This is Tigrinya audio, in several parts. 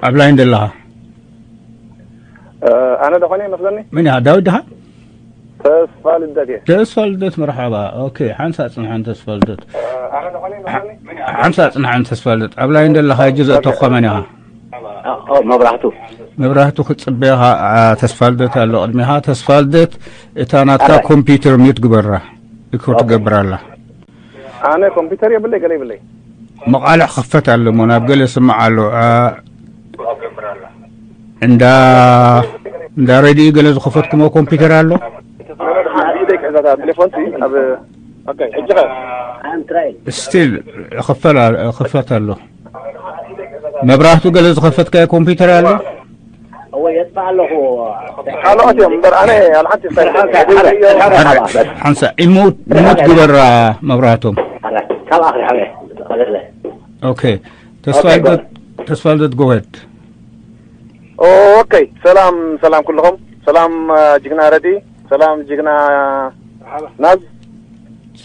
ኣብ ላይን ደለኻ? ኣነ ደኾነ ይመስለኒ። መን እያ? ዳዊት ደኻ? ተስፋ ልደት እየ። ተስፋ ልደት፣ መርሓባ። ኦኬ፣ ሓንሳ ጽንሓን ተስፋ ልደት። ሓንሳ ጽንሓን ተስፋ ልደት። ኣብ ላይን ደለኻ፣ ሕጂ ዘእተኹኻ መን ኢኻ? መብራህቱ። መብራህቱ ክጽበኻ። ተስፋ ልደት ኣሎ ቅድሚኻ። ተስፋ ልደት፣ እታ ናትካ ኮምፒውተር ሚዩት ግበራ። ሪኮርድ ትገብር ኣላ። ኣነ ኮምፒውተር የብለይ፣ ገለ የብለይ። መቓልሕ ክፈት ኣሎ እሞ ናብ ገለ ስማዕ ኣሎ። እንዳ እንዳ ሬድዮ ገለ ዝኸፈትኩሞ ኮምፒውተር ኣሎ። ሓንቲ ኢደይ ክሕዛታ ቴሌፎን ሲ ኣብ ኦኬ፣ ሕጂ ኸ? ስቲል ክፈል ክፈት ኣሎ። መብራህቱ ገለ ዝኸፈትካዮ ኮምፒውተር ኣሎ። እወ፣ የጥፋእ ኣለኹ። ካልኦት እዮም እምበር ኣነ ኣልሓንቲ ሓንሳ ኢሙት ኢሙት ግበራ መብራህቶም። ካልኣ ክሪሓ እየ። ኦኬ። ተስፋ ልደት፣ ተስፋ ልደት፣ ጎሄድ። ኦኬ። ሰላም፣ ሰላም ኩልኹም። ሰላም ጅግና ረዲ፣ ሰላም ጅግና ናዝ፣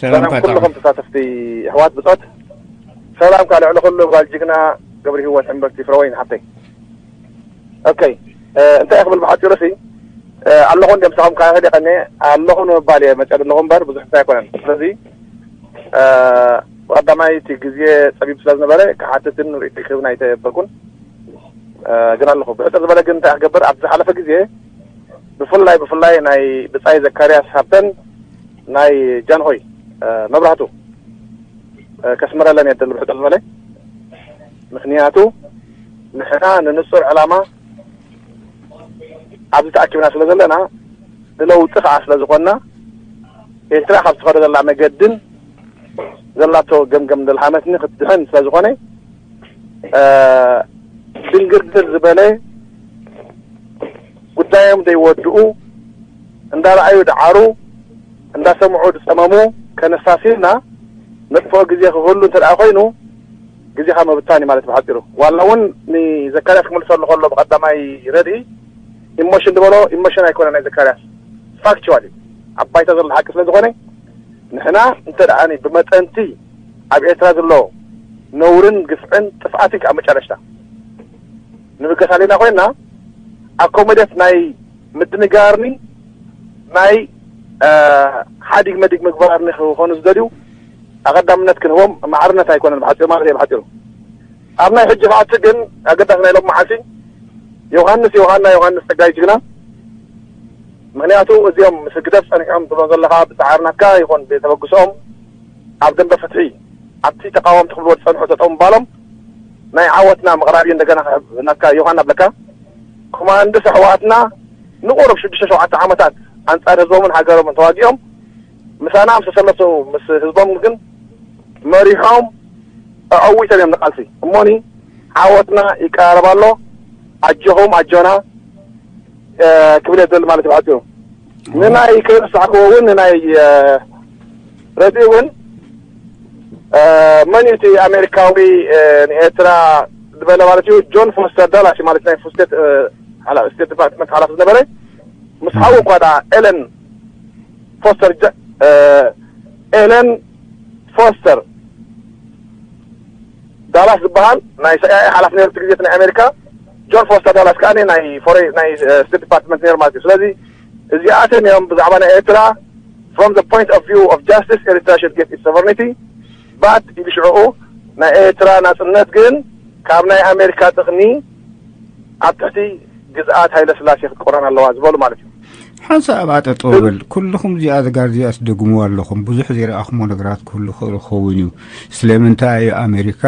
ሰላም ሰላም ኩልኹም ተሳተፍቲ ኣሕዋት ብጾት። ሰላም ካልዕ ልኹሉ ጓል ጅግና ገብሪ ህይወት ሕምበርቲ ፍረወይን ሓብተይ። ኦኬ። እንታይ ክብል ብሓፂሩ ሲ ኣለኹ እንደ ምሳኹም ካሕል የቀኒ ኣለኹ ንምባል እየ መፅአ ዘለኹ እምበር ብዙሕ እንታይ ኣይኮነን። ስለዚ ብቐዳማይ እቲ ግዜ ፀቢብ ስለ ዝነበረ ክሓትትን ርእይቲ ክህብን ኣይተበልኩን። ግን ኣለኹ ብሕፅር ዝበለ ግን እንታይ ክገብር ኣብቲ ዝሓለፈ ግዜ ብፍላይ ብፍላይ ናይ ብፃይ ዘካርያስ ሃብተን ናይ ጃንሆይ መብራህቱ ከስምረለን የደል ብሕፅር ዝበለ ምክንያቱ ንሕና ንንፁር ዕላማ ኣብዚ ተኣኪብና ስለ ዘለና ንለውጢ ከዓ ስለ ዝኾንና ኤርትራ ካብ ዝኸዶ ዘላ መገድን ዘላቶ ገምገም ደልሃመትኒ ክትድሕን ስለ ዝኾነ ድንግርግር ዝበለ ጉዳዮም ዘይወድኡ እንዳረኣዩ ደዓሩ እንዳሰምዑ ዝፀመሙ ከነሳሲልና ነጥፍኦ ግዜ ክህሉ እንተ ደኣ ኮይኑ ግዜኻ ምብታን እዩ ማለት ብሓፂሩ። ዋላ እውን ንዘካርያስ ክምልሰሉ ከሎ ብቐዳማይ ረድኢ ኢሞሽን ዝበሎ ኢሞሽን ኣይኮነ ናይ ዘካርያስ ፋክቹዋል እዩ ኣብ ባይታ ዘሎ ሓቂ ስለ ዝኾነ ንሕና እንተ ደኣ ብመጠንቲ ኣብ ኤርትራ ዘሎ ነውርን ግፍዕን ጥፍኣትን ከዓ መጨረሽታ ንብገስ ኣለና ኮይና ኣኮመደት ናይ ምድንጋርኒ ናይ ሓዲግ መዲግ ምግባርኒ ክኾኑ ዝደልዩ ኣቐዳምነት ክንህቦም ማዕርነት ኣይኮነን ብሓፂሩ ማለት እየ ብሓፂሩ ኣብ ናይ ሕጂ ከዓቲ ግን ኣገዳሲ ናይ ሎም መዓልቲ ዮሃንስ ዮሃና ዮሃንስ ፀጋይ ጅግና ምክንያቱ እዚኦም ምስ ህግደፍ ፀኒሖም ትብሎም ዘለካ ብፃዕርናካ ይኹን ብተበግሶኦም ኣብ ደንበ ፍትሒ ኣብቲ ተቃወምቲ ክብልዎ ዝፀንሑ ጠጠው ምባሎም ናይ ዓወትና ምቕራብ እዩ እንደገና ናትካ ዮሃና ብለካ ኮማንድስ ኣሕዋትና ንቁሩብ ሽዱሽተ ሸውዓተ ዓመታት ኣንፃር ህዝቦምን ሃገሮምን ተዋጊኦም ምሳና ምስ ተሰለፉ ምስ ህዝቦም ግን መሪሖም ኣዐዊቶም እዮም ንቃልሲ እሞኒ ዓወትና ይቀራረብ ኣሎ ኣጆኹም ኣጆና ክብል የደሊ ማለት እዩ ብሓፂሩ ንናይ ከይረሳዕክዎ እውን ንናይ ረድኢ እውን መን እዩ እቲ ኣሜሪካዊ ንኤርትራ ዝበለ ማለት እዩ ጆን ፎስተር ዳላስ ማለት ናይ ስቴት ስቴት ዲፓርትመንት ሓላፊ ዝነበረ ምስ ሓው እኳ ዳ ኤለን ፎስተር ኤለን ፎስተር ዳላስ ዝበሃል ናይ ሰኣኤ ሓላፍ ነሩ ግዜት ናይ ኣሜሪካ ጆን ፎስተር ዳላስ ከዓ ናይ ፎሬ ናይ ስቴት ዲፓርትመንት ነሩ ማለት እዩ ስለዚ እዚኣተን እዮም ብዛዕባ ናይ ኤርትራ from the point of view of justice ኤርትራ should get its sovereignty but ኢሉ ሽዕኡ ናይ ኤርትራ ናፅነት ግን ካብ ናይ ኣሜሪካ ጥቕሚ ኣብ ትሕቲ ግዝኣት ሃይለ ስላሴ ክትቆረን ኣለዋ ዝበሉ ማለት እዩ ሓንሳእ ኣብኣ ጠጠው በል። ኩልኹም እዚኣ ዘጋር እዚኣ ትደግምዋ ኣለኹም። ብዙሕ ዘይረኣኹሞ ነገራት ክህሉ ይኽእል ክኸውን እዩ። ስለምንታይ እዩ ኣሜሪካ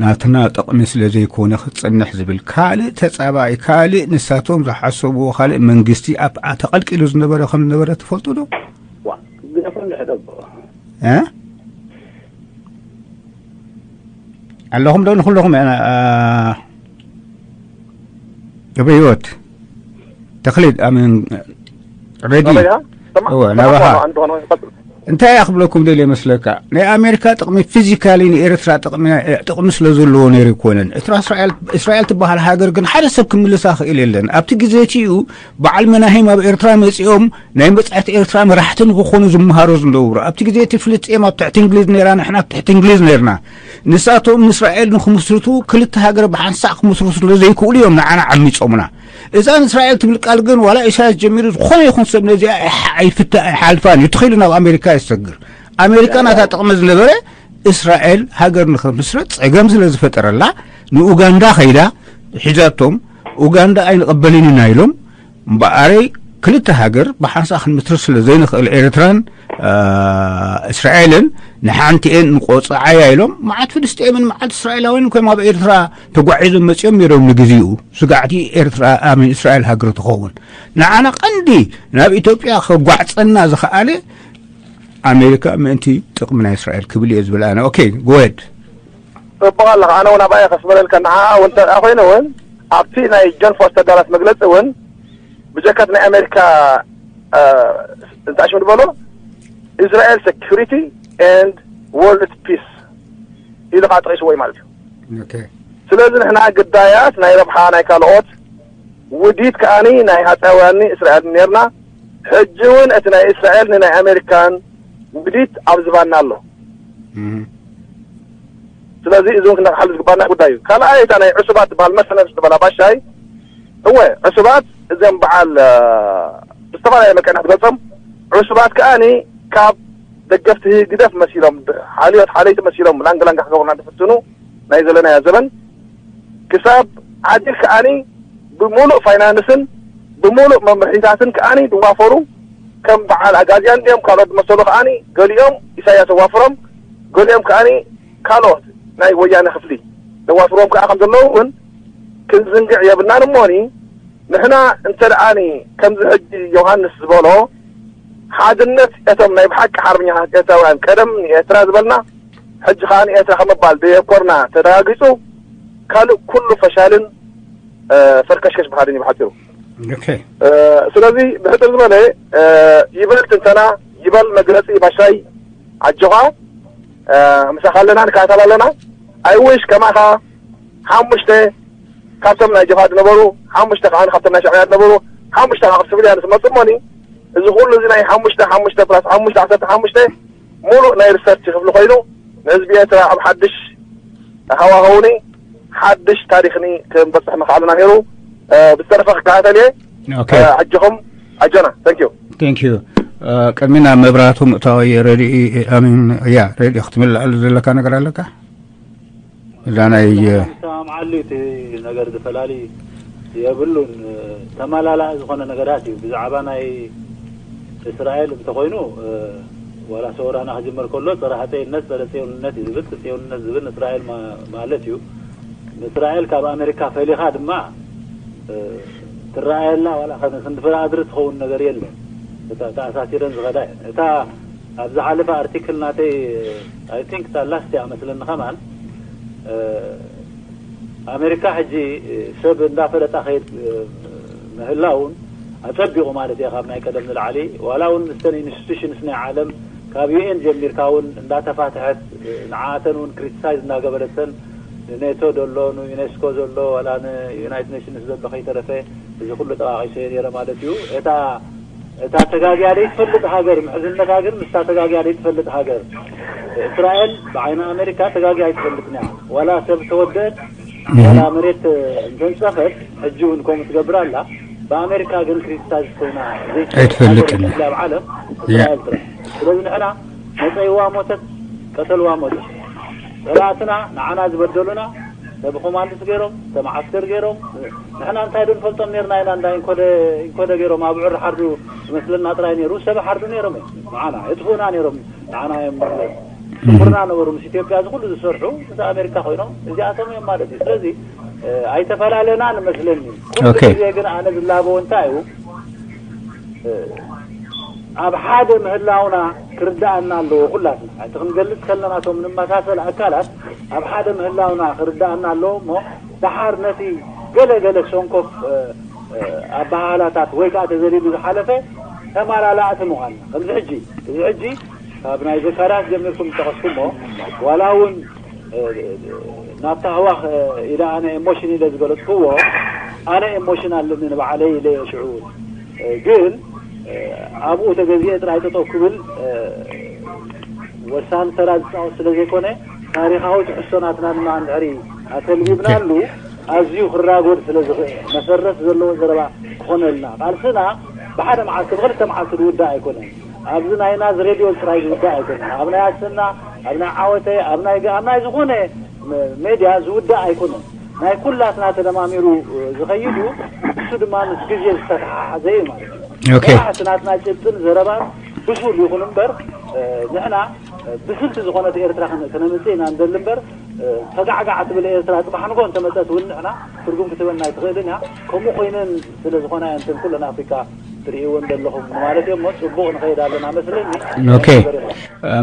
ናትና ጥቕሚ ስለ ዘይኮነ ክትጸንሕ ዝብል ካልእ ተጻባኢ ካልእ ንሳቶም ዝሓሰብዎ ካልእ መንግስቲ ኣብ ተቐልቂሉ ዝነበረ ከም ዝነበረ ትፈልጡ ዶ? ዋ ግደፎም ድሕደቦ እ ኣለኹም ዶ ንኹለኹም ገብረ ህይወት ተኽሊት ኣምን ሬዲ እወ ናባኻ እንታይ እያ ክብለኩም ደልየ መስለካ ናይ ኣሜሪካ ጥቕሚ ፊዚካሊ ንኤርትራ ጥቕሚ ስለ ዘለዎ ነይሩ ይኮነን እስራኤል ትበሃል ሃገር ግን ሓደ ሰብ ክምልሳ ክእል የለን ኣብቲ ግዜ እቲ እዩ በዓል መናሂም ኣብ ኤርትራ መፂኦም ናይ መፅዕት ኤርትራ መራሕቲ ንክኾኑ ዝመሃሩ ዝነበሩ ኣብቲ ግዜ እቲ ፍልስጤም ኣብ ትሕቲ እንግሊዝ ነይራ ንሕና ኣብ ትሕቲ እንግሊዝ ነይርና ንሳቶም ንእስራኤል ንክምስርቱ ክልተ ሃገር ብሓንሳእ ክምስርቱ ስለ ዘይክእሉ እዮም ንዓና ዓሚጾምና። እዛ ንእስራኤል ትብል ቃል ግን ዋላ ኢሳያስ ጀሚሩ ዝኾነ ይኹን ሰብ ነዚኣ ኣይሓ- ኣይፍታ ኣይሓልፋን እዩ። ተኺሉ ናብ ኣሜሪካ የሰግር። ኣሜሪካ ናታ ጥቕሚ ዝነበረ እስራኤል ሃገር ንክምስረት ጸገም ስለ ዝፈጠረላ ንኡጋንዳ ከይዳ ሒዛቶም። ኡጋንዳ ኣይንቐበልን ኢና ኢሎም። እምበኣረይ ክልተ ሃገር ብሓንሳእ ክንምስርት ስለ ዘይንኽእል ኤርትራን እስራኤልን ንሓንቲኤን ንቆፅዓያ ኢሎም መዓት ፍልስጤምን መዓት እስራኤላውያን ኮይም ኣብ ኤርትራ ተጓዒዞም መፂኦም ነይሮም። ንግዚኡ ስጋዕቲ ኤርትራ ኣሜን እስራኤል ሃገር ትኸውን ንዓና ቀንዲ ናብ ኢትዮጵያ ከጓዕፀና ዝኸኣለ ኣሜሪካ ምእንቲ ጥቕሚ ናይ እስራኤል ክብል እየ ዝብል ኣነ። ኦኬ ጎድ ጽቡቕ ኣለኻ። ኣነ እውን ኣብኣ እየ ከስምረልካ። ንዓኣ እውን እንተ ደኣ ኮይኑ እውን ኣብቲ ናይ ጆን ፎስተር ዳላስ መግለጺ እውን ብጀካት ናይ ኣሜሪካ እንታይ ሽሙ ዝበሎ Israel security and world peace ኢሉ ከዓ ጠቒስዎ እዩ ማለት እዩ። ስለዚ ንሕና ግዳያት ናይ ረብሓ ናይ ካልኦት ውዲት ከዓኒ ናይ ሃፀያውያንኒ እስራኤል ነርና። ሕጂ እውን እቲ ናይ እስራኤል ንናይ ኣሜሪካን ውዲት ኣብ ዝባና ኣሎ። ስለዚ እዚ እውን ክነቕሓሉ ዝግባና ጉዳይ እዩ። ካልኣይ እታ ናይ ዕሱባት ዝበሃል መሰነድ ዝበላ ባሻይ እወ ዕሱባት እዚኦም በዓል ብዝተፈላለየ መቀናት ገጾም ዕሱባት ከዓኒ ካብ ደገፍቲ ህግደፍ መሲሎም ሓልዮት ሓለይቲ መሲሎም ላንገላንጋ ክገብሩና ዝፍትኑ ናይ ዘለናዮ ዘበን ክሳብ ዓዲ ከዓኒ ብሙሉእ ፋይናንስን ብሙሉእ መምርሒታትን ከዓኒ ዝዋፈሩ ከም በዓል ኣጋዝያን ድዮም ካልኦት ዝመሰሉ ከዓኒ ገሊኦም ኢሳያስ ኣዋፍሮም ገሊኦም ከዓኒ ካልኦት ናይ ወያነ ክፍሊ ዘዋፍርዎም ከዓ ከም ዘለዉ እውን ክንዝንግዕ የብልናን እሞኒ ንሕና እንተ ደኣኒ ከምዚ ሕጂ ዮሃንስ ዝበሎ ሓድነት እቶም ናይ ብሓቂ ሓርበኛታት ኤርትራውያን ቀደም ንኤርትራ ዝበልና ሕጂ ከዓ ንኤርትራ ከም ምባል ደየኮርና ተረጋጊጹ ካልእ ኩሉ ፈሻልን ፈርከሽከሽ በሃልን እዩ ብሓጺሩ። ስለዚ ብሕጽር ዝበለ ይበል ትንተና ይበል መግለጺ ባሻይ ኣጆኻ ምሳኻ ኣለና ንከታተል ኣለና። I wish ከማኻ ሓሙሽተ ካብቶም ናይ ጀብሃ ዝነበሩ ሓሙሽተ ከዓ ካብቶም ናይ ሻዕብያ ዝነበሩ ሓሙሽተ ከዓ ካብ ሲቪልያን ዝመፁ እሞኒ እዚ ኩሉ እዚ ናይ ሓሙሽተ ሓሙሽተ ፕላስ ሓሙሽተ ዓሰርተ ሓሙሽተ ሙሉእ ናይ ሪሰርች ክፍሊ ኮይኑ ንህዝቢ ኤርትራ ኣብ ሓድሽ ሃዋህውኒ ሓድሽ ታሪኽኒ ክንበፅሕ ምኽኣልና ነይሩ። ብዝተረፈ ክከታተል እየ። ኣጆኹም ኣጆና። Thank you። Thank you። ቅድሚ ናብ መብራህቱ ምእታው ረድኢ ኣሚን እያ ረድኢ ክትምልኣሉ ዘለካ ነገር ኣለካ? እዛ ናይ ሰማምዓሉ እቲ ነገር ዝፈላሊ የብሉን። ተመላላኢ ዝኾነ ነገራት እዩ። ብዛዕባ ናይ እስራኤል እንተኾይኑ ዋላ ሰውራና ክጅመር ከሎ ጸረ ሃፀይነት ጸረ ጽዮንነት እዩ ዝብል ጽዮንነት ዝብል ንእስራኤል ማለት እዩ። ንእስራኤል ካብ ኣሜሪካ ፈሊኻ ድማ ትረኣየላ ዋላ ክንዲ ፍረ ኣድሪ ትኸውን ነገር የለን። ተኣሳሲረን ዝኸዳ እየን። እታ ኣብ ዝሓለፈ ኣርቲክል ናተይ I think እታ ላስት እያ መስለኒ ከማን ኣሜሪካ ሕጂ ሰብ እንዳፈለጣ ከይድ ምህላውን ኣጸቢቑ ማለት እየ ካብ ናይ ቀደም ንላዕሊ ዋላ እውን ምስተን ኢንስቲቱሽንስ ናይ ዓለም ካብ ዩኤን ጀሚርካ እውን እንዳተፋትሐት ንዓተን እውን ክሪቲሳይዝ እንዳገበረተን ንኔቶ ዘሎ ንዩኔስኮ ዘሎ ዋላ ንዩናይትድ ኔሽንስ ዘሎ ከይተረፈ እዚ ኩሉ ጠቃቂሰዮ ነይረ ማለት እዩ። እታ እታ ተጋግያ ዘይትፈልጥ ሃገር ምሕዝነታ ግን ምስታ ተጋግያ ዘይትፈልጥ ሃገር እስራኤል ብዓይኒ ኣሜሪካ ተጋግያ ኣይትፈልጥን እያ። ዋላ ሰብ ተወደአት ዋላ መሬት እንተንፀፈት ሕጂ እውን ከምኡ ትገብር ኣላ። ብኣሜሪካ ግን ክሪቲሳይዝ ኮይና ዘይትፈልጥ ኣይትፈልጥን ሃገር እያ። ኣብ ዓለም እስራኤል ጥራሕ። ስለዚ ንሕና መፀይዋ ሞተት ቀተልዋ ሞተት ፀላእትና ንዓና ዝበደሉና ሰብ ኮማንድስ ገይሮም ሰብ ዓስከር ገይሮም ንሕና እንታይ ዶ ንፈልጦም ነርና ኢና እንዳ ኢንኮደ ኢንኮደ ገይሮም ኣብ ዕሪ ሓርዱ ዝመስለና ጥራይ ነይሩ ሰብ ሓርዱ ነይሮም እዮም ንዓና የጥፍኡና ነይሮም ንዓና እዮም ሽኩርና ነበሩ ምስ ኢትዮጵያ እዚ ኩሉ ዝሰርሑ ምስ ኣሜሪካ ኮይኖም እዚኣቶም እዮም ማለት እዩ ስለዚ ኣይተፈላለናን መስለኒ ኩሉ Okay. ግዜ ግን ኣነ ዝላበዎ እንታይ እዩ ኣብ ሓደ ምህላውና ክርዳኣና ኣለዎ ኩላትና እቲ ክንገልፅ ከለና እቶም ንመሳሰል ኣካላት ኣብ ሓደ ምህላውና ክርዳኣና ኣለዎ እሞ ደሓር ነቲ ገለ ገለ ሰንኮፍ ኣበሃህላታት ወይ ከዓ ተዘሊሉ ዝሓለፈ ተማላላእቲ ምዃንና ከምዚ ሕጂ እዚ ሕጂ ካብ ናይ ዘካርያስ ጀሚርኩም ዝጠቐስኩሞ ዋላ እውን ናብታ ህዋኽ ኢለ ኣነ ኤሞሽን ኢለ ዝገለፅኩዎ ኣነ ኤሞሽን ኣለኒ ንባዕለይ ኢለ ሽዑ ግን ኣብኡ ተገዚኤ ጥራይ ጠጠው ክብል ወሳኒ ተራ ዝፃወት ስለ ዘይኮነ ታሪኻዊ ትሕዝቶ ናትና ድማ እንድሕሪ ኣተልቢብናሉ ኣዝዩ ክራጎድ ስለ ዝኽእል መሰረት ዘለዎ ዘረባ ክኾነልና። ቃልስና ብሓደ መዓልቲ ብክልተ መዓልቲ ዝውዳእ ኣይኮነን። ኣብዚ ናይ ናዝ ሬድዮ ጥራይ ዝውዳእ ኣይኮነን። ኣብ ናይ ኣሰና፣ ኣብ ናይ ዓወተ፣ ኣብ ናይ ገ- ኣብ ናይ ዝኾነ ሜድያ ዝውዳእ ኣይኮነን። ናይ ኩላትና ተደማሚሩ ዝኸይድ እዩ። እሱ ድማ ምስ ግዜ ዝተተሓሓዘ እዩ ማለት እዩ። ኦኬ። እቲ ናትና ጭብጥን ዘረባን ብሱል ይኹን እምበር ንሕና ብስልቲ ዝኾነት ኤርትራ ክነምጽእ ኢና ንደሊ እምበር ተጋዕጋዕ ትብል ኤርትራ ጽባሕ ንጎ እንተመጸት እውን ንሕና ትርጉም ክትበና ኣይትኽእልን እያ። ከምኡ ኮይነን ስለ ዝኾና እየን ኩለን ኣፍሪካ ትርእይወን ዘለኹም ማለት እዮ እሞ ጽቡቕ ንኸይድ ኣለና መስለኒ። ኦኬ።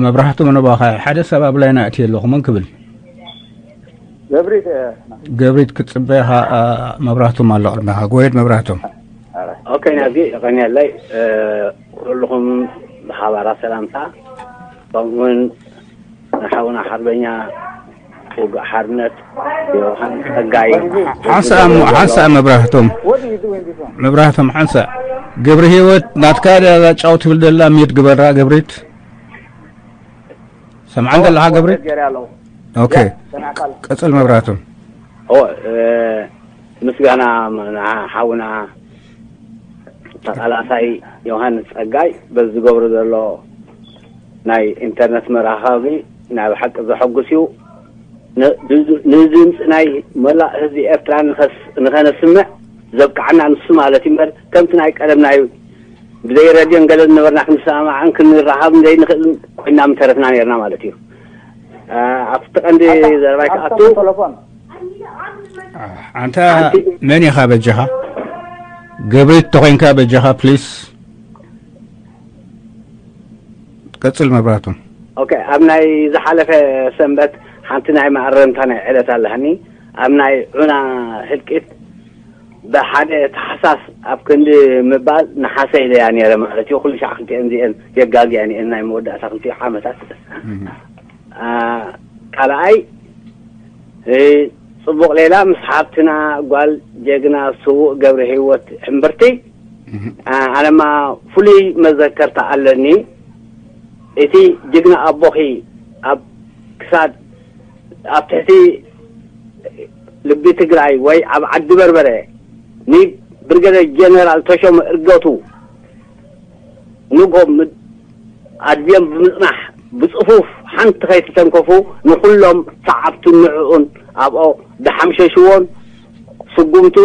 መብራህቱ ምንባኻ ሓደ ሰብ ኣብ ላይና እትየ ኣለኹ መን ክብል ገብሪት ክትጽበ ኢኻ። መብራህቶም ኣሎ ቅድመኻ ጎየድ መብራህቶም። ኦኬ ናዚ ቀኒያለይ ኩልኹም ብሓባራ ሰላምታ ከምኡውን ንሓውና ሓርበኛ ውግእ ሓርነት ዮሃን ጸጋይ ሓንሳእ እሞ ሓንሳእ መብራህቶም መብራህቶም ሓንሳእ ገብረ ህይወት ናትካ ድያ እዛ ጫው ትብል ዘላ ሚት ግበራ ገብሪት ሰምዓን ዘለኻ ገብሪት ኦኬ ቀጽል መብራህቶም ምስጋና ሓውና ተቃላሳይ ዮሃንስ ጸጋይ በዚ ዝገብሮ ዘሎ ናይ ኢንተርነት መራኸቢ ናይ ብሓቂ ዘሐጉስ እዩ። ንድምፂ ናይ መላእ ህዝቢ ኤርትራ ንኸነስምዕ ዘብቅዓና ንሱ ማለት እዩ እምበር ከምቲ ናይ ቀደም ናይ ብዘይ ረድዮን ገለን ነበርና ክንሰማማዕን ክንረኻብን ዘይንኽእል ኮይና ምተረፍና ነርና ማለት እዩ። ኣብቲ ቀንዲ ዘረባይ ክኣቱ ኣንታ መን ኢኻ በጃኻ ገብሪት ተኾይንካ በጃኻ ፕሊስ ቀጽል መብራህቶም ኦኬ ኣብ ናይ ዝሓለፈ ሰንበት ሓንቲ ናይ ማእረምታ ናይ ዕለት ኣለኒ ኣብ ናይ ዑና ህልቂት ብሓደ ታሕሳስ ኣብ ክንዲ ምባል ነሓሰ ኢለያ ነረ ማለት እዩ ኩሉ ሻዕ ክልቲአን ዚአን የጋግያን እየን ናይ መወዳእታ ክልቲኡ ዓመታት ካልኣይ ጽቡቕ ሌላ ምስ ሓብትና ጓል ጀግና ስዉእ ገብረ ህይወት ሕምብርቲ ኣነማ ፍሉይ መዘከርታ ኣለኒ እቲ ጅግና ኣቦኺ ኣብ ክሳድ ኣብ ትሕቲ ልቢ ትግራይ ወይ ኣብ ዓዲ በርበረ ንብርገደር ጀነራል ተሾመ እርገቱ ንጎም ኣድብዮም ብምፅናሕ ብፅፉፍ ሓንቲ ከይተተንከፉ ንኩሎም ሰዓብቱን ንዕኡን ኣብኦ ዝሓምሸሽዎን ስጉምቱ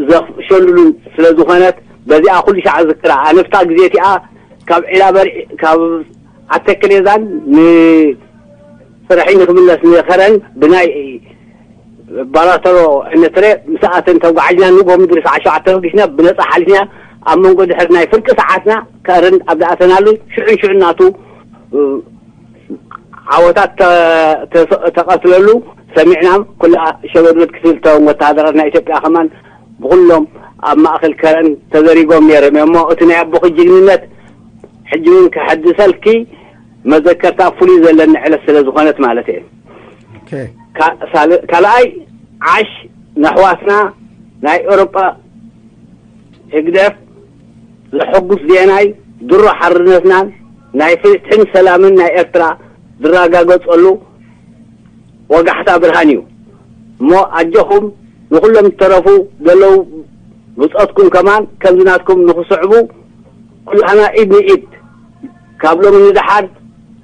ዘፍሸሉሉን ስለ ዝኾነት በዚኣ ኩሉ ሻዕ ዝክራ ኣነብታ ግዜ እቲኣ ካብ ዒላበርዒ ካብ ኣተክሌዛን ንስራሒ ንክምለስ ንኸረን ብናይ ባላተሮ እንትረ ምስ ኣተን ተጓዓዝና ንጎ ምድሪ ሰዓት ሸውዓተ ተበጊስና ብነፃ ሓሊፍና ኣብ መንጎ ድሕሪ ናይ ፍርቂ ሰዓትና ከረን ኣብ ዝኣተናሉ ሽዑን ሽዑን ናቱ ዓወታት ተቐትለሉ ሰሚዕና ኩላ ሸበድበድ ክትብል ተወን ወተሃደራት ናይ ኢትዮጵያ ከማን ብኩሎም ኣብ ማእኸል ከረን ተዘሪጎም ነይሮም እዮም እሞ እቲ ናይ ኣቦኺ ጅግንነት ሕጂ እውን ክሕድሰልኪ መዘከርታ ፍሉይ ዘለኒ ዕለት ስለ ዝኾነት ማለት እየ። ካልኣይ ዓሽ ነሕዋትና ናይ ኤውሮጳ ህግደፍ ዘሐጉስ ዜናይ ድሮ ሓርነትናን ናይ ፍትሕን ሰላምን ናይ ኤርትራ ዝረጋገጸሉ ወጋሕታ ብርሃን እዩ እሞ ኣጆኹም ንኹሎም ዝተረፉ ዘለዉ ብጾትኩም ከማን ከምዚ ናትኩም ንኽስዕቡ ኩላህና ኢድ ንኢድ ካብ ሎሚ ንደሓር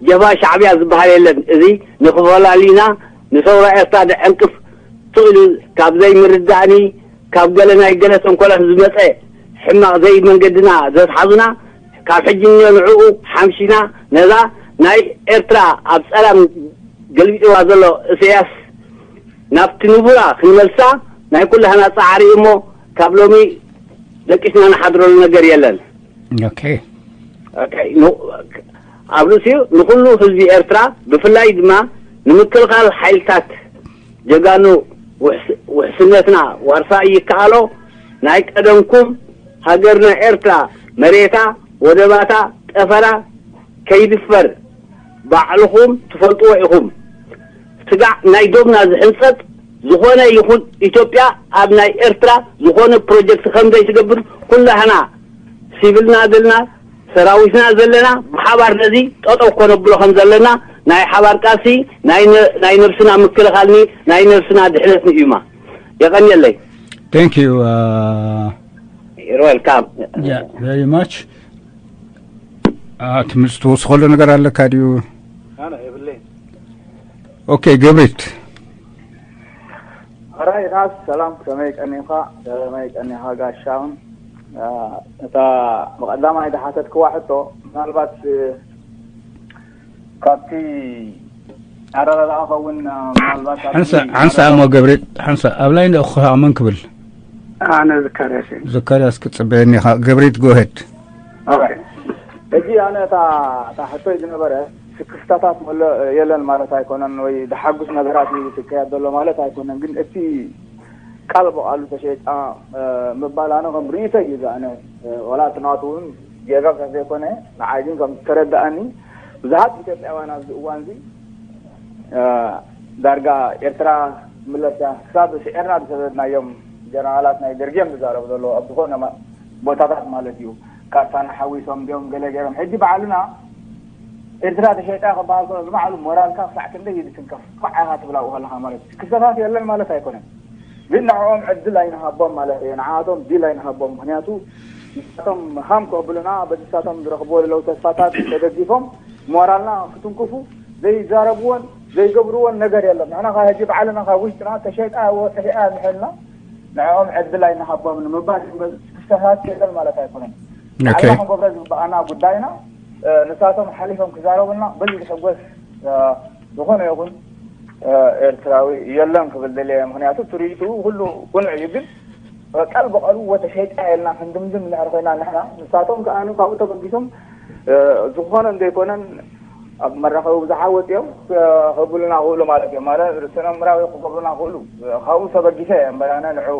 ጀብሃ ሻዕብያ ዝበሃል የለን። እዚ ንኽፈላልዩና ንሰውራ ኤርትራ ዘዕንቅፍ ስቕ ኢሉ ካብ ዘይምርዳእኒ ካብ ገለ ናይ ገለ ተንኮላት ዝመጸ ሕማቕ ዘይመንገድና ዘትሓዙና ካብ ሕጂ ንዮ ንዕኡ ሓምሺና ነዛ ናይ ኤርትራ ኣብ ጸላም ገልቢጥዋ ዘሎ እሰያስ ናብቲ ንቡራ ክንመልሳ ናይ ኩላህና ጻዕሪ እዩ እሞ ካብ ሎሚ ደቂስና ንሓድረሉ ነገር የለን። ኦኬ ኦኬ ኣብ ርእሲኡ ንኹሉ ህዝቢ ኤርትራ ብፍላይ ድማ ንምክልኻል ሓይልታት ጀጋኑ ውሕስነትና ዋርሳይ ይከኣሎ ናይ ቀደምኩም ሃገርና ኤርትራ መሬታ ወደባታ ጠፈራ ከይድፈር ባዕልኹም ትፈልጥዎ ኢኹም። ስጋዕ ናይ ዶብና ዝሕንጸጥ ዝኾነ ይኹን ኢትዮጵያ ኣብ ናይ ኤርትራ ዝኾነ ፕሮጀክት ከም ዘይትገብር ኩላህና ሲቪልና ዘለና ሰራዊትና ዘለና ብሓባር ነዚ ጠጠው ከነብሎ ከም ዘለና ናይ ሓባር ቃልሲ ናይ ነ- ናይ ነብስና ምክልኻልኒ ናይ ነብስና ድሕነትኒ እዩማ። የቐንየለይ። Thank you. You're welcome. Yeah, very much. ትምልስ ትወስኸሉ ነገር ኣለካ ድዩ? ኣነ የብለይ። Okay, ገብሪት። ሕራይ ናስ ሰላም፣ ከመይ ቀኒኻ? ከመይ ቀኒኻ ጋሻውን? እታ ብቐዳማይ ዝሓተትክዋ ሕቶ ምናልባት ካብቲ ኣረዳድኣ ኸውን ምናልባት ሓንሳ ሓንሳ እሞ ገብሪት ሓንሳ ኣብ ላይ ንእኹ መን ክብል? ኣነ ዘካርያስ እየ። ዘካርያስ ክጽበየኒ ኢኻ። ገብሪት፣ go ahead። ኦኬ። ሕጂ ኣነ እታ እታ ሕቶይ ዝነበረ ስክፍታታት መሎ የለን ማለት ኣይኮነን፣ ወይ ዝሓጉስ ነገራት እዩ ዝካየድ ዘሎ ማለት ኣይኮነን። ግን እቲ ቃል ብቃሉ ተሸይጣ ምባል ኣነ ከም ርእይቶ እዩ ዝኣነ፣ ወላ እቲ ናቱ እውን ጌጋ ከም ዘይኮነ ንዓይ ግን ከም ተረዳኣኒ ብዙሓት ኢትዮጵያውያን ኣብዚ እዋን እዚ ዳርጋ ኤርትራ ምለስ እያ ክሳብ ስዒርና ዝሰደድናዮም ጀነራላት ናይ ደርጊ እዮም ዝዛረቡ ዘለዉ ኣብ ዝኾነ ቦታታት ማለት እዩ። ካርታና ሓዊሶም እንዲኦም ገለ ገይሮም ሕጂ ባዕልና ኤርትራ ተሸይጣ ክበሃል ከሎ ንባዕሉ ሞራልካ ክሳዕ ክንደይ እዩ ዝትንከፍ። ኳዕ ኢኻ ትብላ ኣብኡ ከለኻ ማለት እዩ። ክስተታት የለን ማለት ኣይኮነን። ግን ንዕኦም ዕድል ኣይንሃቦም ማለት እዩ። ንዓቶም ዲል ኣይንሃቦም። ምክንያቱ ንሳቶም ሃም ከብሉና በዚ ንሳቶም ዝረኽብዎ ዘለዉ ተስፋታት ተደጊፎም ሞራልና ክትንክፉ ዘይዛረብዎን ዘይገብርዎን ነገር የለን። ንሕና ካብ ሕጂ ባዕልና ካብ ውሽጥና ተሸይጣ ወጥሒኣ ምሕልና ንዕኦም ዕድል ኣይንሃቦም ንምባል ክስተታት የለን ማለት ኣይኮነን። ኦኬ። ንሕና ክንገብሮ ዝግበኣና ጉዳይና ንሳቶም ሓሊፎም ክዛረቡልና በዚ ዝሕጎስ ዝኾነ ይኹን ኤርትራዊ የለን ክብል ደልየ። ምክንያቱ ትርኢቱ ኩሉ ቁኑዕ እዩ፣ ግን ቃል ብቃሉ ወተሸይጣ የልና ክንድምድም እንድሕር ኮይና ንሕና ንሳቶም ከዓ ካብኡ ተበጊሶም ዝኾነ እንዘይኮነን ኣብ መራኸቢ ብዙሓት ወፂኦም ክህብሉና ክእሉ ማለት እዮም። ማለት ርእስኖም ምራዊ ክገብሩና ክእሉ ካብኡ ተበጊሰ እየ እምበር ኣነ ንዕኡ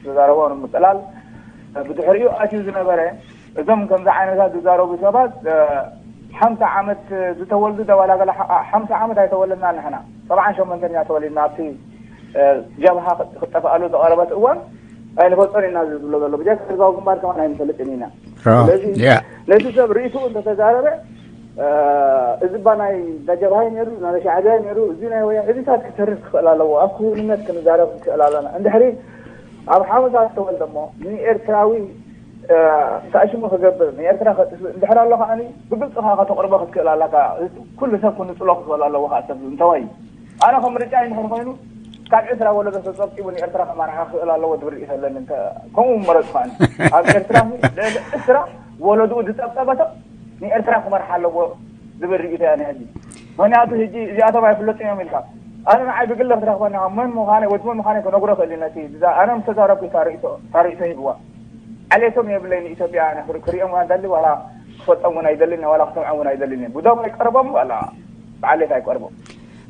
ተዛረቦ ንምጥላል ብድሕሪኡ ኣትዩ ዝነበረ እዞም ከምዚ ዓይነታት ዝዛረቡ ሰባት ሓምሳ ዓመት ዝተወልዱ ደባላገላ ሓምሳ ዓመት ኣይተወለድና ንሕና ሰብዓን ሸሞንተን ኢና ተወሊድና ኣብቲ ጀብሃ ክጠፍኣሉ ዝቐረበት እዋን ኣይንፈልጦን ኢና ዝብሎ ዘሎ ብጀካ ህዝባዊ ግንባር ከማን ኣይንፈልጥን ኢና። ስለዚ ነቲ ሰብ ርእይትኡ እንተተዛረበ እዚ ባ ናይ ጀብሃይ ነይሩ ናይ ሻዕብያ ነይሩ እዚ ናይ ወያ እዚታት ክተርፍ ክኽእል ኣለዎ። ኣብ ክውንነት ክንዛረብ ክንክእል ኣለና። እንድሕሪ ኣብ ሓሙሳ ዝተወልደ እሞ ንኤርትራዊ ታእሽሙ ክገብር ንኤርትራ ከጥፍእ እንድሕር ኣሎ ከዓኒ ብግልፂ ከዓ ከተቕርቦ ክትክእል ኣለካ። ኩሉ ሰብ ክንፅሎ ክኽእል ኣለዎ ከዓ ሰብ እንተወይ ኣነ ከም ምርጫ እንድሕር ኮይኑ ካብ ዕስራ ወለዶ ተፀብፂቡ ንኤርትራ ክመርሓ ክኽእል ኣለዎ ዝብል ርእይቶ ኣለኒ። ከምኡ ምመረፅኩ ኣነ ኣብ ኤርትራ ልዕሊ ዕስራ ወለድኡ ዝፀብፀበ ሰብ ንኤርትራ ክመርሓ ኣለዎ ዝብል ርእይቶ እያ ናይ ሕጂ። ምክንያቱ ሕጂ እዚኣቶም ኣይፍለጡን እዮም ኢልካ ኣነ ንዓይ ብግለ ክትረኽበኒ ኢኻ መን ምዃነይ ወይ መን ምዃነይ ክነግሮ ክእል ነቲ ኣነ ምስ ተዛረብኩ እታ ርእይቶ ሂብዋ። ዓሌቶም የብለይ ንኢትዮጵያ ኣነ ክሪኦም እውን ኣይደሊ ዋላ ክፈልጦም እውን ኣይደልን ዋላ ክሰምዖም እውን ኣይደልን እየ። ብዶም ኣይቀርቦም ዋላ ብዓሌት ኣይቀርቦም።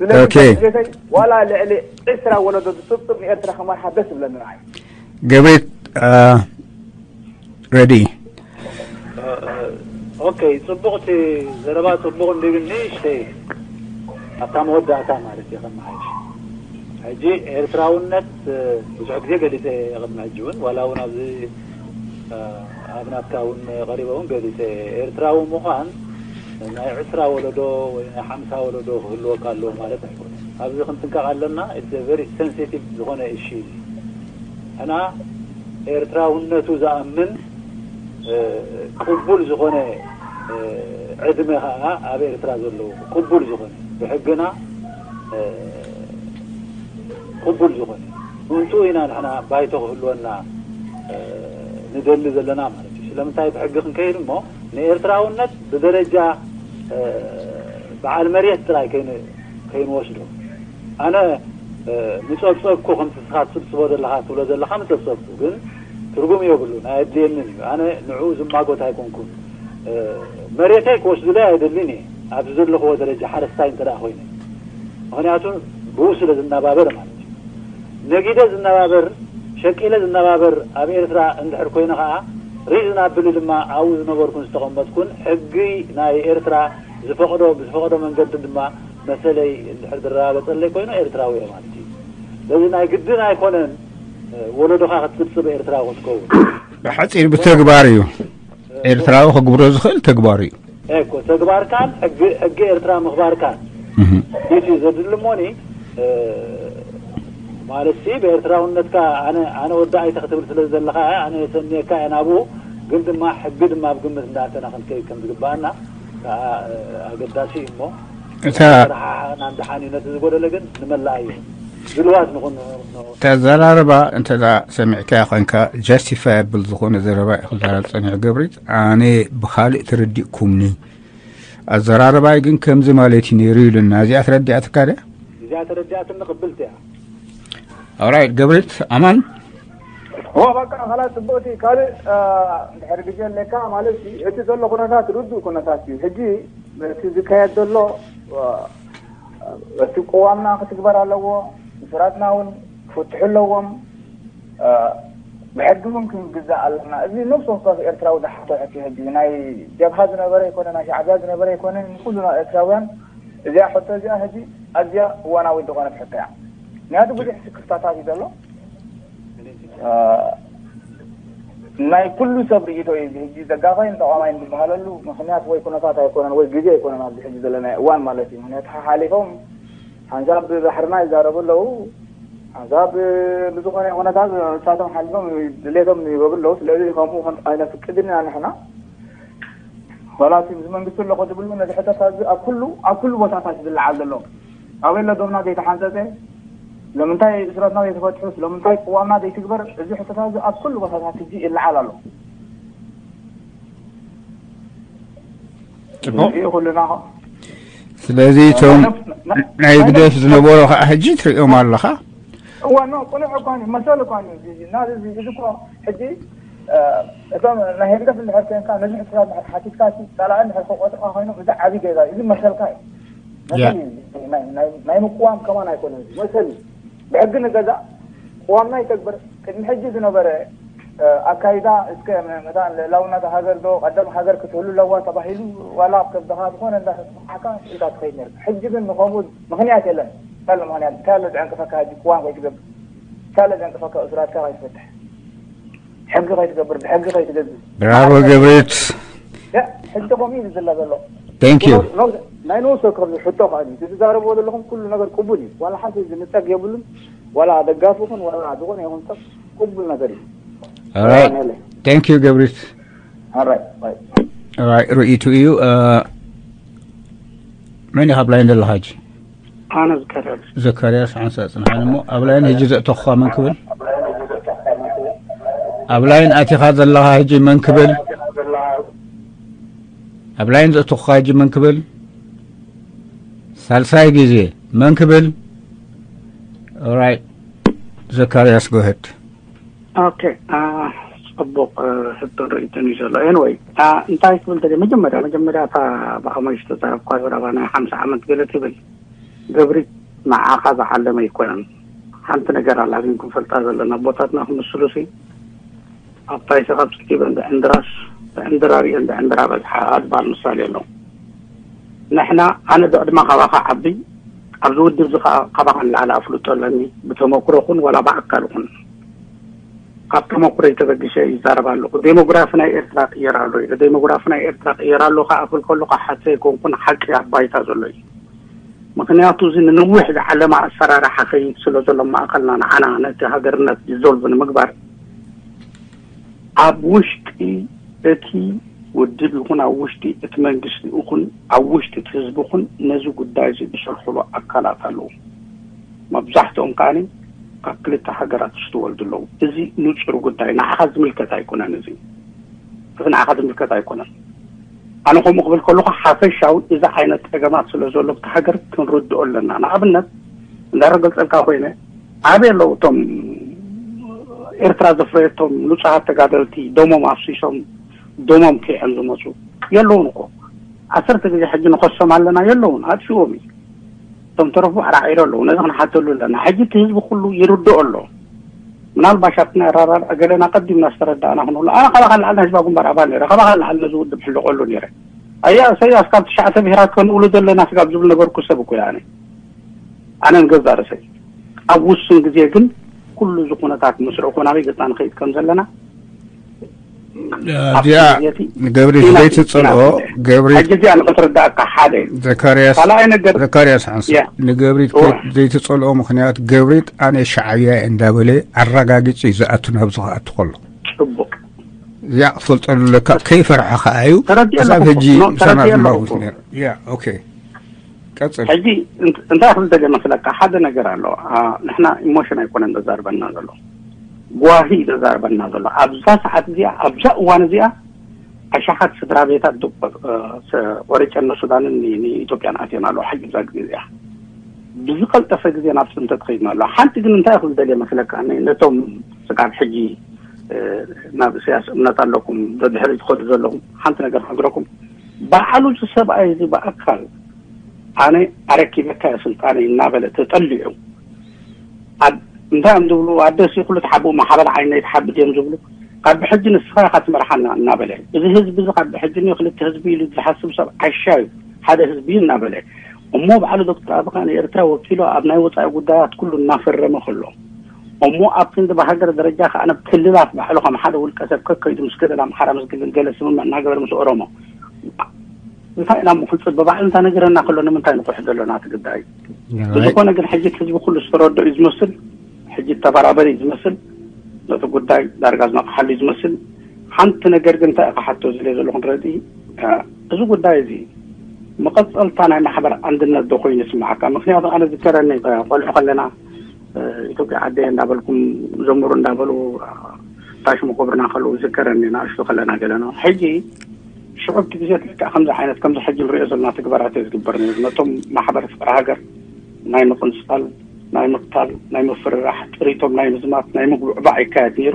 ስለዚ ኦኬ። ቤተይ ዋላ ልዕሊ ዕስራ ወለዶ ዝጥብጥብ ንኤርትራ ክመርሓ ደስ ይብለኒ ንዓይ። ገብሬት ረዲ ኦኬ፣ ጽቡቕቲ ዘረባ ጽቡቕ እንዲብል ንእሽተይ ኣብታ መወዳእታ ማለት እየ ከመሓይሽ። ሕጂ ኤርትራውነት ብዙሕ ግዜ ገሊጸ እየ ቅድሚ ሕጂ እውን ዋላ እውን ኣብዚ ኣብ ናትካ እውን ቀሪበ እውን ገሊጸ ኤርትራዊ ምዃን ናይ ዕስራ ወለዶ ወይ ናይ ሓምሳ ወለዶ ክህልወካ ኣለዎ ማለት ኣይኮነን። ኣብዚ ክንጥንቀቕ ኣለና። It's a very sensitive ዝኾነ issue እዩ። ሕና ኤርትራውነቱ ዝኣምን ቅቡል ዝኾነ ዕድመ ከዓ ኣብ ኤርትራ ዘለዉ ቅቡል ዝኾነ ብሕግና ቅቡል ዝኾነ ምእንትኡ ኢና ንሕና ባይቶ ክህልወና ንደሊ ዘለና ማለት እዩ። ስለምንታይ ብሕጊ ክንከይድ እሞ ንኤርትራውነት ብደረጃ በዓል መሬት ጥራይ ከይንወስዶ ኣነ ምጸብጸብኩ ከምቲ ንስኻ ትጽብጽቦ ዘለኻ ትብሎ ዘለኻ ምጸብጸብኩ ግን ትርጉም የብሉን ኣየድልየንን እዩ። ኣነ ንዕኡ ዝማጎት ኣይኮንኩን። መሬተይ ክወስዱለይ ኣይደልን እየ ኣብዚ ዘለኽዎ ደረጃ ሓረስታይ እንተ ኮይነ ምኽንያቱ ብኡ ስለ ዝነባበር ማለት እዩ። ነጊደ ዝነባበር ሸቂለ ዝነባበር ኣብ ኤርትራ እንድሕር ኮይነ ከዓ ሪዝን ኣብሊ ድማ ኣብኡ ዝነበርኩን ዝተቐመጥኩን ሕጊ ናይ ኤርትራ ዝፈቕዶ ብዝፈቕዶ መንገዲ ድማ መሰለይ እንድሕር ዝረጋገፀለይ ኮይኑ ኤርትራዊ እየ ማለት እዩ። ስለዚ ናይ ግድን ኣይኮነን ወለዶኻ ክትፅብፅብ ኤርትራዊ ክትከውን። ብሓፂር ብተግባር እዩ ኤርትራዊ ክግብሮ ዝኽእል ተግባር እዩ። እኮ ተግባርካን ሕጊ ኤርትራ ምኽባርካን ኢትዩ ዘድሊ እሞኒ ማለት ሲ ብኤርትራውነትካ ኣነ ኣነ ወዲ ኣይተ ክትብል ስለ ዘለኻ ኣነ የሰንየካ እየ ናብኡ። ግን ድማ ሕጊ ድማ ኣብ ግምት እንዳኣተና ክንከይድ ከም ዝግባኣና ከዓ ኣገዳሲ እዩ። እሞ እታ ተረሓሓና እንድሓን እዩ። ነቲ ዝጎደለ ግን ንመላእ እዩ። ድልዋት ንኹን። እታ ኣዘራርባ እንተ ደኣ ሰሚዕካያ ኮይንካ፣ ጀስቲፋያብል ዝኾነ ዘረባ እዩ ክዛረብ ጸኒሑ ገብሪት። ኣነ ብኻልእ ተረዲእኩምኒ። ኣዘራርባይ ግን ከምዚ ማለት እዩ ነይሩ ኢሉና። እዚኣ ተረዲኣትካ ድያ? እዚኣ ተረዲኣትኒ ቅብልቲ እያ። ኦራይት ገብሪት ኣማን። ኦ በቃ፣ ኻላስ ጽቡቕቲ። ካልእ እንድሕር ግዜ ኣለካ ማለት እዩ። እቲ ዘሎ ኩነታት ርዱእ ኩነታት እዩ። ሕጂ እቲ ዝካየድ ዘሎ እቲ ቅዋምና ክትግበር ኣለዎ። እሱራትና እውን ክፍትሑ ኣለዎም። ብሕጊ እውን ክንግዛእ ኣለና። እዚ ነብሲ ወከፍ ኤርትራዊ ዝሓቶ ሕቶ ሕጂ ናይ ጀብሃ ዝነበረ ኣይኮነ፣ ናይ ሻዕብያ ዝነበረ ኣይኮነ፣ ንኩሉ ናይ ኤርትራውያን እዚኣ ሕቶ እዚኣ ሕጂ ኣዝያ እዋናዊት ዝኾነት ሕቶ እያ። ምክንያቱ ብዙሕ ስክፍታታት እዩ ዘሎ። ናይ ኩሉ ሰብ ርእይቶ እዩ። እዚ ሕጂ ደጋፋይን ተቓዋማይን ዝበሃለሉ ምኽንያት ወይ ኩነታት ኣይኮነን ወይ ግዜ ኣይኮነን ኣብዚ ሕጂ ዘለናዮ እዋን ማለት እዩ። ምኽንያቱ ሓሓሊፎም ሓንሳብ ብባሕርና ይዛረቡ ኣለዉ። ሓንሳብ ብዝኾነ ኩነታት ንሳቶም ሓሊፎም ድሌቶም ይገብሩ ኣለዉ። ስለዚ ከምኡ ከነፍቅድ ኢና ንሕና። ዋላ እቲ ምስ መንግስቲ ኣለኹ ዝብሉ ነዚ ሕቶታት እዚ ኣብ ኩሉ ኣብ ኩሉ ቦታታት እዩ ዝለዓል ዘሎ። ኣበይ ኣሎ ዶብና ዘይተሓንፀፀ? ስለምንታይ እሱራትና ዘይተፈትሑ? ስለምንታይ ቅዋምና ዘይትግበር? እዚ ሕቶታት እዚ ኣብ ኩሉ ቦታታት ሕጂ ይለዓል ኣሎ። ጽቡቕ። ንሪኦ ኩልና። ስለዚ እቶም ናይ ህግደፍ ዝነበሩ ከዓ ሕጂ ትሪኦም ኣለኻ። እዋ ኖ፣ ቅኑዕ እኳ እዩ፣ መሰል እኳ እዩ። እዚ እና እዚ እዚ እኮ ሕጂ እቶም ናይ ህግደፍ እንድሕር ኮይንካ ነዚ ሕቶታት እንድሕር ሓቲትካ እቲ ጸላኢ እንድሕር ከቆጥርካ ኮይኖም እዚ ዓቢ ጌጋ እዩ። እዚ መሰልካ እዩ። መሰል እዩ። ናይ- ናይ- ናይ ምቅዋም ከማን ኣይኮነን፣ እዚ መሰል እዩ። ብሕጊ ንገዛእ፣ ቅዋምና ይተግበር። ቅድሚ ሕጂ ዝነበረ ኣካይዳ እስከ መታን ልእላውነት ሃገር ዶ ቀደም ሃገር ክትህሉ ኣለዋ ተባሂሉ ዋላ ኣብ ከብድኻ ዝኾነ እንዳተስማዓካ ኢልካ ትኸይድ ነርካ። ሕጂ ግን ንኸምኡ ምኽንያት የለን። ካለ ምኽንያት ካለ ዘዕንቅፈካ ሕጂ ቅዋም ከይትገብር ካለ ዘዕንቅፈካ እሱራትካ ከይትፈትሕ ሕጊ ከይትገብር ብሕጊ ከይትገዝእ ብራቮ ገብሬት። ያ ሕጂ ከምኡ እዩ ዝዝላ ዘሎ። Thank you። ናይ ንኡስ ወከፍ ሕቶ ከዓ እዩ። እቲ ትዛረብዎ ዘለኹም ኩሉ ነገር ቅቡል እዩ። ዋላ ሓንቲ ዝንጸግ የብሉን። ዋላ ደጋፊ ይኹን ዋላ ዝኾነ ይኹን ሰብ ቅቡል ነገር እዩ። Alright. Thank you ገብሪት። Alright. Alright. ርእይቱ እዩ። መን ኢኻ ኣብ ላይን ዘለኻ ሕጂ? ኣነ ዝከረብ ዘካርያስ ሓንሳ ጽንሓን እሞ ኣብ ላይን ሕጂ ዘእተኹኻ መን ክብል? ኣብ ላይን ኣቲኻ ዘለኻ ሕጂ መን ክብል? ኣብ ላይን ዘእተኹኻ ሕጂ መን ክብል? ሳልሳይ ግዜ መን ክብል? Alright. ዘካርያስ go ahead. ኦኬ። ጽቡቕ ሕቶን ርእይቶን እዩ ዘሎ። Anyway፣ እንታይ ክብል ደልየ፣ መጀመርያ መጀመርያ እታ ብኣማይ ዝተዛረብኳ ዘረባ ናይ ሓምሳ ዓመት ገለ ትብል ገብሪት ንዓኻ ዝዓለመ ኣይኮነን። ሓንቲ ነገር ኣላ ግን ክንፈልጣ ዘለና፣ ኣቦታትና ክምስሉሲ ኣብ ጣይሰ ካብ ስኪበን ዘዕንድራስ ዘዕንድራ ርእየን ዘዕንድራ በዝሓ ዝበሃል ምሳሌ ኣሎ። ንሕና ኣነ ብዕድመ ካባኻ ዓቢ ኣብዚ ውድብ እዚ ከዓ ካባኻ ንላዕሊ ኣፍልጦ ኣለኒ ብተመክሮ ኹን ዋላ ብኣካል ኹን። ካብ ተመኩረይ ተበጊሰ ይዛረብ ኣለኹ። ዴሞግራፊ ናይ ኤርትራ ቅየር ኣሎ ኢለ። ዴሞግራፊ ናይ ኤርትራ ቅየር ኣሎ ክኣፍል ከለኹ ሓሰ ኣይኮንኩን፣ ሓቂ ኣብ ባይታ ዘሎ እዩ። ምኽንያቱ እዚ ንነዊሕ ዝዓለመ ኣሰራርሓ ከይድ ስለ ዘሎ ማእኸልና ንዓና ነቲ ሃገርነት ዲዞልቭ ንምግባር ኣብ ውሽጢ እቲ ውድብ ይኹን ኣብ ውሽጢ እቲ መንግስቲ ይኹን ኣብ ውሽጢ እቲ ህዝቢ ይኹን ነዚ ጉዳይ እዚ ዝሰርሕሉ ኣካላት ኣለዉ። መብዛሕትኦም ከዓኒ ካብ ክልተ ሃገራት ዝተወልዱ ኣለዉ። እዚ ንጹር ጉዳይ ንዓኻ ዝምልከት ኣይኮነን። እዚ እዚ ንዓኻ ዝምልከት ኣይኮነን። ኣነ ከምኡ ክብል ከለኹ ሓፈሻዊ እዚ ዓይነት ጸገማት ስለ ዘሎ ብቲ ሃገር ክንርድኦ ኣለና። ንኣብነት እንዳረገልጸልካ ኮይነ ኣበይ ኣለዉ እቶም ኤርትራ ዘፍረየቶም ንጹሃት ተጋደልቲ ደሞም ኣፍሲሶም ደሞም ከይዐን ዝመጹ የለውን እኮ። ዓሰርተ ግዜ ሕጂ ንኸሶም ኣለና የለውን፣ ኣጥፊዎም እዩ። እቶም ተረፉ ኣራዒሮ ኣለዉ። ነዚ ክንሓተሉ ኣለና። ሕጂ እቲ ህዝቢ ኩሉ ይርድኦ ኣሎ። ምናልባሽ ኣብቲ ናይ ራራር ገለና ቀዲምና ዝተረዳእና ክንብሎ ኣነ ካባኻ ንላዕሊ ናይ ህዝባ ግንባር ኣባል ነይረ። ካባኻ ንላዕሊ ነዚ ውድብ ሕልቀሉ ነይረ። ኣያ እሰያስ ካብ ትሽዓተ ብሄራት ከንብሉ ዘለና ስጋብ ዝብል ነበርኩ ሰብ እኮ እየ ኣነ። ኣነን ገዛ ርእሰይ ኣብ ውሱን ግዜ ግን ኩሉ እዚ ኩነታት ምስርዑ ኮናበይ ገጽና ንኸይድ ከም ዘለና ኣብዚኣ ንገብሪት ዘይትጸልኦ፣ ገብሪት ሕጂ እዚኣ ንኽትርዳእካ ሓደ እዩ። ዘካርያስ ካልኣይ ነገር ዘካርያስ ሓንሳ ያ። ንገብሪት እወ። ዘይትጸልኦ ምኽንያት፣ ገብሪት ኣነ ሻዕብያ እየ እንዳበለ ኣረጋጊጹ እዩ ዝኣቱ፣ ናብዚ ክኣቱ ከሎ። ጽቡቅ። እዚኣ ክትፈልጠሉ ኣለካ። ከይፈርሐ ከኣ እዩ። ተረዲኤ ክሳብ ኣለኹ ሕጂ እኮ። ኖ፣ ምሳና ተረዲኤ ኣለኹ ዝማውት እኮ። ነይሩ። ያ፣ ኦኬ። ቀጽል። ሕጂ እንት-፣ እንታይ ክብል ደልየ መስለካ? ሓደ ነገር ኣሎ። ኣ፣ ንሕና ኢሞሽን ኣይኮነን ዘዛርበና ዘሎ። ጓሂ እዩ ዘዛርበና ዘሎ። ኣብዛ ሰዓት እዚኣ፣ ኣብዛ እዋን እዚኣ፣ ኣሽሓት ስድራ ቤታት ዶ-፣ እ፣ ሰ-፣ ቆሪጨን ንሱዳንን ን-፣ ንኢትዮጵያን ኣትየን ኣለዋ። ሕጂ እዛ ግዜ እዚኣ ብዝቐልጠፈ ግዜ ናብ ጽንተት ኸይድና ኣለዋ። ሓንቲ ግን እንታይ ክብል ደልየ መስለካ? ነ-፣ ነቶም ስጋብ ሕጂ፣ እ፣ ናብ ኢሳያስ እምነት ኣለኩም፣ ደድሕሪ ትኸዱ ዘለኹም፣ ሓንቲ ነገር ክነግረኩም። በዓሉ እዚ ሰብኣይ እዚ ብኣካል ኣነ ኣረኪበካ እየ ስልጣነይ እናበለ ተጠሊዑ፣ ኣድ-፣ እንታይ እዮም ዝብሉ? ኣደሲ ኩሉ ተሓብኡ ማሕበል ዓይነይ ትሓብእ እዮም ዝብሉ። ካብ ብሕጂ ንስኻ ኢኻ ትመርሓና እናበለ፣ እዚ ህዝቢ እዚ ካብ ብሕጂ እኒኦ ክልተ ህዝቢ ኢሉ ዝሓስብ ሰብ ዓሻ እዩ፣ ሓደ ህዝቢ እዩ እናበለ። እሞ በዓሉ ዶክተር ኣቢ ከኣ ንኤርትራ ወኪሉ ኣብ ናይ ወጻኢ ጉዳያት ኩሉ እናፈረመ ከሎ፣ እሞ ኣብ ክንዲ ብሃገር ደረጃ ከኣ ናብ ክልላት ባዕሉ ከም ሓደ ውልቀ ሰብ ከከይዱ ምስ ክልል ኣምሓራ ምስ ክልል ገለ ስምምዕ እናገበረ ምስ ኦሮሞ እንታይ ኢና እሞ ክንጽበ? ባዕሉ እንተ ነገረና ከሎ ንምንታይ ንቑሕ ዘሎና እቲ ግዳይ? ብዝኾነ ግን ሕጂ እቲ ህዝቢ ኩሉ ዝተረድኦ እዩ ዝመስል፣ ሕጂ ተበራበረ እዩ ዝመስል፣ ነቲ ጉዳይ ዳርጋ ዝነቕሓሉ እዩ ዝመስል። ሓንቲ ነገር ግን እንታይ ክሓቶ ዝደልየ ዘለኹ ንረድኢ፣ እ፣ እዚ ጉዳይ እዚ መቐጸልታ ናይ ማሕበር ኣንድነት ዶ ኮይኑ ይስምዓካ? ምኽንያቱ ኣነ ዝከረኒ፣ እ፣ ቆልዑ ከለና፣ እ፣ ኢትዮጵያ ዓደየ እንዳበልኩም ዘምሩ እንዳበሉ፣ እ፣ ታሽሙ ክብርና ከለዉ ዝከረኒ ንኣሽቱ ከለና ገለ ነው። ሕጂ ሽዑ እቲ ግዜ ልክዕ ከምዚ ዓይነት፣ ከምዚ ሕጂ ንሪኦ ዘለና ተግባራት እዩ ዝግበር ነይሩ። ነቶም ማሕበር ፍቕሪ ሃገር ናይ ምቕንጻል፣ ናይ ምቕታል፣ ናይ ምፍርራሕ፣ ጥሪቶም ናይ ምዝማት፣ ናይ ምጉብዕባዕ ይካየድ ነይሩ።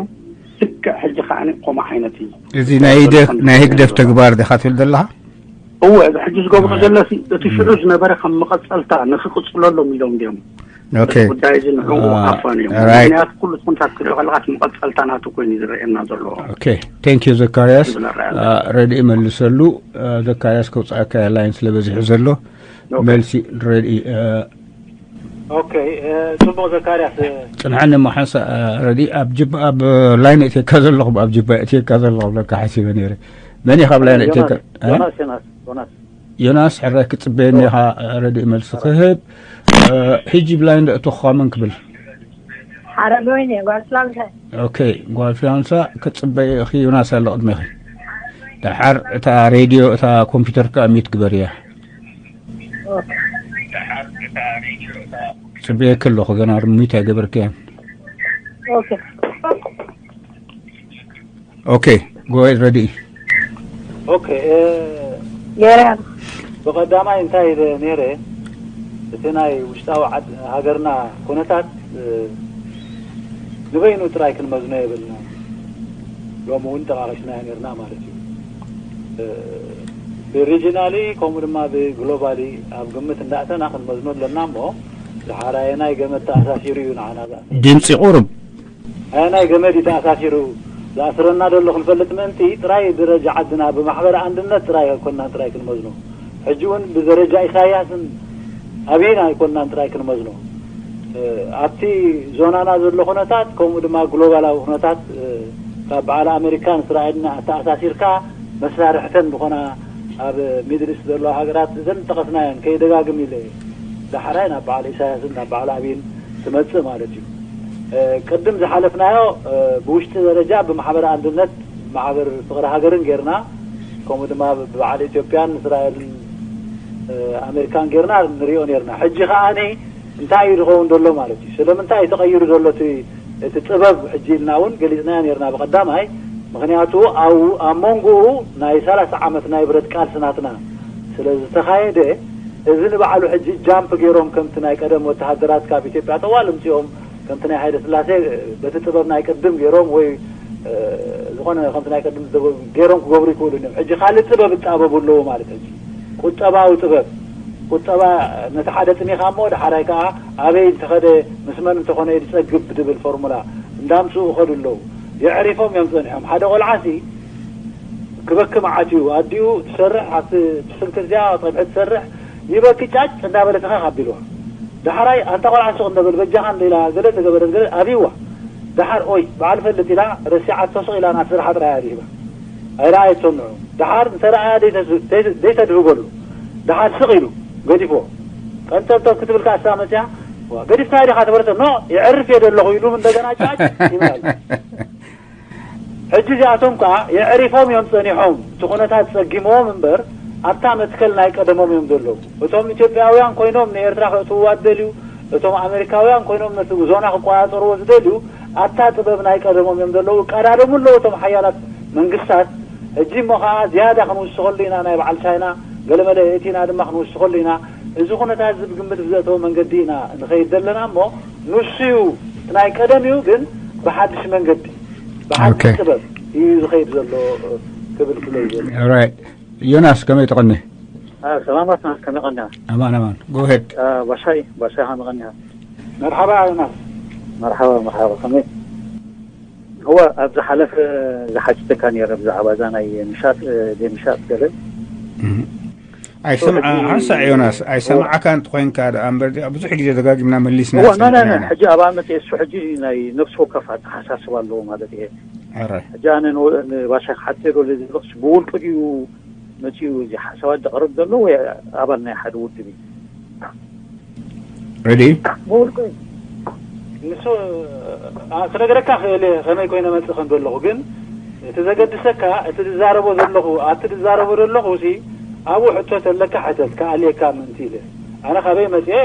ልክዕ ሕጂ ከኣ ከምኡ ዓይነት እዩ። እዚ ናይ ህግደፍ፣ ናይ ህግደፍ ተግባር ዲኻ ትብል ዘለኻ? እወ፣ እዚ ሕጂ ዝገብሮ እወ። ዘለሲ እቲ ሽዑ ዝነበረ ከም መቐጸልታ ንኽቕጽለሎም ኢሎም ድዮም? ኦኬ። እቲ ጉዳይ እዚ ንዕኡ አ፣ ኣፋንዮም። ራይት። ምኽንያቱ ኩሉ ኩንታት ክትሪኦ ከለኻ እቲ መቐጸልታ ናቱ ኮይኑ እዩ ዝረኣየና ዘሎ። ኦኬ። ቴንክ ዩ ዘካርያስ። ዝብል ኣረኣእያ አ፣ ረድኢ መልሰሉ። አ፣ ዘካርያስ ከውጻእካ ላይን ስለ በዚሑ ዘሎ። ኦኬ። መልሲ ረድኢ፣ አ፣ ኦኬ፣ እ፣ ጽቡቕ ዘካርያስ፣ እ፣ ጽንሓኒ እሞ ሓንሳእ፣ አ፣ ረድኢ ኣብ ጅባ፣ ኣብ ላይን እትየካ ዘለኹ፣ ኣብ ጅባ እትየካ ዘለኹ ብለካ ሓሲበ ነይረ። መን ኢኻ ኣብ ላይን ዮናስ፣ እትየካ? እ? ዮናስ፣ ዮናስ፣ ዮናስ። ዮናስ፣ ሕራይ ክትጽበየኒ ኦ። ኢኻ፣ ረድኢ መልሲ ክህብ። እ፣ ሕጂ ብላይ እንደ እቶኻ መን ክብል? ሓረገወይኒ፣ ጓል ፍላንሳ። ኦኬ፣ ጓል ፍላንሳ ክትጽበየ ኢኺ፣ ዮናስ ኣሎ ቅድሜኺ። ደሓር እታ ሬድዮ፣ እታ ኮምፒውተር ከኣ ሚዩት ግበርያ። ኦኬ። ጽበየኪ ኣለኹ፣ ገና ሚዩት ኣይገበርክያን። ኦኬ። ኦኬ፣ ጎ ኣሄድ ረድኢ። ኦኬ፣ እ፣ ገይረ። ብቐዳማይ እንታይ ኢለ ነይረ፣ እቲ ናይ ውሽጣዊ ዓድ-፣ ሃገርና ኩነታት፣ እ፣ ንበይኑ ጥራይ ክንመዝኖ የብልና። ሎሚ እውን ጠቓቒስናዮ ነይርና ማለት እዩ። እ፣ ብሪጂናሊ ከምኡ ድማ ብግሎባሊ ኣብ ግምት እንዳእተና ክንመዝኖ ኣለና እሞ፣ ደሓር ኣየናይ ገመድ ተኣሳሲሩ እዩ ንዓና ዝኣስር? ድምፂ ቁሩብ። ኣየናይ ገመድ እዩ ተኣሳሲሩ ዝኣስረና ዘሎ ክንፈልጥ ምእንቲ ጥራይ ደረጃ ዓድና ብማሕበር ኣንድነት ጥራይ ኣይኮንናን ጥራይ ክንመዝኖ። ሕጂ እውን ብደረጃ ኢሳያስን ኣብይን ኣይኮንናን ጥራይ ክንመዝኖ። እ፣ ኣብቲ ዞናና ዘሎ ኩነታት ከምኡ ድማ ግሎባላዊ ኩነታት፣ እ፣ ካብ በዓል ኣሜሪካን እስራኤልን ኣተኣሳሲርካ መሳርሕተን ዝኾና ኣብ ሚድል ኢስት ዘለዋ ሃገራት እዘን ጠቐስናየን ከይደጋግም ኢለ እየ። ዳሕራይ ናብ በዓል ኢሳያስን ናብ በዓል ኣብይን ትመጽእ ማለት እዩ። እ፣ ቅድም ዝሓለፍናዮ፣ እ፣ ብውሽጢ ደረጃ ብማሕበር ኣንድነት ማሕበር ፍቕሪ ሃገርን ጌርና፣ ከምኡ ድማ ብበዓል ኢትዮጵያን እስራኤልን፣ እ፣ ኣሜሪካን ጌርና ንሪኦ ኔርና። ሕጂ ከኣ እንታይ እዩ ዝኸውን ዘሎ ማለት እዩ? ስለምንታይ እዩ ተቐይሩ ዘሎ እቲ፣ እቲ ጥበብ? ሕጂ ኢልና እውን ገሊጽናዮ ኔርና ብቐዳማይ። ምኽንያቱ ኣብ፣ ኣብ መንጎኡ ናይ ሰላሳ ዓመት ናይ ብረት ቃልሲ ናትና ስለ ዝተኻየደ፣ እዚ ንባዕሉ ሕጂ ጃምፕ ገይሮም ከምቲ ናይ ቀደም ወተሃደራት ካብ ኢትዮጵያ ጠዋል እምጺኦም ከምቲ ናይ ሃይለ ስላሴ በቲ ጥበብ ናይ ቅድም ገይሮም ወይ፣ እ፣ ዝኾነ ከምቲ ናይ ቅድም ዝገበሩ ገይሮም ክገብሩ ይክእሉ እዮም። ሕጂ ካልእ ጥበብ ይጣበቡ ኣለዉ ማለት ሕጂ ቁጠባዊ ጥበብ፣ ቁጠባ ነቲ ሓደ ጥኒኻ እሞ ደሓራይ ከኣ ኣበይ እንተኸደ ምስ መን እንተኾነ እዩ ዝጸግብ ብድብል ፎርሙላ እንዳምጽኡ ይኸዱ ኣለዉ። የዕሪፎም እዮም ጸኒሖም። ሓደ ቆልዓሲ ክበኪ መዓት እዩ። ኣዲኡ ትሰርሕ፣ ኣብቲ ትስንክር እዚኣ ጸብሒ ትሰርሕ፣ ይበኪ ጫጭ እንዳበለት ኸኽ ኣቢልዋ። ደሓራይ ኣንታ ቆልዓ ስቕ እንደበል በጃኻ እንደ ኢላ ገለ ተገበረት ገለ ኣብይዋ። ደሓር ኦይ በዓል ፈልጥ ኢላ ረሲዓቶ ስቕ ኢላ ናብቲ ስርሓ ጥራይ ኣድሂባ። ኣይረኣየቶን ንዑ። ደሓር እንተ ረኣያ ደይተስ-፣ ደይ-፣ ደይተድህበሉ። ደሓር ስቕ ኢሉ ገዲፎ። ቀንጠብጠብ ክትብል ከኣ እሳ መጽያ፣ "ዋ፣ ገዲፍካዮ ዲኻ?" ተበለቶ፣ "ኖ፣ የዕርፍ እየ ዘለኹ" ኢሉ እንደገና ጫጭ ይብል ኣሎ። ሕጂ እዚኣቶም ከኣ የዕሪፎም እዮም ጸኒሖም። እቲ ኩነታት ጸጊምዎም እምበር፣ ኣብታ መትከል ናይ ቀደሞም እዮም ዘለዉ። እቶም ኢትዮጵያውያን ኮይኖም ንኤርትራ ከእትውዋ ዝደልዩ፣ እቶም ኣሜሪካውያን ኮይኖም ነቲ ዞና ክቆጻጸርዎ ዝደልዩ፣ ኣብታ ጥበብ ናይ ቀደሞም እዮም ዘለዉ። ይቀዳደሙ ኣለዉ እቶም ሓያላት መንግስታት። ሕጂ እሞ ኸኣ ዝያዳ ክንውስኸሉ ኢና፣ ናይ በዓል ቻይና ገለመለ የእቲና ድማ ክንውስኸሉ ኢና። እዚ ኩነታት እዚ ብግምት ብዘእተወ መንገዲ ኢና ንኸይድ ዘለና እሞ፣ ንሱ እዩ እቲ ናይ ቀደም እዩ፣ ግን ብሓድሽ መንገዲ፣ ብሓድሽ ኦኬ። ጥበብ እዩ ዝኸይድ ዘሎ ክብል ክለይ ዘሎ። ኦራይት። ዮናስ፣ ከመይ ትቐኒ? አ፣ ሰላማት ናት፣ ከመይ ቀኒኻ? ኣማን፣ ኣማን። ጎ ሄድ። አ፣ ባሻይ፣ ባሻይ ከመይ ቀኒኻ? መርሓባ ዮናስ። መርሓባ፣ መርሓባ። ከመይ? እወ፣ ኣብ ዝሓለፈ ዝሓቲተካ ነይረ ብዛዕባ እዛ ናይ ምሻጥ፣ እ፣ ዘይምሻጥ ገለ። እህ። ኣይሰምዓ-፣ ሕጂ ሓንሳእ ዮናስ፣ እወ። ኣይሰምዓካ እንተኾይንካ ደኣ እምበር፣ እዚኣ ብዙሕ ግዜ ደጋጊምና መሊስና እወ፣ ና፣ ና፣ ና፣ ሰሚዕና ኢና። ሕጂ ኣብኣ መጽእ እሱ ሕጂ ናይ ነፍሲ ወከፍ ኣተሓሳስባ ኣለዎ ማለት እየ። ሕራይ። ሕጂ ኣነ ን-፣ ንባሻ ክሓትዮ ደልየ ዘለኹስ ብውልቂ ድዩ መጺኡ እዚ ሓሳባት ዘቕርብ ዘሎ ወይ ኣባል ናይ ሓደ ውድብ እዩ? ሬዲ? ብውልቂ እዩ። ንሱ፣ ኣ፣ ክነግረካ ክእል እየ ከመይ ኮይነ መጽእ ከም ዘለኹ፣ ግን እቲ ዘገድሰካ እቲ ዝዛረቦ ዘለኹ፣ ኣብቲ ዝዛረቦ ዘለኹ ሲ ኣብኡ ሕቶ ተለካ ሕተት፣ ክኣልየካ ምእንቲ ኢለ። ኣነ ካበይ መጽኤ፣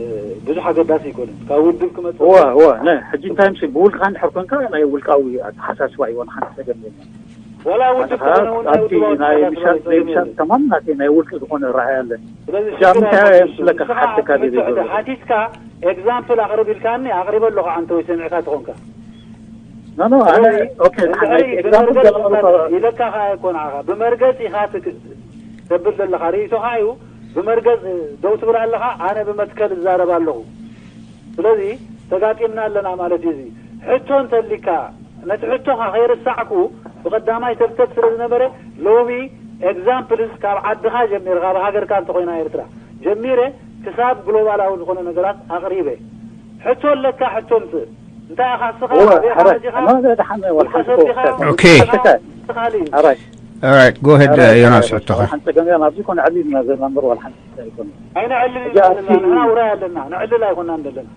እ፣ ብዙሕ ኣገዳሲ ኣይኮነን። ካብ ውድብ ክመጽእ እወ፣ ከሎ እወ፣ ነ-፣ ሕጂ እንታይ ምስ ብውልቅኻ እንድሕር ኮንካ ናይ ውልቃዊ ኣተሓሳስባ እዩ፣ ዋላ ሓንቲ ጸገም የለን። ዋላ ውድብ ኣንታ ኮነ እውን ናይ ኣብቲ ውድባዊ ናይ ኣተሓሳስባ ምሻጥ ዘይጸገም ዘይምሻጥ የለን። ከማን ናተይ ናይ ውልቂ ዝኾነ ራእይ ኣለኒ። ስለዚ እዛ ሽግር ምንታይ ኣይኮነን እሱ። ስለካ ንስኻ ሓተካ ክትምትሕ ደይ ዶ? ሓቲትካ ኤግዛምፕል ኣቕርብ ኢልካኒ፣ ኣቕሪበ ኣለኹ፣ ኣንተ ወይ ሰሚዕካ ተኾንካ። ኖ፣ ኖ፣ ኣነ፣ ስለዚ ኦኬ፣ እንድሕሪ ናይ ኤግዛምፕል ብመርገጽ ገለ ኢኻ ማለት ት-፣ ኢለካ ኸኣ ኣይኮን ዓኻ። ብመርገጽ ኢኻ ትክ-፣ ተብል ዘለኻ። ርእይቶኻ እዩ። ብመርገጽ ደው ትብል ኣለኻ፣ ኣነ ብመትከል እዛረብ ኣለኹ። ስለዚ ተጋጢምና ኣለና ማለት እዩ። እዚ ሕቶ እንተሊካ፣ ነቲ ሕቶኻ ከይርሳዕኩ፣ ብቐዳማይ ተብተብ ስለ ዝነበረ፣ ሎሚ ኤግዛምፕልስ ካብ ዓድኻ ጀሚርካ፣ ካብ ሃገርካ እንተኾይና ኤርትራ ጀሚረ፣ ክሳብ ግሎባላዊ ዝኾነ ነገራት ኣቕሪበ። ሕቶ ኣለካ፣ ሕቶ ምጽእ። እንታይ ኢኻ ንስኻ? እወ፣ ኣበይ ኢኻ ሕራይ። መጺኻ? ኖ፣ ኖ፣ ደሓን፣ ወላ ውልቀ ሓንቲ ሰብ ዲኻ? ተወሰደ። ኦኬ። ውልቀ ሰብ ዲኻ? ሕራይ። ኦራይት፣ ጎ ሄድ፣ ሕራይ፣ ዮናስ፣ ሕራይ። ሕቶኻ። ወላ ሓንቲ ጸገም የለን። ኣብዚ ኮነ ዕሊልና ዘለና እምበር፣ ወላ ሓንቲ ኣይኮነን። ኣይነዕልልን ሕጂ ኣለና። ኣብቲ ንሕና ውራይ ኣለና። ነዕልል ኣይኮናን ዘለና።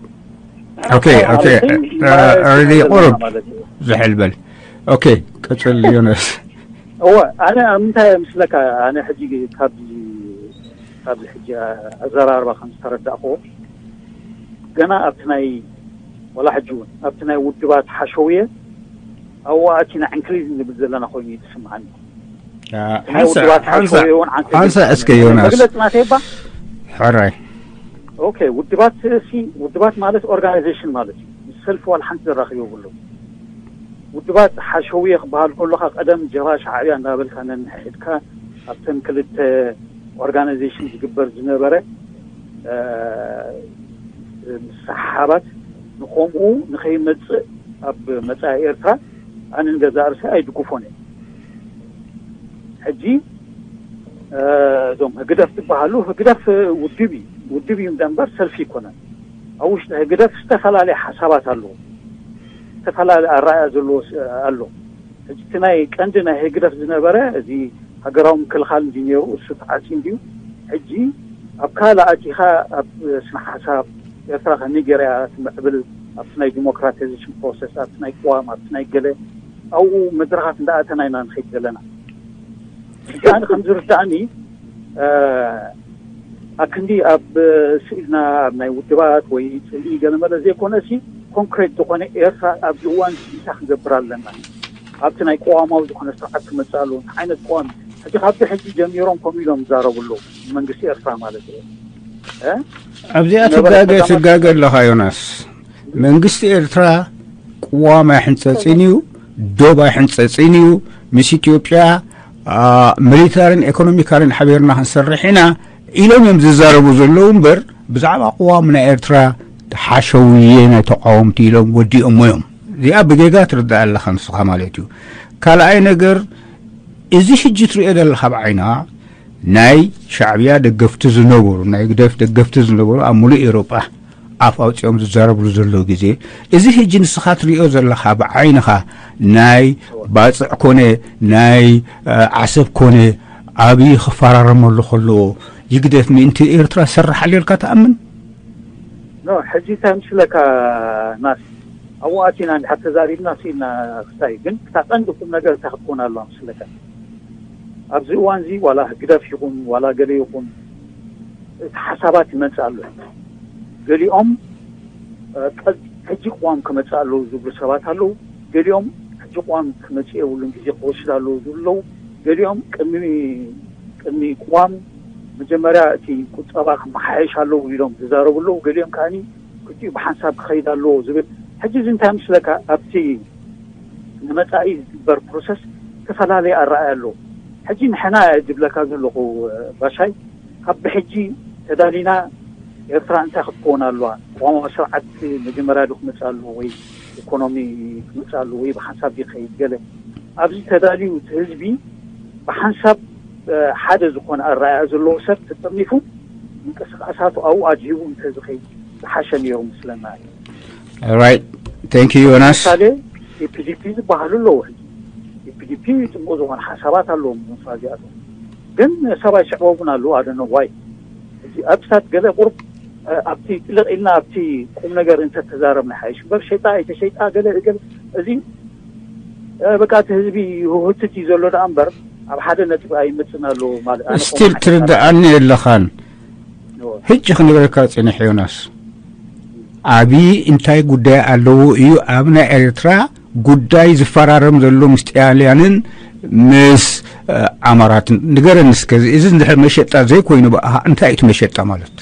ኦኬ፣ ኦኬ። ማለት እዩ፣ እ፣ ማለት ኦሬዲ እዩ ቁሩብ ማለት እዩ። ዝሕል በል። ኦኬ፣ ቀጽል ዮናስ። እወ፣ ኣነ ኣብ ምንታይ እየ ምስለካ፣ ኣነ ሕጂ ካብዚ፣ ካብዚ ሕጂ ኣዘራርባ ከም ዝተረዳእክዎ፣ ገና ኣብቲ ናይ፣ ወላ ሕጂ እውን ኣብቲ ናይ ውድባት ሓሸውየ ኣብኡ ኣቲና ዕንክሊል ንብል ዘለና ኮይኑ እዩ ዝስምዓኒ። ያ፣ ናይ ሓንሳእ፣ ውድባት ሓንሳእ፣ ሓሸውየ እውን ዓንክሊል ሓንሳእ እስከ ዝስምዓኒ። ዮናስ። መግለጺ ናተይ እባ? ሕራይ። ኦኬ፣ ውድባት ሲ፣ ውድባት ማለት ኦርጋናይዜሽን ማለት እዩ። ምስ ሰልፊ ዋላ ሓንቲ ዘራኽብ የብሉን። ውድባት ሓሸውየ ክበሃል ከለኻ ቀደም ጀብሃ ሻዕብያ እንዳበልካ ነንሕድካ ኣብተን ክልተ ኦርጋናይዜሽን ዝግበር ዝነበረ፣ እ፣ ምስሕሓባት ንኸምኡ ንኸይመጽእ ኣብ መጻኢ ኤርትራ ኣነ ንገዛእ ርእሰይ ኣይድግፎን እየ። ሕጂ፣ እ፣ እዞም ህግደፍ ዝበሃሉ፣ ህግደፍ ውድብ እዩ፣ ውድብ እዩ እምበር ሰልፊ ኣይኮነን። ኣብ ውሽጢ ህግደፍ ዝተፈላለየ ሓሳባት ኣለዎ፣ ዝተፈላለየ ኣረኣእያ ዘለዎ ስ-፣ ኣሎ። ሕጂ እቲ ናይ ቀንዲ ናይ ህግደፍ ዝነበረ እዚ ሃገራዊ ምክልኻል እንዲ ነይሩ፣ እሱ ተዓጽዩ እንድዩ። ሕጂ ኣብ ካልእ ኣቲኻ ኣብ ስነ ሓሳብ ኤርትራ ከመይ ገይራ እያ ትምዕብል፣ ኣብቲ ናይ ዲሞክራታይዜሽን ፕሮሰስ፣ ኣብቲ ናይ ቅዋም፣ ኣብቲ ናይ ገለ ኣብኡ መድረኻት እንዳኣተና ኢና ንኸይድ ዘለና። ሕጂ ኣነ ከም ዝርዳእኒ፣ እ፣ ኣክንዲ ኣብ ስኢልና ኣብ ናይ ውድባት ወይ ጽልኢ ገለመለ ዘይኮነ ሲ ኮንክሬት ዝኾነ ኤርትራ ኣብዚ እዋን እዚ እንታይ ክንገብር ኣለና? ኣብቲ ናይ ቅዋማዊ ዝኾነ ስርዓት ክመጽእ ኣለዎ። እንታይ ዓይነት ቅዋም? ሕጂ ካብቲ ሕጂ ጀሚሮም ከምኡ ኢሎም ይዛረቡ ኣለዉ። መንግስቲ ኤርትራ ማለት እዩ። እ? ኣብዚኣ ዝነበረ ትጋገ፣ ተዛማዲ ትጋገ ኣለኻ ዮናስ። መንግስቲ ኤርትራ ቅዋም ኣይሕንጸጽን እዩ፣ ዶብ ኣይሕንጸጽን እዩ። ምስ ኢትዮጵያ፣ አ፣ ሚሊታርን ኤኮኖሚካልን ሓቢርና ክንሰርሕ ኢና ኢሎም እዮም ዝዛረቡ ዘለዉ እምበር፣ ብዛዕባ ቅዋም ናይ ኤርትራ ሓሸውየ ናይ ተቃወምቲ ኢሎም ወዲኦሞ እዮም። እዚኣ ብጌጋ ትርዳእ ኣለኻ ንስኻ ማለት እዩ። ካልኣይ ነገር፣ እዚ ሕጂ ትሪኦ ዘለኻ ብዓይና ናይ ሻዕብያ ደገፍቲ ዝነበሩ፣ ናይ ህግደፍ ደገፍቲ ዝነበሩ ኣብ ሙሉእ ኤውሮጳ ኣፍ ኣውፂኦም ዝዛረብሉ ዘለዉ ግዜ፣ እዚ ሕጂ ንስኻ ትሪኦ ዘለኻ ብዓይንኻ ናይ ባፅዕ ኮነ ናይ ዓሰብ ኮነ ኣብይ ክፈራረመሉ ከለዎ ይግደፍ ምእንቲ ኤርትራ ዝሰርሕ ኣሎ ኢልካ ትኣምን? ኖ ሕጂ እንታይ ምስለካ ናስ ኣብኡ ኣቲና እንድሕር ተዛሪብና ስኢልና ክስታይ ግን እታ ቀንዲ ቁም ነገር እንታይ ክትኮን ኣለዋ ምስለካ ኣብዚ እዋን እዚ ዋላ ህግደፍ ይኹን ዋላ ገለ ይኹን እቲ ሓሳባት ይመፅእ ኣሎ ገሊኦም ሕጂ ቅዋም ክመፅእ ኣለዉ ዝብሉ ሰባት ኣለዉ ገሊኦም ሕጂ ቅዋም ክመፅእ የብሉን ግዜ ክወስድ ኣለዉ ዝብሉ ኣለዉ ገሊኦም ቅድሚ ቅድሚ ቅዋም መጀመርያ እቲ ቁጠባ ክመሓየሽ ኣለዉ ኢሎም ዝዛረቡ ኣለዉ ገሊኦም ከዓኒ ክልቲኡ ብሓንሳብ ክኸይድ ኣለዎ ዝብል ሕጂ እዚ እንታይ ምስለካ ኣብቲ ንመፃኢ ዝግበር ፕሮሰስ ዝተፈላለየ ኣረኣያ ኣለዎ ሕጂ ንሕና ዝብለካ ዘለኹ ባሻይ ካብ ብሕጂ ተዳሊና ኤርትራ እንታይ ክትከውን ኣለዋ ቅዋማዊ ስርዓት መጀመርያ ዶ ክመፅእ ኣለዎ ወይ ኢኮኖሚ ክመፅእ ኣለዎ ወይ ብሓንሳብ ይኸይድ ገለ ኣብዚ ተዳልዩ እቲ ህዝቢ ብሓንሳብ ሓደ ዝኾነ ኣረኣያ ዘለዎ ሰብ ተጠርኒፉ ምንቅስቃሳቱ ኣብኡ ኣድሂቡ እንተዝኸይድ ዝሓሸ ነይሩ ምስለና እዩ። Right. Thank you, ዮናስ። ምሳሌ ኢፒዲፒ ዝበሃሉ ኣለዉ ሕጂ ኢፒዲፒ ፅቡቅ ዝኾነ ሓሳባት ኣለዎም እዞም ሰባት እዚኣቶም ግን ሰብ ኣይስዕቦምን ኣለዉ ኣደነ ዋይ እዚ ኣብሳት ገለ ቁርብ ኣብቲ ጥልቕ ኢልና ኣብቲ ቁም ነገር እንተተዛረብና ሓይሽ እምበር ሸይጣ ኣይተሸይጣ ገለ ገለ እዚ በቃ እቲ ህዝቢ ህውትት እዩ ዘሎ ደኣ እምበር ኣብ ሓደ ነጥቢ ኣይመፅን ኣሎ ማለት ኣነ ስቲል ትርድኣኒ የለኻን። ሕጂ ክነግረካ ፅንሕ ዮናስ፣ ኣብይ እንታይ ጉዳይ ኣለዎ እዩ ኣብ ናይ ኤርትራ ጉዳይ ዝፈራረም ዘሎ ምስ ጥያልያንን ምስ ኣማራትን? ንገረኒ እስከ፣ እዚ እንድሕር መሸጣ ዘይኮይኑ ብኣኻ እንታይ እዩ እቲ መሸጣ ማለት?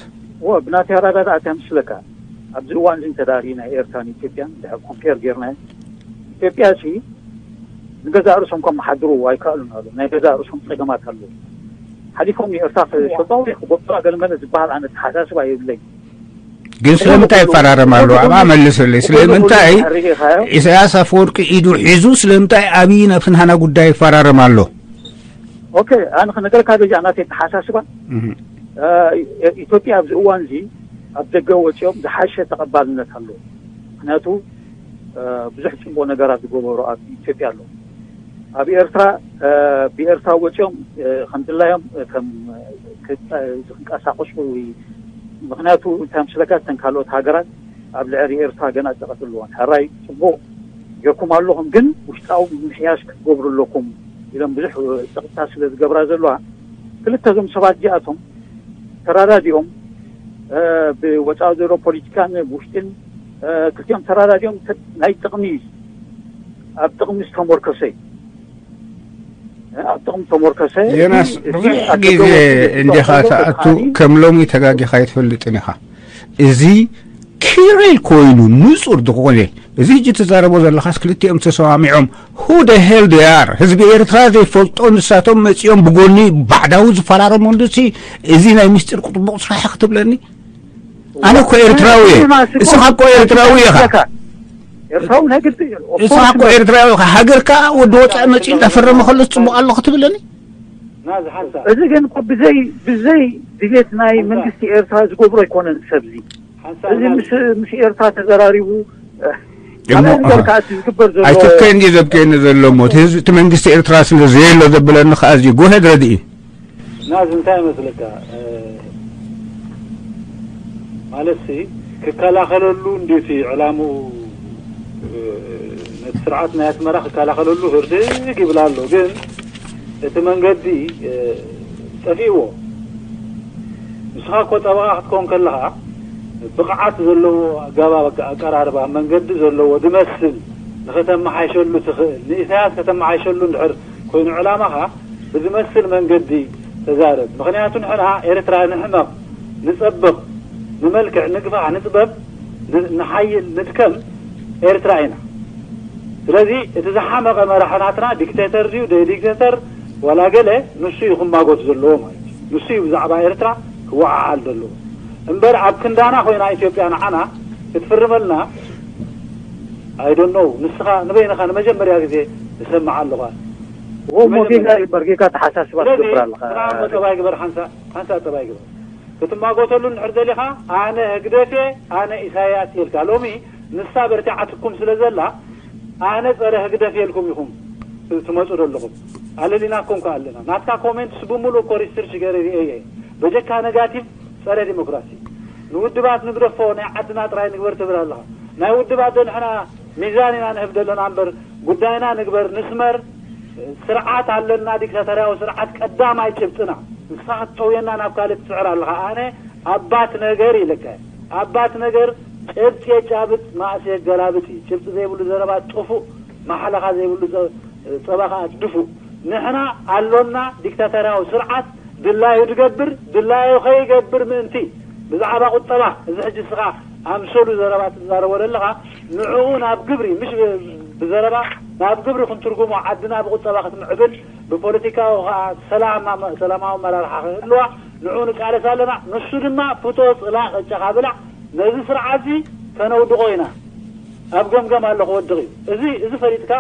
እወ ብናተይ ኣረዳድኣ እንታይ ምስለካ ኣብዚ እዋን እዚ እንተዳሪእና ኤርትራን ኢትዮጵያን ድሕር ኮምፔር ጌርናዮ ኢትዮጵያ ሲ ንገዛእ ርእሶም ከመሓድሩ ኣይከኣሉን ኣለዉ ናይ ገዛእ ርእሶም ፀገማት ኣለዉ ሓሊፎም ንኤርትራ ክሸጦ ወይ ክጎብጡራ ገለመለ ዝበሃል ኣነ ተሓሳስባ የብለይ ግን ስለምንታይ ይፈራረም ኣለዉ ኣብኣ መልስለይ ስለምንታይ ኢሳያስ ኣፈወርቂ ኢዱ ሒዙ ስለምንታይ ኣብይ ናብቲ ናህና ጉዳይ ይፈራረም ኣሎ ኦኬ ኣነ ክነገርካ በዚኣ ናተይ ተሓሳስባ ኢትዮጵያ ኣብዚ እዋን እዚ ኣብ ደገ ወፂኦም ዝሓሸ ተቐባልነት ኣለዎ ምክንያቱ ብዙሕ ፅቡቅ ነገራት ዝገበሩ ኣብ ኢትዮጵያ ኣለዉ ኣብ ኤርትራ ብኤርትራ ወፂኦም ከም ድላዮም ከም ዝንቀሳቀሱ ወይ ምክንያቱ እንታይ ምስለካ እተን ካልኦት ሃገራት ኣብ ልዕሊ ኤርትራ ገና ጸቐት ኣለዎን ሕራይ ፅቡቅ ጌርኩም ኣለኹም ግን ውሽጣዊ ምምሕያሽ ክትገብሩ ኣለኩም ኢሎም ብዙሕ ፀቕጥታ ስለ ዝገብራ ዘለዋ ክልተ እዞም ሰባት እዚኣቶም ተራዳዲኦም ብወፃኢ ዘሎ ፖለቲካን ብውሽጥን ክልቲኦም ተራዳዲኦም ናይ ጥቕሚ ኣብ ጥቕሚ ዝተሞርከሰ እዩ ኣብ ጥቕሚ ተሞርከሰ ዮናስ ብዙሕ ግዜ እንዲኻ ተኣቱ ከም ሎሚ ተጋጊኻ ኣይትፈልጥን ኢኻ እዚ ክልል ኮይኑ ንጹር ዝኾነ እዚ ሕጂ ትዛረቦ ዘለኻስ ክልቲኦም ተሰማሚዖም who the hell they are ህዝቢ ኤርትራ ዘይፈልጦ ንሳቶም መጺኦም ብጎኒ ባዕዳዊ ዝፈራረሙ እንድሲ እዚ ናይ ምስጢር ቁጥቡቕ ስራሕ ክትብለኒ ኣነ እኮ ኤርትራዊ እየ እስኻ እኮ ኤርትራዊ ኢኻ ኤርትራዊ ናይ ግዲ እስኻ እኮ ኤርትራዊ ኢኻ ሃገርካ ወዲ ወጻኢ መጺኡ እንዳፈረመ ከሎ ጽቡቕ ኣሎ ክትብለኒ እዚ ግን እኮ ብዘይ ብዘይ ድሌት ናይ መንግስቲ ኤርትራ ዝገብሮ ኣይኮነን ሰብዚ እዚ ምስ ኤርትራ ተዘራሪቡ ካልእ ነገር ከዓ እቲ ዝግበር ዘሎ ኣይትብከ እንዲ ዘብከየኒ ዘሎ እሞ እቲ ህዝቢ እቲ መንግስቲ ኤርትራ ስለ ዘየሎ ዘብለኒ ከዓ እዚ ጎሄድ ረድኢ ናዚ እንታይ ይመስለካ ማለትሲ ክከላኸለሉ እንዲቲ ዕላምኡ ነቲ ስርዓት ናይ ኣስመራ ክከላኸለሉ ህርድግ ይብል ኣሎ ግን እቲ መንገዲ ጠፊእዎ። ንስኻ እኮ ጠበቓ ክትኮን ከለኻ ብቕዓት ዘለዎ ኣገባብ ኣቀራርባ መንገዲ ዘለዎ ዝመስል ንኸተመሓይሸሉ ትኽእል ንኢሳያስ ከተመሓይሸሉ እንድሕር ኮይኑ ዕላማኻ ብዝመስል መንገዲ ተዛረብ። ምኽንያቱ ንሕና ኤርትራ ንሕመቕ፣ ንጸብቕ፣ ንመልክዕ፣ ንግፋሕ፣ ንጥበብ፣ ንሓይል፣ ንድከም ኤርትራ ኢና። ስለዚ እቲ ዝሓመቐ መራሒ ናትና ዲክቴተር ድዩ ደይ ዲክቴተር ዋላ ገለ ንሱ እዩ ክማጎት ዘለዎ ማለት እዩ። ንሱ እዩ ብዛዕባ ኤርትራ ክወዓዓል ዘለዎ እምበር ኣብ ክንዳና ኮይና ኢትዮጵያ ንዓና ክትፍርመልና I don't know ንስኻ ንበይንኻ ንመጀመርያ ግዜ እሰምዓ ኣለኹ። እሞ ጌጋ እዩ እምበር ጌጋ ተሓሳስባ ትገብር ኣለኻ። ጠባይ ግበር ሓንሳ ሓንሳ ጠባይ ግበር። ክትማጎተሉ እንድሕር ደሊኻ ኣነ ህግደፍ እየ ኣነ ኢሳያስ እየ ኢልካ። ሎሚ ንሳ በርቲዓትኩም ስለ ዘላ ኣነ ጸረ ህግደፍ እየ ኢልኩም ኢኹም ትመጹ ዘለኹም። ኣለሊናኩም ከ ኣለና። ናትካ ኮሜንትስ ብምሉእ እኮ ሪሰርች ገይረ ርእየ እየ። በጀካ ነጋቲቭ ጸረ ዲሞክራሲ። ንውድባት ንግደፎ ናይ ዓድና ጥራይ ንግበር ትብል ኣለኻ። ናይ ውድባት ዶ ንሕና ሚዛን ኢና ንህብ ዘለና እምበር ጉዳይና ንግበር ንስመር። ስርዓት ኣለና፣ ዲክታተርያዊ ስርዓት ቀዳማይ ጭብጥና። ንስኻ ክትጠውየና ናብ ካልእ ትስዕር ኣለኻ። ኣነ ኣባት ነገር ኢለካ። ኣባት ነገር ጭብጢ የጫብጥ ማእስ የገላብጥ እዩ። ጭብጢ ዘይብሉ ዘረባ ጥፉእ፣ ማሕለኻ ዘይብሉ ጸ- ጸባ ኸዓ ድፉእ። ንሕና ኣሎና ዲክታተርያዊ ስርዓት ድላዩ ድገብር ድላዩ ከይገብር ምእንቲ ብዛዕባ ቁጠባ እዚ ሕጂ እስኻ ኣምሰሉ ዘረባ ትዛረቦ ዘለኻ ንዕኡ ናብ ግብሪ ምሽ ብዘረባ ናብ ግብሪ ክንትርጉሞ ዓድና ብቁጠባ ክትምዕብል ብፖለቲካዊ ከዓ ሰላማ- ሰላማዊ ኣመራርሓ ክህልዋ ንዕኡ ንቃለስ ኣለና። ንሱ ድማ ፍቶ ጽላእ ቅጫኻ ብላዕ ነዚ ስርዓት እዚ ከነውድቖ ኢና። ኣብ ገምገም ኣሎ ክወድቕ እዩ። እዚ እዚ ፈሊጥካ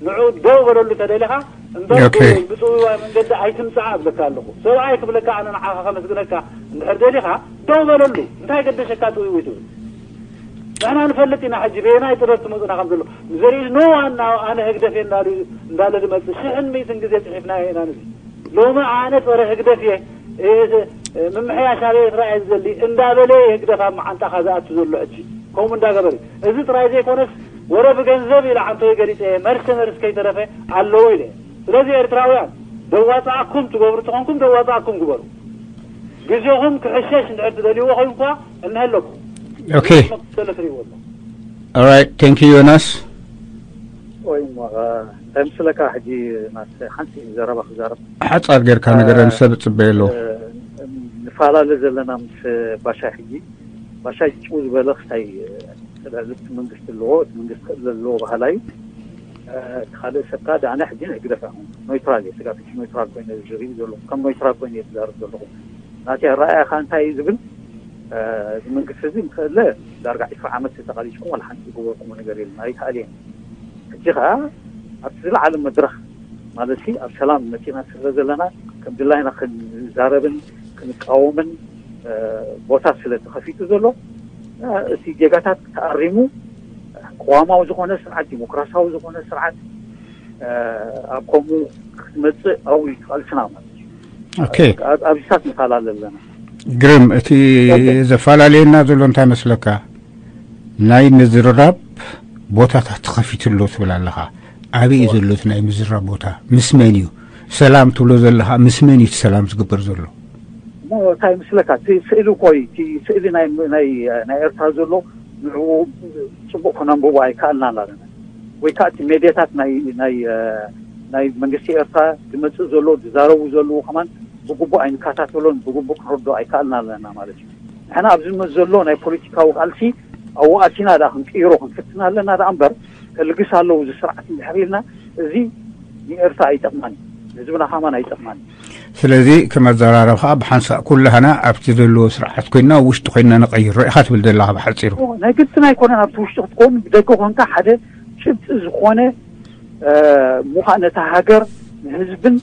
ንዑ ደው በለሉ ተደሊኻ እምበር ኦኬ። ብፅውዋይ መንገዲ ኣይትምፃእ እብለካ ኣለኹ። ሰብኣይ ክብለካ ኣነ ንዓኻ ከመስግነካ እንድሕር ደሊኻ ደው በለሉ። እንታይ ገደሸካ ፅውውይ ትብል? ንሕና ንፈልጥ ኢና ሕጂ በየናይ ጥበብ ትመፁና ከም ዘሎ። ዘርኢ ኖ ዋና ኣነ ህግደፍ እየ እንዳሉ እንዳለ ዝመፅእ ሽሕን ሚእትን ግዜ ፅሒፍናዮ ኢና። ንዚ ሎሚ ኣነ ፀረ ህግደፍ እየ፣ እ፣ ምምሕያሽ ኣብ ኤርትራ እየ ዝደሊ እንዳበለ ህግደፍ ኣብ መዓንጣኻ ዝኣቱ ዘሎ ሕጂ ከምኡ እንዳገበረ። እዚ ጥራይ ዘይኮነስ ወረ ብገንዘብ ኢለ ዓንቶይ ገሊፀ እየ፣ መርሰነርስ ከይተረፈ ኣለዉ ኢለ። ስለዚ ኤርትራውያን ደዋፃኣኩም ትገብሩ ተኾንኩም ደዋፃኣኩም ግበሩ። ግዜኹም ክሕሸሽ እንድሕር ትደልይዎ ኮይንኳ እነሀለኩም። ኦኬ። ሰለ ትርእይዎ ኣሎ። Alright, thank you ዮናስ። ወይ እሞ እንታይ ምስለካ ሕጂ ናት ሓንቲ ዘረባ ክዛረብ ሓጻር ጌርካ ነገር ንሰብ ጽበየ ኣለዎ። ንፈላለ ዘለና ምስ ባሻይ ሕጂ ባሻይ ጭው ዝበለ ክሳይ ልዕሊ እቲ መንግስቲ ኣለዎ እቲ መንግስቲ ክእለ ኣለዎ ባህላ እዩ። እቲ ካልእ ሰብካ ዳዕና ሕጂ ናይ ግደፍ ኖይትራል እየ ስጋፊ ኖይትራል ኮይነ ዝርኢ ዘለኹ ከም ኖይትራል ኮይነ እየ ዝዛረብ ዘለኹ። ናተይ ኣረኣእያ ከኣ እንታይ እዩ ዝብል እዚ መንግስቲ እዚ እንተለ ዳርጋ ዒስራ ዓመት ተቃሊስኩም ዋላ ሓንቲ ዝገበርኩሞ ነገር የለን ኣይከኣል እየ። ሕጂ ከኣ ኣብቲ ዝለዓለ መድረኽ ማለት ኣብ ሰላም መፂና ስለ ዘለና ከም ድላይና ክንዛረብን ክንቃወምን ቦታ ስለ ተኸፊቱ ዘሎ እቲ ጌጋታት ተኣሪሙ ቅዋማዊ ዝኾነ ስርዓት ዲሞክራሲያዊ ዝኾነ ስርዓት ኣብ ከምኡ ክትመፅእ ኣብኡ እዩ ቃልስና ማለት እዩ። ኦኬ ኣብዚታት ንፈላለ ኣለና። ግርም እቲ ዘፈላለየና ዘሎ እንታይ መስለካ? ናይ ምዝርራብ ቦታታት ተኸፊቱ ኣሎ ትብል ኣለኻ። ኣበይ እዩ ዘሎ እቲ ናይ ምዝራብ ቦታ? ምስ መን እዩ? ሰላም ትብሎ ዘለኻ ምስ መን እዩ እቲ ሰላም ዝግበር ዘሎ? እሞ እንታይ ምስለካ እቲ ስእሊ እኮ እዩ እቲ ስእሊ ናይ ናይ ናይ ኤርትራ ዘሎ ንዕኡ ፅቡቅ ክነንብቦ ኣይከኣልናን ኣለና። ወይ ከዓ እቲ ሜድያታት ናይ ናይ ናይ መንግስቲ ኤርትራ ዝመፅእ ዘሎ ዝዛረቡ ዘለዉ ከማን ብግቡእ ኣይንከታተሎን ብግቡእ ክንረዶ ኣይከኣልና ኣለና ማለት እዩ። ንሕና ኣብዚ ዝመፅ ዘሎ ናይ ፖለቲካዊ ቃልሲ ኣብኡ ኣቲና ዳ ክንቅይሮ ክንፍትን ኣለና ዳ እምበር ከልግስ ኣለዉ እዚ ስርዓት እንድሕር ኢልና እዚ ንኤርትራ ኣይጠቕማን እዩ። ንህዝብና ከማን ኣይጠቕማን እዩ። ስለዚ ከም ኣዘራረብኻ ብሓንሳእ ኩላህና ኣብቲ ዘለዎ ስርዓት ኮይንና ውሽጢ ኮይንና ንቐይሮ ኢኻ ትብል ዘለኻ ብሓፂሩ። ናይ ግድን ኣይኮነን ኣብቲ ውሽጢ ክትኮን ብደገ ኮንካ ሓደ ጭብጢ ዝኾነ ሙኻእ ነታ ሃገር ንህዝብን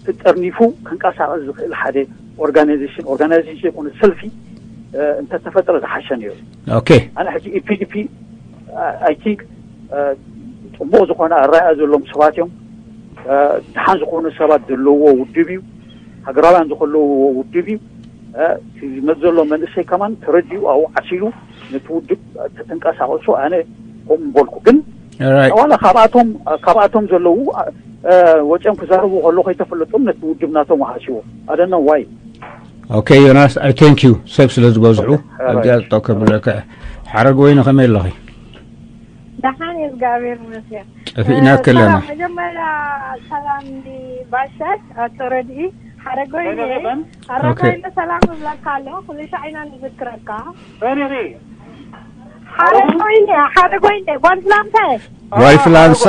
ተጠርኒፉ ክንቀሳቐስ ዝኽእል ሓደ ኦርጋናይዜሽን ኦርጋናይዜሽን ዘይኮነ ሰልፊ እንተተፈጥረ ዝሓሸ ነይሩ። ኦኬ ኣነ ሕጂ ኢፒዲፒ ኣይ ቲንክ ፅቡቕ ዝኾነ ኣረኣእያ ዘለዎም ሰባት እዮም። ደሓን ዝኾኑ ሰባት ዘለውዎ ውድብ እዩ። ሃገራውያን ዝኸለውዎ ውድብ እዩ። እቲ ዝመፅ ዘሎ መንእሰይ ከማን ተረዲኡ ኣብኡ ዓሲሉ ነቲ ውድብ ተተንቀሳቐሶ ኣነ ከምኡ ምበልኩ። ግን Alright. ዋላ ካብኣቶም ካብኣቶም ዘለዉ ወፂኦም ክዛረቡ ከሎ ከይተፈለጦም ነቲ ውድብ ናቶም ኣሃስዎ ኣደነ ዋይ ኦኬ ዮናስ I thank you ሰብ ስለ ዝበዝሑ ኣብዚኣ ጠው ከብለካ እየ። ሓረግ ወይኒ ከመይ ኣለኺ? ደሓን እየ እግዚኣብሔር ይመስገን። ጠፊእና ከለና ሰላም፣ መጀመርያ ሰላም ባሻይ ኣቶ ረድኢ ሓረጎይኒ ኣረጋይነ ሰላም እብለካ ኣለኹ። ኩሉ ሻዕ ኢና ንዝክረካ። ሓረጎይኒ ሓረጎይኒ ጓል ፍላንሳ እየ። ጓል ፍላንሳ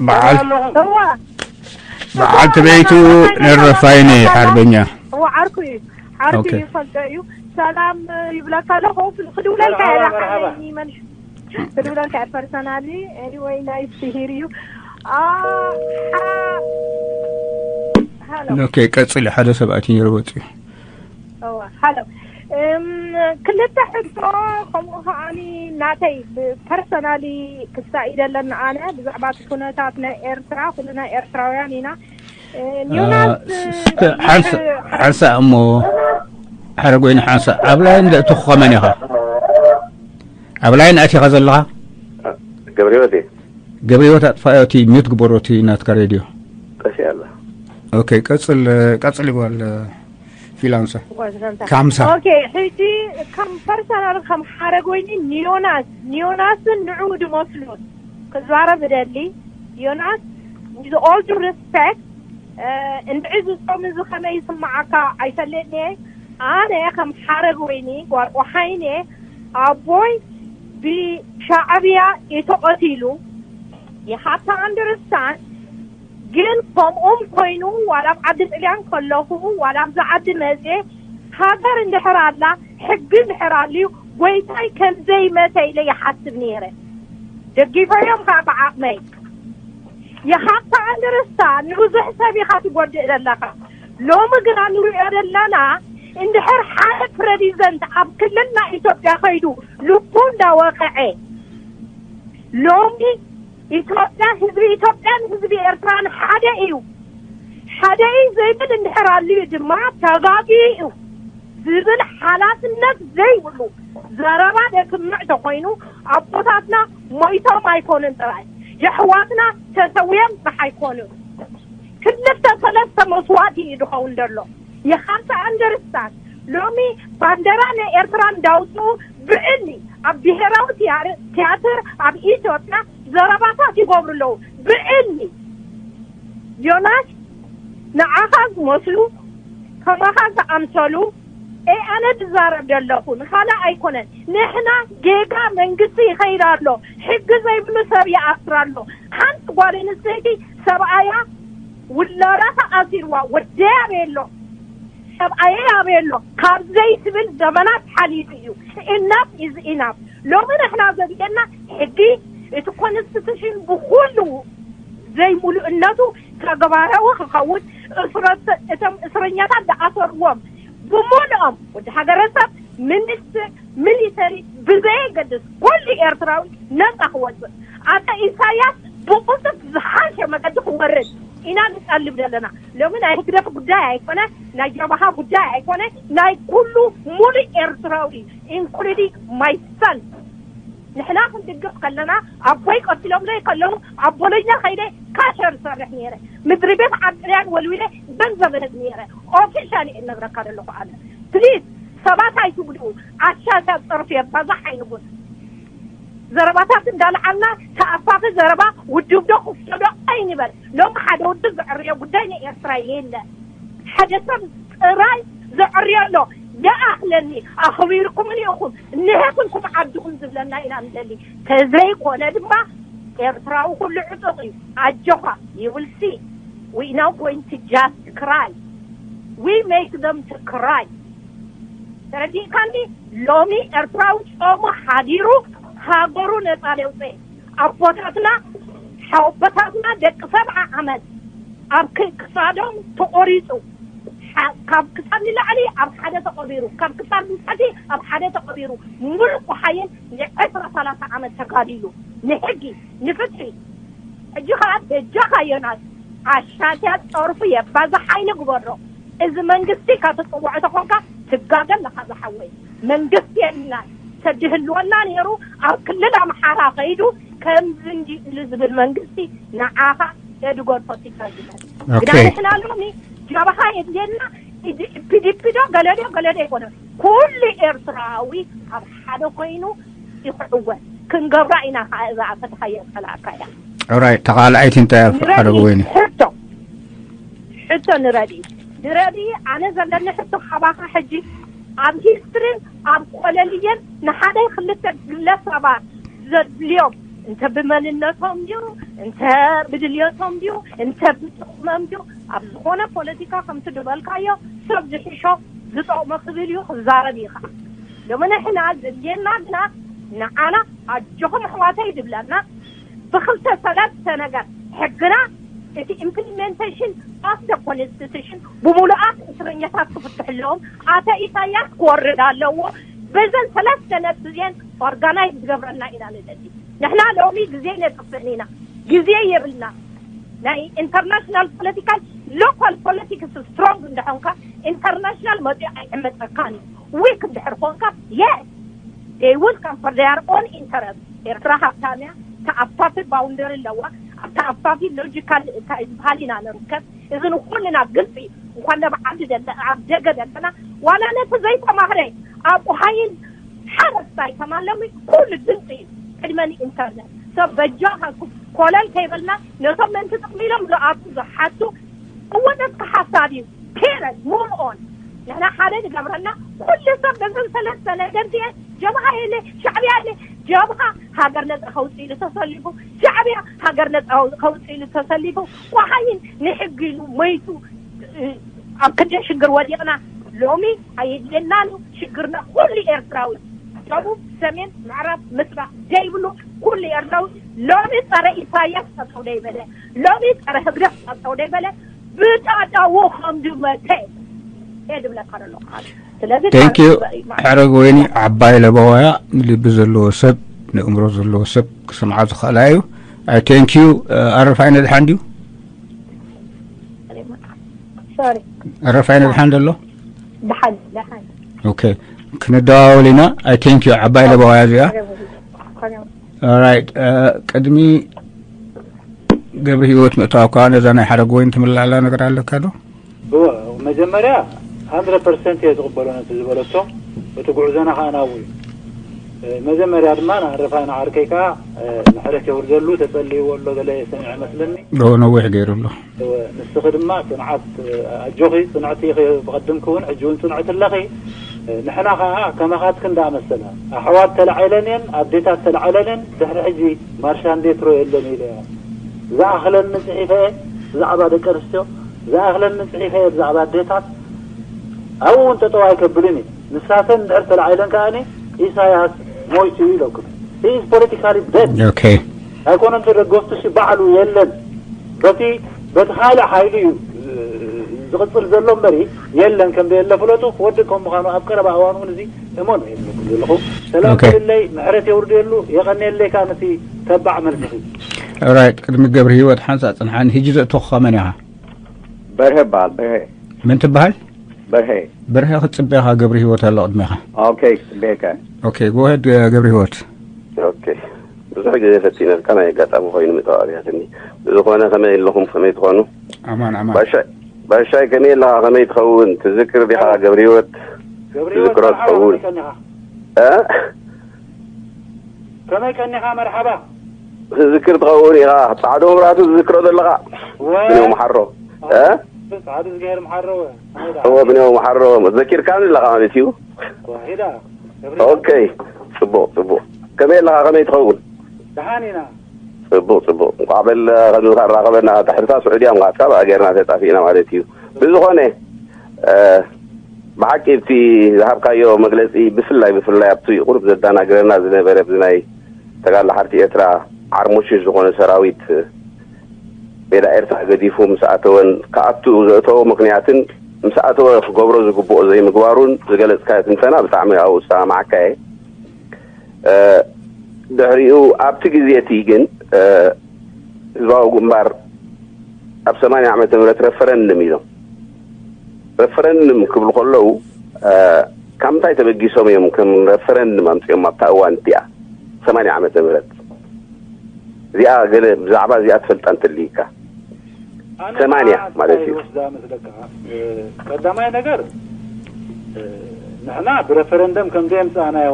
በዓል እዋ በዓልቲ ቤቱ ነረፋይኒ ሓርበኛ። እዋ ዓርኩ እዩ ዓርኩ እዩ ፈልጦ እዩ። ሰላም ይብለካ ኣለኹ። ክድውለልካ እየ ላካ መን ክድውለልካ እየ personally anyway nice to hear you. ኦኬ ቀፅሊ ሓደ ሰብኣት ነይሩ ወፅዩ። ሃሎ እም፣ ክልተ ሕቶ፣ ከምኡ ከዓኒ ናተይ ብፐርሰናሊ ክሳኢደለና ኣነ ብዛዕባ እቲ ኩነታት ናይ ኤርትራ፣ ኩልና ኤርትራውያን ኢና። እ፣ ዮናስ፣ እ፣ እስከ ሓንሳ- ሓንሳእ እሞ ሓረጎይኒ ሓንሳእ ኣብ ላይን ዘእትኹ ከመን ኢኻ? ኣብ ላይን ኣቲኻ ዘለኻ? ገብረ ህይወት እየ። ገብረ ህይወት ኣጥፋዮ፣ እቲ ሚዩት ግበሮ እቲ ናትካ ሬድዮ። ጠፊኣ ኣላ። ኦኬ፣ ቀጽል ቀጽል ይጓል ፊላንሰ። ካምሳ። ኦኬ፣ ሕጂ ከም ፐርሰናል ከም ሓረጎይኒ ንዮናስ ዮናስን ንዑ ድመስሉን ክዛረብ እደሊ። ዮናስ፣ with all due respect፣ እንድዒ ዝጾም እዚ ከመይ ይስምዓካ ኣይፈልጥን እየ። ኣነ ከም ሓረጎይኒ ጓል ኦሓይን እየ። ኣቦይ ብሻዕብያ እዩ ተቐቲሉ። You have to understand። ግን ከምኡም ኮይኑ ዋላ ኣብ ዓዲ ጥልያን ከለኹ ዋላ ኣብዚ ዓዲ መፅየ ሃገር እንድሕር ኣላ ሕጊ እንድሕር ኣልዩ ጎይታይ ከምዘይመተ ኢለ ይሓስብ ነይረ። ደጊፈዮም ከዓ ብዓቕመይ። You have to understand። ንብዙሕ ሰብ ኢኻ ትጎድእ ዘለኻ። ሎሚ ግና ንሪኦ ዘለና እንድሕር ሓደ ፕረዚደንት ኣብ ክልልና ኢትዮጵያ ከይዱ ልቡ እንዳወቀዐ ሎሚ ኢትዮጵያ ህዝቢ ኢትዮጵያን ህዝቢ ኤርትራን ሓደ እዩ። ሓደ እዩ ዘይብል እንድሕር ኣልዩ ድማ ተጋግዩ እዩ ዝብል ሓላፍነት ዘይብሉ ዘረባ ደስምዕ ተኮይኑ ኣቦታትና ሞይቶም ኣይኮኑን ጥራይ የሕዋትና ተሰውዮም ጥራሕ ኣይኮኑን። ክልተ ሰለስተ መስዋእቲ እዩ ዝኸውን ዘሎ። You have to understand። ሎሚ ባንደራ ናይ ኤርትራ እንዳውፅኡ ብዕሊ ኣብ ብሄራዊ ትያር- ትያትር ኣብ ኢትዮጵያ ዘረባታት ይገብሩ ኣለዉ። ብዕሊ ዮናስ ንዓኻ ዝመስሉ ከማኻ ዝኣምሰሉ እይ ኣነ ዝዛረብ ዘለኹ ንኻልእ ኣይኮነን። ንሕና ጌጋ መንግስቲ ይኸይድ ኣሎ፣ ሕጊ ዘይብሉ ሰብ ይኣስር ኣሎ። ሓንቲ ጓል ኣንስተይቲ ሰብኣያ ውላዳ ተኣሲርዋ ወደይ ኣበይ ኣሎ ሰብኣየይ ኣበይ ኣሎ ካብ ዘይትብል ዘመናት ሓሊፉ እዩ። Enough is enough። ሎሚ ንሕና ዘድልየና ሕጊ እቲ ኮንስቲቱሽን ብኩሉ ዘይሙሉእነቱ ተግባራዊ ክኸውን እስረት እቶም እስረኛታት ዝኣሰርዎም ብሙሉኦም ወዲ ሃገረሰብ ሚኒስትር ሚሊተሪ ብዘየገድስ ኩሉ ኤርትራዊ ነፃ ክወፅእ ኣቶ ኢሳያስ ብቁፅፍ ዝሓሸ መገዲ ክወርድ ኢና ንጠልብ ዘለና። ሎሚ ናይ ህግደፍ ጉዳይ ኣይኮነ፣ ናይ ጀብሃ ጉዳይ ኣይኮነ፣ ናይ ኩሉ ሙሉእ ኤርትራዊ ኢንክሉዲንግ ማይ ሰን። ንሕና ክንድግፍ ከለና ኣቦይ ቀቲሎምለይ ከለዉ ኣብ ቦሎኛ ከይደ ካሸር ሰርሕ ነይረ። ምድሪ ቤት ዓዲ ጥልያን ወልዊለ ገንዘብ እህብ ነይረ። ኦፊሻሊ እነግረካ ዘለኹ ኣነ ፕሊዝ ሰባት ኣይትጉድኡ። ዓሻሻ ፀርፊ የባዛሕ ኣይንጉን። ዘረባታት እንዳልዓልና ተኣፋፊ ዘረባ ውድብ ዶ ክፍቶ ዶ ኣይንበል። ሎም ሓደ ውድብ ዘዕርዮ ጉዳይ ናይ ኤርትራ የለ። ሓደ ሰብ ጥራይ ዘዕርዮ ኣሎ። የኣኽለኒ ኣኽቢርኩም እኒኦኹም እኒሀ ኩልኩም ዓድኹም ዝብለና ኢና ንደሊ። ተዘይኮነ ድማ ኤርትራዊ ኩሉ ዕጡቕ እዩ። ኣጆኻ you will see። We not going to just cry. We make them to cry። ተረዲእካኒ? ሎሚ ኤርትራዊ ጾሙ ሓዲሩ ሃገሩ ነጻ ለውፀ ኣቦታትና ሓወቦታትና ደቂ ሰብዓ ዓመት ኣብ ክሳዶም ተቆሪፁ ካብ ክሳድ ንላዕሊ ኣብ ሓደ ተቐቢሩ ካብ ክሳድ ንታሕቲ ኣብ ሓደ ተቐቢሩ ሙሉእ ቆሓይን ንዕስራ ሰላሳ ዓመት ተጋዲሉ ንሕጊ ንፍትሒ። ሕጂ ከዓ በጃኻ ዮናስ ኣሻትያ ፀርፉ የባዛሕ ኣይንግበሮ። እዚ መንግስቲ ካብ ትፅውዖ ተኾንካ ትጋገ ኣለኻ ዝሓወይ። መንግስቲ የልና ተድህልወና ነይሩ ኣብ ክልል ኣምሓራ ከይዱ ከምዚ እንዲ ኢሉ ዝብል መንግስቲ ንዓኻ የድገድፎ ትጋግመ። ግዳ ንሕና ሎሚ ጀብሃ የድልየና ፒዲፒ ዶ ገለ ዶ ገለ ዶ ኣይኮነ ኩሉ ኤርትራዊ ኣብ ሓደ ኮይኑ ይኽዕወት ክንገብራ ኢና ከዓ እዛ ፈትኻዮ ፀላእካ እያ። ኦራይ ተኻልኣይቲ እንታይ ኣብ ሓደ ወይኒ ሕቶ ሕቶ ንረዲ ንረዲ ኣነ ዘለኒ ሕቶ ካባኻ ሕጂ ኣብ ሂስትሪን ኣብ ኮለልየን ንሓደ ክልተ ግለሰባት ዘድልዮም እንተ ብመንነቶም ድዩ እንተ ብድልዮቶም ድዩ እንተ ብጥቕሞም ድዩ ኣብ ዝኾነ ፖለቲካ ከምቲ ድበልካዮ ሰብ ዝሕሾ ዝጠቕሞ ክብል እዩ ክዛረብ እዩ ከዓ ሎሚ ንሕና ዘድልየና ግና ንዓና ኣጆኹም ኣሕዋተይ ዝብለና ብክልተ ሰለስተ ነገር ሕግና እቲ implementation of the constitution ብምሉኣት እስረኛታት ክፍትሑ ኣለዎም። ኣቶ ኢሳያስ ክወርድ ኣለዎ። በዘን ሰለስተ ነጥቢ እዚአን organize ዝገብረና ኢና ንደሊ። ንሕና ሎሚ ግዜ ነጥፍእን ኢና፣ ግዜ የብልና። ናይ international political፣ local politics strong እንደኾንካ international መፂኡ ኣይዕመፀካን እዩ። Weak እንድሕር ኮንካ፣ yes, they will come for their own interest። ኤርትራ ሃብታም እያ፣ ተኣፋፊ boundary ኣለዋ። ኣብ ተኣፋፊ logical እንታይ ዝበሃል ኢና ንርከብ። እዚ ንኩልና ግልፂ እዩ። እንኳን ኣብ ዓዲ ደለ ኣብ ደገ ዘለና ዋላ ነቲ ዘይተማህረ ኣብ ኡሃይን ሓረስታይ ከማለሙ ኩሉ ግልፂ እዩ። ቅድመ ንኢንተርነት ሰብ በጃኻኩም ኮለል ከይበልና ነቶም ምእንቲ ጥቕሚ ኢሎም ዝኣቱ ዝሓቱ እወ ነቲ ሓሳብ እዩ። Period, move on። ንሕና ሓደ ዝገብረና ኩሉ ሰብ በዘን ሰለስተ ነገር እዚአን ጀብሃ የለ ሻዕብያ የለ። ጀብሃ ሃገር ነፃ ከውፅእ ኢሉ ተሰሊፉ፣ ሻዕብያ ሃገር ነፃ ከውፅእ ኢሉ ተሰሊፉ፣ ወሃይን ንሕጊ ኢሉ መይቱ። ኣብ ክንደ ሽግር ወዲቕና ሎሚ ኣየድልየናን እዩ። ሽግርና ኩሉ ኤርትራዊ፣ ደቡብ፣ ሰሜን፣ ምዕራብ፣ ምስራቅ ዘይብሉ ኩሉ ኤርትራዊ ሎሚ ጸረ ኢሳያስ ጠጠው ደይበለ፣ ሎሚ ጸረ ህግደፍ ጠጠው ደይበለ ብጣጣዎ ከም ድመተ እየ ድብለካ ዘለኹ። ስለዚ thank you። ሕረግ ወይኒ ዓባይ ለበዋያ፣ ንልቢ ዘለዎ ሰብ፣ ንእምሮ ዘለዎ ሰብ ክሰምዓ ዝኽእላ እዩ። Thank you። ኣረፋይነ ድሓን ድዩ? ሶሪ ኣረፋይነ ድሓን ደሎ? ድሓን ድሓን ኦኬ፣ ክንደዋወል ኢና። Thank you። ዓባይ ለበዋያ እዚኣ። Alright። ቅድሚ ገብሪ ህይወት ምእታው እኳ ነዛ ናይ ሓረግ ወይኒ ትምልኣላ ነገር ኣለካ ዶ? እወ፣ መጀመርያ hundred percent እየ ዝቕበሎ ነቲ ዝበለቶ። እቲ ጉዕዞና ከዓ ናብኡ እዩ። መጀመርያ ድማ ንኣረፋይነ ዓርከይ ከዓ ምሕረት የውርደሉ፣ ተጸልይዎ ኣሎ ገለ ሰሚዐ መስለኒ። ነዊሕ ገይሩ ኣሎ። እወ፣ ንስኺ ድማ ጽንዓት ኣጆኺ፣ ጽንዕቲ ኢኺ ብቐድምኪ እውን፣ ሕጂ እውን ጽንዕቲ ኣለኺ። ንሕና ኸዓ ከማኻትክን ደኣ መሰላ ኣሕዋት ተላዒለን እየን፣ ኣዴታት ተላዒለን እየን። ድሕሪ ሕጂ ማርሻንዴ ትሮ የለን ኢለ እየ። ዝኣኽለኒ ጽሒፈ እየ ብዛዕባ ደቂ ኣንስትዮ፣ ዝኣኽለኒ ጽሒፈ እየ ብዛዕባ ኣዴታት። ኣብኡ እውን ጠጠው ኣይከብልን እየ። ንሳተን እንድሕር ተላዒለን ከኣ ኢሳያስ ሞይቱ እዩ ኢለኩም። He is politically dead። Okay። ኣይኮነን ተደገፍቱ ሲ ባዕሉ የለን። በቲ በቲ ካልእ ሓይሊ እዩ ዝቕጽል ዘሎ እምበሪ የለን ከም ዘየለ ፍለጡ። ወዲ ከም ምዃኑ ኣብ ቀረባ እዋን እውን እዚ እመኑ የብለኩም ዘለኹ። ሰላም Okay። ክልለይ ምሕረት የውርደሉ። የቐንየለይ ከኣ ነቲ ተባዕ መልስኺ። Alright፣ ቅድሚ ገብረ ህይወት ሓንሳእ ጽንሓኒ። ሕጂ ዘእተኹኻ መን ኢኻ? በርሀ በሃል በርሀ። መን ትበሃል? በርሀ። በርሀ ክትጽበ ኢኻ፣ ገብረ ህይወት ኣሎ ቅድሜኻ። ኦኬ፣ ክጽበየካ። ኦኬ፣ go ahead ገብረ ህይወት። ኦኬ፣ ብዙሕ ግዜ ፈቲነልካ፣ ናይ ኣጋጣሚ ኮይኑ ምእታው ኣብያትኒ። ብዝኾነ ከመይ ኣለኹም? ከመይ ትኾኑ? ኣማን ኣማን። ባሻይ ባሻይ ከመይ ኣለኻ? ከመይ ትኸውን? ትዝክር ዲኻ ገብረ ህይወት? ትዝክሮ ትኸውን? እ ከመይ ቀኒኻ? መርሓባ። ትዝክር ትኸውን ኢኻ። ጻዕዶ መብራህቱ ትዝክሮ ዘለኻ? ብንዮ መሓሮ። እ? ጻዕዱ ዝገር መሓሮ። እወ፣ ብንዮ መሓሮ። ዘኪርካኒ ኣለኻ ማለት እዩ። ዋሂዳ። ኦኬ። ጽቡቕ፣ ጽቡቕ። ከመይ ኣለኻ? ከመይ ትኸውን? ደሓን ኢና። ጽቡቕ፣ ጽቡቕ። እንቋዕ በል ከምዚ ከራኸበና። ድሕርታ ስዑድያ ምኻድካ ብኣ ጌርና ተጣፊእና ማለት እዩ። ብዝኾነ፣ እ፣ ብሓቂ እቲ ዝሃብካዮ መግለጺ ብፍላይ ብፍላይ ኣብቲ ቁሩብ ዘዳናግረና ዝነበረ ብዚ ናይ ተጋድሎ ሓርቲ ኤርትራ ዓርሞሽሽ ዝኾነ ሰራዊት ሜዳ ኤርትራ ገዲፉ ምስ ኣተወን ክኣቱ ዘእተዎ ምኽንያትን ምስ ኣተወ ክገብሮ ዝግብኦ ዘይምግባሩን ዝገለጽካዮ ትንተና ብጣዕሚ ኣብኡ ዝሰማማዓካ እየ። ድሕሪኡ ኣብቲ ግዜ እቲ ግን ህዝባዊ ግንባር ኣብ ሰማንያ ዓመተ ምህረት ረፈረንድም ኢሎም። ረፈረንድም ክብሉ ከለዉ ካብ ምንታይ ተበጊሶም እዮም ከም ረፈረንድም ኣምጺኦም ኣብታ እዋን እቲኣ ሰማንያ ዓመተ ምህረት? እዚኣ ገለ ብዛዕባ እዚኣ ትፈልጣ እንተልይካ። ሰማንያ ማለት እዩ። ወስዳ መስለካ። ቀዳማይ ነገር ንሕና ብረፈረንደም ከም ዘየምጻእናዮ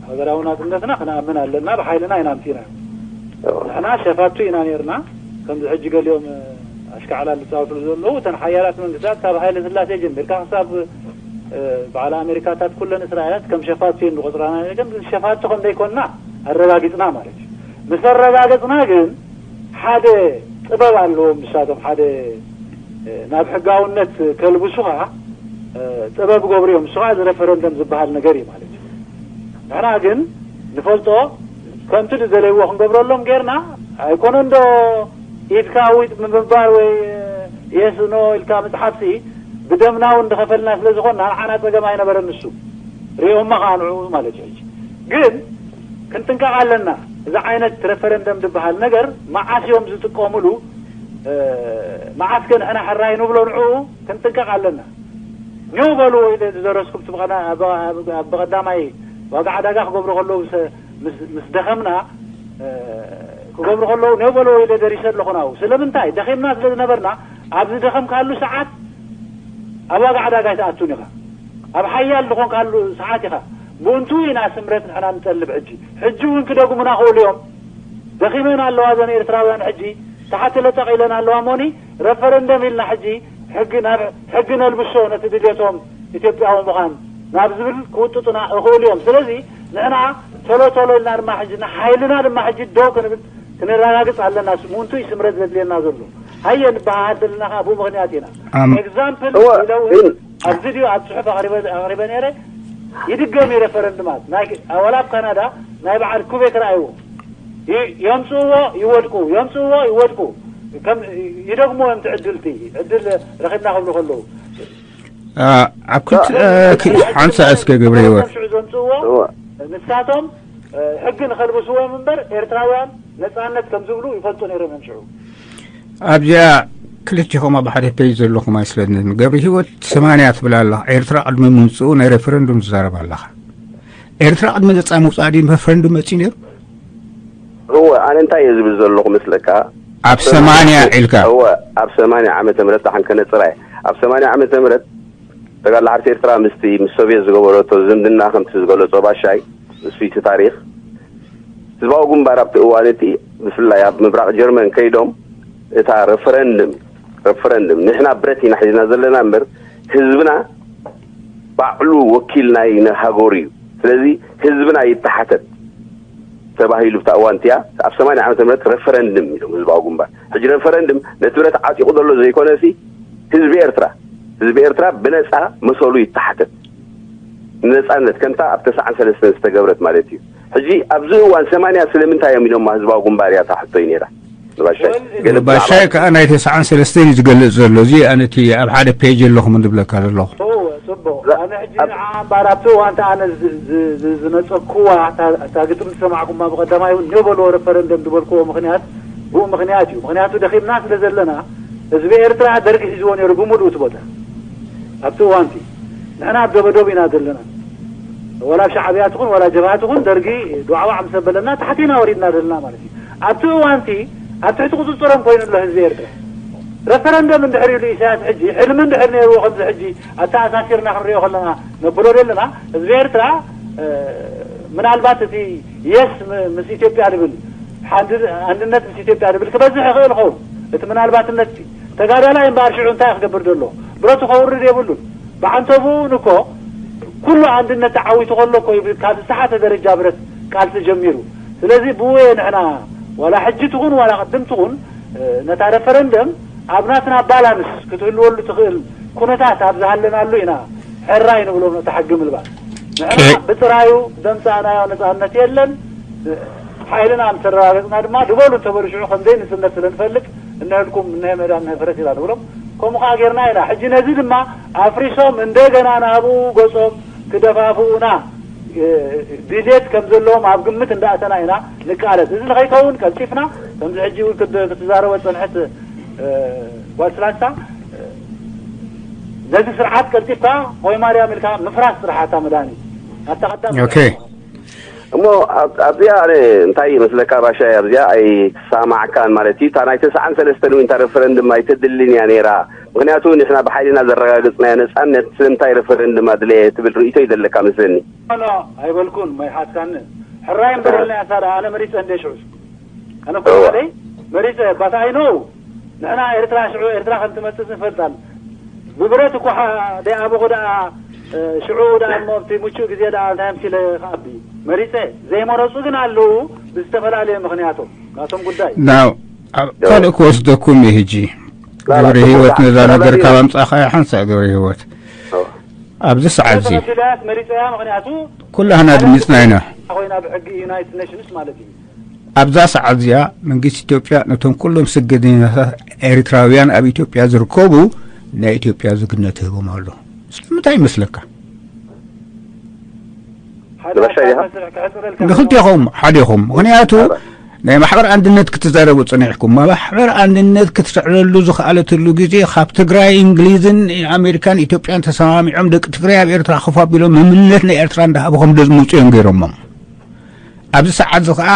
ሃገራዊ ናጽነትና ክንኣምን ኣለና። ብሓይልና ኢና ኣምጺእናዮ። ንሕና ሸፋቱ ኢና ነርና። ከምዚ ሕጂ ገሊኦም ኣሽካዕላል ዝጻወትሉ ዘለዉ እተን ሓያላት መንግስታት ካብ ሃይለ ስላሴ ጀሚርካ ክሳብ በዓል ኣሜሪካታት ኩለን እስራኤላት ከም ሸፋቱ እየን ዝቆጽራና። ግን ሸፋቱ ከም ዘይኮንና ኣረጋጊጽና ማለት እዩ። ምስ ኣረጋገጽና ግን ሓደ ጥበብ ኣለዎም ንሳቶም። ሓደ ናብ ሕጋውነት ከልብሱኻ ጥበብ ገብሩ እዮም። ንሱ ከዓ እዚ ረፈረንደም ዝበሃል ነገር እዩ ማለት እዩ። ንሕና ግን ንፈልጦ ከምቲ ዝደለይዎ ክንገብረሎም ጌርና ኣይኮነን ዶ ኢድካ ዊጥ ምባል ወይ የስ ኖ ኢልካ ምጽሓፍሲ ብደምና እውን ዝኸፈልና ስለ ዝኾንና ንዓና ጸገም ኣይነበረን። ንሱ ሪኦማ ከኣ ንዕኡ ማለት እዩ። ሕጂ ግን ክንጥንቀቕ ኣለና። እዚ ዓይነት ሬፈረንደም ዝበሃል ነገር መዓስ እዮም ዝጥቀሙሉ? መዓስ ከ ንሕና ሕራይ ንብሎ ንዕኡ ክንጥንቀቕ ኣለና። ኔው በልዎ ኢለ ዝደረስኩ ብቲ ብቐዳማይ ዋጋ ዕዳጋ ክገብሩ ከለዉ ምስ ደኸምና ክገብሩ ከለዉ ኔው በልዎ ኢለ ደሪሰ ኣለኹ ናው። ስለምንታይ ደኺምና ስለ ዝነበርና ኣብ ዝደኸምካሉ ሰዓት ኣብ ዋጋ ዕዳጋ ኣይትኣቱን ኢኻ። ኣብ ሓያል ዝኾንካሉ ሰዓት ኢኻ። ብእንቱ ኢና ስምረት ንሕና ንጠልብ። ሕጂ ሕጂ እውን ክደግሙና ክእሉ እዮም። ደኺመን ኣለዋ ዘን ኤርትራውያን ሕጂ ተሓቲ ለጠቕ ኢለን ኣለዋ ሞኒ ረፈረንደም ኢልና ሕጂ ሕጊ ናብ ሕጊ ነልብሶ ነቲ ድልየቶም ኢትዮጵያዊ ምዃን ናብ ዝብል ክውጥጡና እኽእሉ እዮም። ስለዚ ንሕና ቶሎ ቶሎ ኢልና ድማ ሕጂ ንሓይልና ድማ ሕጂ ደው ክንብል ክንረጋግጽ ኣለና። ምንቱ እዩ ስምረት ዘድልየና ዘሎ ሃየ ንበሃሃል ዘለና ከዓ ብኡ ምኽንያት ኢና። ኤግዛምፕል ኢለ እውን ኣብዚ ድዩ ኣብ ፅሑፍ ኣቕሪበ ነይረ ይድገም እዩ። ሬፈረንድማት ዋላ ኣብ ካናዳ ናይ በዓል ኩቤክ ረኣይዎ። የምፅእዎ ይወድቁ፣ የምፅእዎ ይወድቁ። ይደግሞ እዮም። ዕድልቲ ዕድል ረኺብና ክብሉ ከለዉ ኣብ ክልተ ሓንሳ እስከ ገብረ ህይወት ሽዑ ዘምፅእዎ ንሳቶም ሕጊ ንኸልብስዎም እምበር ኤርትራውያን ነፃነት ከም ዝብሉ ይፈልጡ ነይሮም እዮም ሽዑ። ኣብዚኣ ክልቲኹም ኣብ ሓደ ፔጅ ዘለኹም ኣይስለንን። ገብረ ህይወት ሰማንያ ትብል ኣለኻ። ኤርትራ ቅድሚ ምምፅኡ ናይ ሬፈረንዱም ትዛረብ ኣለኻ። ኤርትራ ቅድሚ ነፃ ምውፃእ ድዩ ሬፈረንዱም መፅኡ ነይሩ? እወ ኣነ እንታይ እየ ዝብል ዘለኹ መስለካ? ኣብ ሰማንያ ኢልካ እወ ኣብ ሰማንያ ዓመተ ምህረት ዳሓን ከነፅራ እየ። ኣብ ሰማንያ ዓመተ ምህረት ተጋድሎ ሓርነት ኤርትራ ምስቲ ምስ ሶቭየት ዝገበረቶ ዝምድና ከምቲ ዝገለጾ ባሻይ እሱ እቲ ታሪኽ ህዝባዊ ግንባር ኣብቲ እዋን እቲ ብፍላይ ኣብ ምብራቕ ጀርመን ከይዶም እታ ረፈረንድም ረፈረንድም ንሕና ብረት ኢና ሒዝና ዘለና እምበር ህዝብና ባዕሉ ወኪል ናይ ሃገሩ እዩ። ስለዚ ህዝብና ይተሓተት ተባሂሉ ብታ እዋን እቲኣ ኣብ ሰማንያ ዓመተ ምህረት ረፈረንድም ኢሎም ህዝባዊ ግንባር። ሕጂ ረፈረንድም ነቲ ብረት ዓጢቑ ዘሎ ዘይኮነሲ ህዝቢ ኤርትራ ህዝቢ ኤርትራ ብነጻ መሰሉ ይተሓተት ንነጻነት ከምታ ኣብ ተስዓን ሰለስተን ዝተገብረት ማለት እዩ። ሕጂ ኣብዚ እዋን ሰማንያ ስለምንታይ እዮም ኢሎማ ህዝባዊ ግንባር እያ እታ ሕቶይ ነይራ። ንባሻይ ገለ ባሻይ ከዓ ናይ ተስዓን ሰለስተን እዩ ዝገልጽ ዘሎ። እዚ ኣነ እቲ ኣብ ሓደ ፔጅ ኣለኹም ዝብለካ ዘለኹ። እወ፣ ጽቡቕ። ኣነ ሕጂ ንዓ እምበኣር ኣብቲ እዋን እታ ኣነ ዝ- ዝ- ዝ- ዝነጸግኩዋ እታ እታ ግጥም ዝሰማዕኩማ ብቐዳማይ እውን ኔበልዎ ረፈረንደም ዝበልክዎ ምኽንያት ብኡ ምኽንያት እዩ። ምኽንያቱ ደኺምና ስለ ዘለና ህዝቢ ኤርትራ ደርጊ ሒዝዎ ነይሩ ብምሉእ እቲ ቦታ ኣብቲ እዋንቲ ንሕና ኣብ ደበደብ ኢና ዘለና። ወላ ሻዕብያ ትኹን ወላ ጀብሃ ትኹን ደርጊ ዱዓዋዕ ምስ ኣበለና ታሕቲ ኢና ወሪድና ዘለና ማለት እዩ። ኣብቲ እዋንቲ ኣብ ትሕቲ ቁፅፅሮም ኮይኑ ኣሎ ህዝቢ ኤርትራ። ረፈረንደም እንድሕር ኢሉ ኢሳያስ ሕጂ ሕልሚ እንድሕር ነይርዎ ከምዚ ሕጂ ኣተኣሳሲርና ክንሪኦ ከለና ነብሎ ዘለና ህዝቢ ኤርትራ ምናልባት እቲ የስ ምስ ኢትዮጵያ ድብል ሓንድ- ኣንድነት ምስ ኢትዮጵያ ድብል ክበዝሕ ይኽእል ኸውን። እቲ ምናልባትነት ተጋዳላይ እምበኣር ሽዑ እንታይ ክገብር ዘሎ ብረቱ ከውርድ የብሉን። ብዓንተቡኡ እኮ ኩሉ ኣንድነት ተዓዊቱ ከሎ እኮ እዩ ካብ ዝተሓተ ደረጃ ብረት ቃልሲ ጀሚሩ። ስለዚ ብኡ እየ ንሕና ዋላ ሕጂ ትኹን ዋላ ቅድም ትኹን ነታ ረፈረንደም ኣብ ናትና ባላንስ ክትህልወሉ ትኽእል ኩነታት ኣብ ዝሃለናሉ ኢና ሕራይ ንብሎም ነቲ ሕጊ ምልባስ። ንሕና ብጥራዩ ዘምጻእናዮ ነጻነት የለን። ሓይልና ምስ ኣረጋገጽና ድማ ድበሉ እንተበሉ ሽዑ ከም ዘይንጽነት ስለ ንፈልጥ እነሀልኩም እነሀ ሜዳ እነሀ ፈረስ ኢና ንብሎም። ከምኡ ከዓ ጌርና ኢና። ሕጂ ነዚ ድማ ኣፍሪሶም እንደገና ናብኡ ገጾም ክደፋፍኡና ድሌት ከም ዘለዎም ኣብ ግምት እንዳእተና ኢና ንቃለስ። እዚ ንኸይከውን ቀልጢፍና ከምዚ ሕጂ እውን ክትዛረቦ ዝጸንሐት ጓል ስላሳ ነዚ ስርዓት ቀልጢፍካ ወይ ማርያም ኢልካ ምፍራስ ስርሓታ መድሃኒ ኣብታ ቀዳም ኦኬ እሞ ኣብዚኣ ኣነ እንታይ ይመስለካ ባሻይ ኣብዚኣ ኣይሰማዕካን ማለት እዩ። እታ ናይ ተስዓን ሰለስተን እውን እታ ረፈረንድም ኣይተድልን እያ ነይራ። ምክንያቱ ንሕና ብሓይልና ዘረጋገፅናዮ ነፃነት ስለምንታይ ረፈረንድም ኣድለየ ትብል ርእይቶ ይደለካ መስለኒ። ኖ ኣይበልኩን ማይ ሓትካኒ ሕራይ እምበር ኢልና ያሳዳ ኣነ መሪፀ እንደ ሽዑ ኣነ ኮ ባዕለይ መሪፀ ባታ ኣይኖ ንሕና ኤርትራ ሽዑ ኤርትራ ከም ትመፅእ ንፈልጣን ብብረት እኳ ደይኣበኹ ደኣ ሽዑ ደኣ እሞ ኣብቲ ምቹእ ግዜ ደኣ እንታይ ኣምሲለ ክኣቢ መሪፀ ዘይመረፁ ግን ኣለዉ ብዝተፈላለየ ምኽንያቶም ናቶም ጉዳይ ናው ኣብ ካልእ ክወስደኩም እዩ ሕጂ ገብረ ህይወት ነዛ ነገር ካብ ኣምፃእኻያ ሓንሳእ ገብረ ህይወት ኣብዚ ሰዓት እዚ ተመሲለያስ መሪፀያ ምኽንያቱ ኩላህና ድሚፅና ኢና ኮይና ብሕጊ ዩናይትድ ኔሽንስ ማለት እዩ ኣብዛ ሰዓት እዚኣ መንግስቲ ኢትዮጵያ ነቶም ኩሎም ስደተኛታት ኤርትራውያን ኣብ ኢትዮጵያ ዝርከቡ ናይ ኢትዮጵያ ዜግነት ይህቦም ኣሎ። ስለምንታይ ይመስለካ? ንበሻ ኢኻ? ንክልቴኹም ሓዴኹም። ምኽንያቱ ናይ ማሕበር ኣንድነት ክትዛረቡ ጽኒሕኩም። ማሕበር ኣንድነት ክትስዕረሉ ዝኽኣለትሉ ግዜ ካብ ትግራይ እንግሊዝን ኣሜሪካን ኢትዮጵያን ተሰማሚዖም ደቂ ትግራይ ኣብ ኤርትራ ኮፍ ኣቢሎም መምነት ናይ ኤርትራ እንዳሃብኹም ደዝምውፁ እዮም ገይሮሞም። ኣብዚ ሰዓት እዚ ከዓ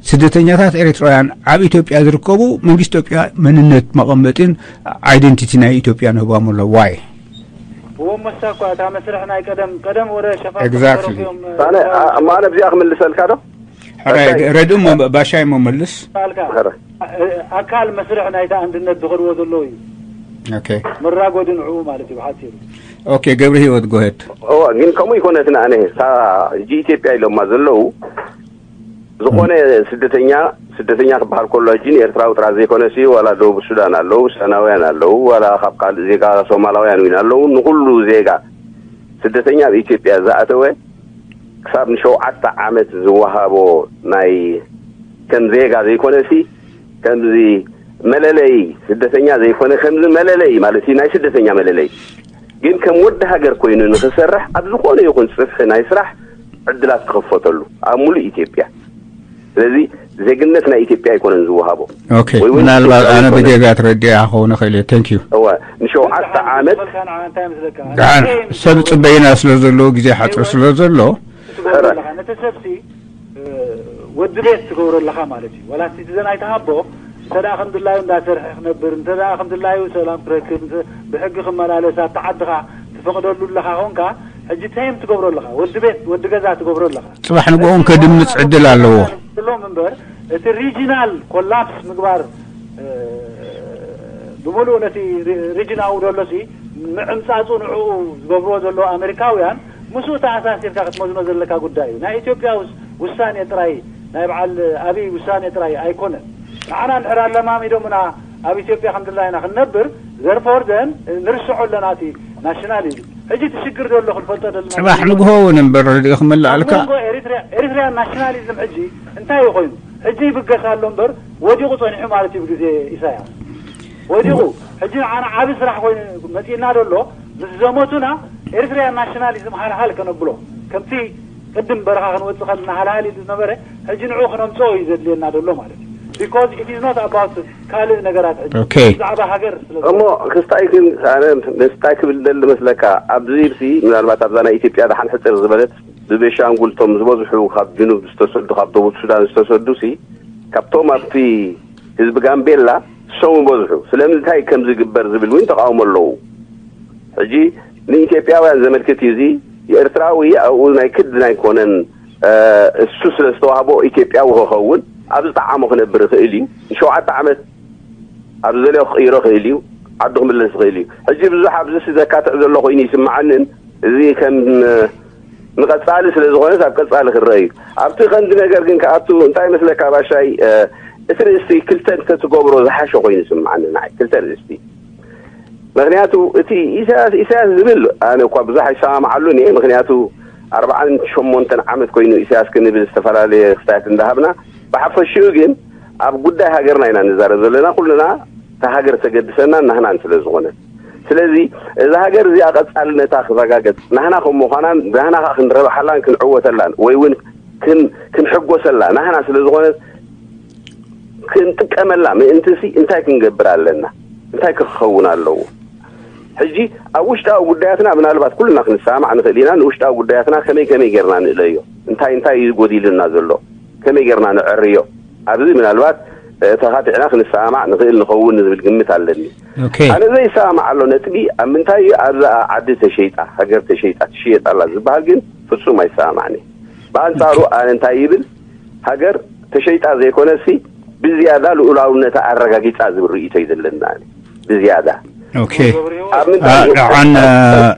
ስደተኛታት ኤርትራውያን ኣብ ኢትዮጵያ ዝርከቡ መንግስቲ ኢትዮጵያ መንነት መቐመጢን ኣይደንቲቲ ናይ ኢትዮጵያ ንህቦም ኣሎ። ዋይ እዎም መሳ እኳ እታ መስርሕ ናይ ቀደም ቀደም ወደ ሸፋ Exactly. ኣነ ኣማነ ብዚኣ ክምልሰልካ ዶ? ረድኡ ባሻይ መመልስ ኣካል መስርሕ ናይታ ኣንድነት ዝኸድዎ ዘለዉ እዩ። Okay. መራጎዲ ንዕኡ ማለት እዩ ብሓፂሩ። Okay, ገብረ ህይወት ጎሄድ እዋ ግን ከምኡ ይኮነትን ኣነ እታ ሕጂ ኢትዮጵያ ኢሎማ ዘለዉ ዝኾነ ስደተኛ ስደተኛ ክበሃል ከሎ ሕጂ ንኤርትራዊ ጥራ ዘይኮነ ሲ ዋላ ደቡብ ሱዳን ኣለዉ፣ ሱዳናውያን ኣለዉ፣ ዋላ ካብ ካልእ ዜጋ ሶማላውያን እውን ኣለዉ። ንኩሉ ዜጋ ስደተኛ ኣብ ኢትዮጵያ ዝኣተወ ክሳብ ንሸውዓተ ዓመት ዝወሃቦ ናይ ከም ዜጋ ዘይኮነ ሲ ከምዚ መለለይ ስደተኛ ዘይኮነ ከምዚ መለለይ ማለት እዩ ናይ ስደተኛ መለለይ ግን ከም ወዲ ሃገር ኮይኑ ንክሰርሕ ኣብ ዝኾነ ይኹን ጽፍሒ ናይ ስራሕ ዕድላት ክኽፈተሉ ኣብ ሙሉእ ኢትዮጵያ። ስለዚ ዜግነት ናይ ኢትዮጵያ ኣይኮነን ዝወሃቦ። Okay, ምናልባት ኣነ ብጌጋ ትረዲኣ ክኸውን ይኽእል እየ። Thank you. እወ ንሸውዓተ ዓመት ደሓን ሰብ ጽበይና ስለ ዘለዎ ግዜ ሓጽር ስለ ዘሎ ትገብሮ ኣለኻ ነቲ ሰብሲ ወዲ ቤት ትገብሮ ኣለኻ ማለት እዩ። ዋላ ሲቲዘን ኣይትሃቦ እንተ ደኣ ከም ድላዩ እንዳሰርሐ ክነብር እንተ ደኣ ከም ድላዩ ሰላም ክረክብ እንተ ብሕጊ ክመላለስ ኣብቲ ዓድኻ ትፈቕደሉ ኣለኻ ኾንካ ሕጂ ተይም ትገብሮ ኣለኻ ወዲ ቤት ወዲ ገዛ ትገብሮ ኣለኻ። ጽባሕ ንግሆ እውን ከድምጽ ዕድል ኣለዎ። ብሎም እምበር እቲ ሪጂናል ኮላፕስ ምግባር ብምሉእ ነቲ ሪጅናዊ ደሎ ሲ ምዕምጻጹ ንዕኡ ዝገብርዎ ዘለዉ ኣመሪካውያን ምስኡ ተኣሳሲርካ ክትመዝኖ ዘለካ ጉዳይ እዩ። ናይ ኢትዮጵያ ውሳኔ ጥራይ ናይ በዓል ኣብይ ውሳኔ ጥራይ ኣይኮነን። ንዓና እንድሕር ኣለማሚዶምና ኣብ ኢትዮጵያ ከም ድላይና ክንነብር therefore then ንርስዖ ኣለና እቲ ናሽናሊዝም። ሕጂ እቲ ሽግር ዘሎ ክንፈልጦ ዘለና ጽባሕ ንግሆ እውን እምበር ርድኢ ክመልኣልካ ኣብ መንጎ ኤሪትሪያን ናሽናሊዝም ሕጂ እንታይ እዩ ኮይኑ? ሕጂ ይብገስ ኣሎ እምበር ወዲቑ ጸኒሑ ማለት እዩ ብግዜ ኢሳያስ ወዲቑ። ሕጂ ንዓና ዓቢ ስራሕ ኮይኑ መጺእና ደሎ ምስ ዘመቱና ኤሪትሪያን ናሽናሊዝም ሃልሃል ከነብሎ ከምቲ ቅድም በረኻ ክንወጽእ ከለና ሃልሃል ኢሉ ዝነበረ ሕጂ ንዕኡ ክነምጽኦ እዩ ዘድልየና ደሎ ማለት እዩ። Because it is not about ካልእ ነገራት ሕጂ Okay. ብዛዕባ ሃገር ስለ እሞ ክስታይ ግን ኣነ ምስታይ ክብል ደሊ መስለካ ኣብዚ ኢልሲ ምናልባት ኣብዛ ናይ ኢትዮጵያ ደሓን ሕፅር ዝበለት ብቤሻንጉል ቶም ዝበዝሑ ካብ ጅኑብ ዝተሰዱ ካብ ደቡብ ሱዳን ዝተሰዱ ሲ ካብቶም ኣብቲ ህዝቢ ጋምቤላ ሰው በዝሑ ስለምንታይ ከም ዝግበር ዝብል እውን ተቃውሞ ኣለዉ። ሕጂ ንኢትዮጵያውያን ዘመልክት እዩ እዚ ኤርትራዊ ኣብኡ ናይ ክድን ኣይኮነን። እሱ ስለ ዝተዋህቦ ኢትዮጵያዊ ክኸውን ኣብ ዝጠዓሞ ክነብር ይኽእል እዩ። ንሸውዓተ ዓመት ኣብ ዝደለዮ ክቕይሮ ይኽእል እዩ። ዓዱ ክምለስ ይኽእል እዩ። ሕጂ ብዙሕ ኣብዚ ዘካትዕ ዘሎ ኮይኑ ይስምዓንን እዚ ከም ንቐጻሊ ስለ ዝኾነስ ኣብ ቀጻሊ ክረአ እዩ። ኣብቲ ቀንዲ ነገር ግን ክኣቱ እንታይ መስለካ ባሻይ እቲ ርእስቲ ክልተ እንተትገብሮ ዝሓሸ ኮይኑ ይስምዓኒ ንዓይ ክልተ ርእስቲ። ምክንያቱ እቲ ኢሳያስ ኢሳያስ ዝብል ኣነ እኳ ብዙሕ ኣይሰማምዓሉን እየ። ምክንያቱ ኣርባዓን ሸሞንተን ዓመት ኮይኑ ኢሳያስ ክንብል ዝተፈላለየ ክስታያት እንዳሃብና ብሓፈሽኡ ግን ኣብ ጉዳይ ሃገርና ኢና ንዛረብ ዘለና። ኩልና እታ ሃገር ተገድሰናን ናህናን ስለ ዝኾነት ስለዚ እዛ ሃገር እዚኣ ቀጻልነታ ክረጋገጽ ናህና ከም ምዃናን ናህና ከዓ ክንረብሓላን ክንዕወተላን ወይ እውን ክንሕጎሰላ ናህና ስለ ዝኾነት ክንጥቀመላ ምእንትሲ እንታይ ክንገብር ኣለና? እንታይ ክኸውን ኣለዎ? ሕጂ ኣብ ውሽጣዊ ጉዳያትና ምናልባት ኩልና ክንሰማማዕ ንኽእል ኢና። ንውሽጣዊ ጉዳያትና ከመይ ከመይ ጌርና ንእለዮ? እንታይ እንታይ እዩ ጎዲሉና ዘሎ? ከመይ ጌርና ንዕርዮ? ኣብዚ ምናልባት ተኻቲዕና ክንሰማማዕ ንኽእል ንኸውን ዝብል ግምት ኣለኒ። ኣነ ዘይሰማማዓሎ ነጥቢ ኣብ ምንታይ እዩ ኣብዛ ዓዲ ተሸይጣ ሃገር ተሸይጣ ትሽየጥ ኣላ ዝበሃል ግን ፍጹም ኣይሰማማዕን። ብኣንጻሩ ኣነ እንታይ ይብል ሃገር ተሸይጣ ዘይኮነሲ ብዝያዳ ልኡላውነታ ኣረጋጊጻ ዝብል ርእይቶ እዩ ዘለና። ብዝያዳ Okay. ኣብ ምንታይ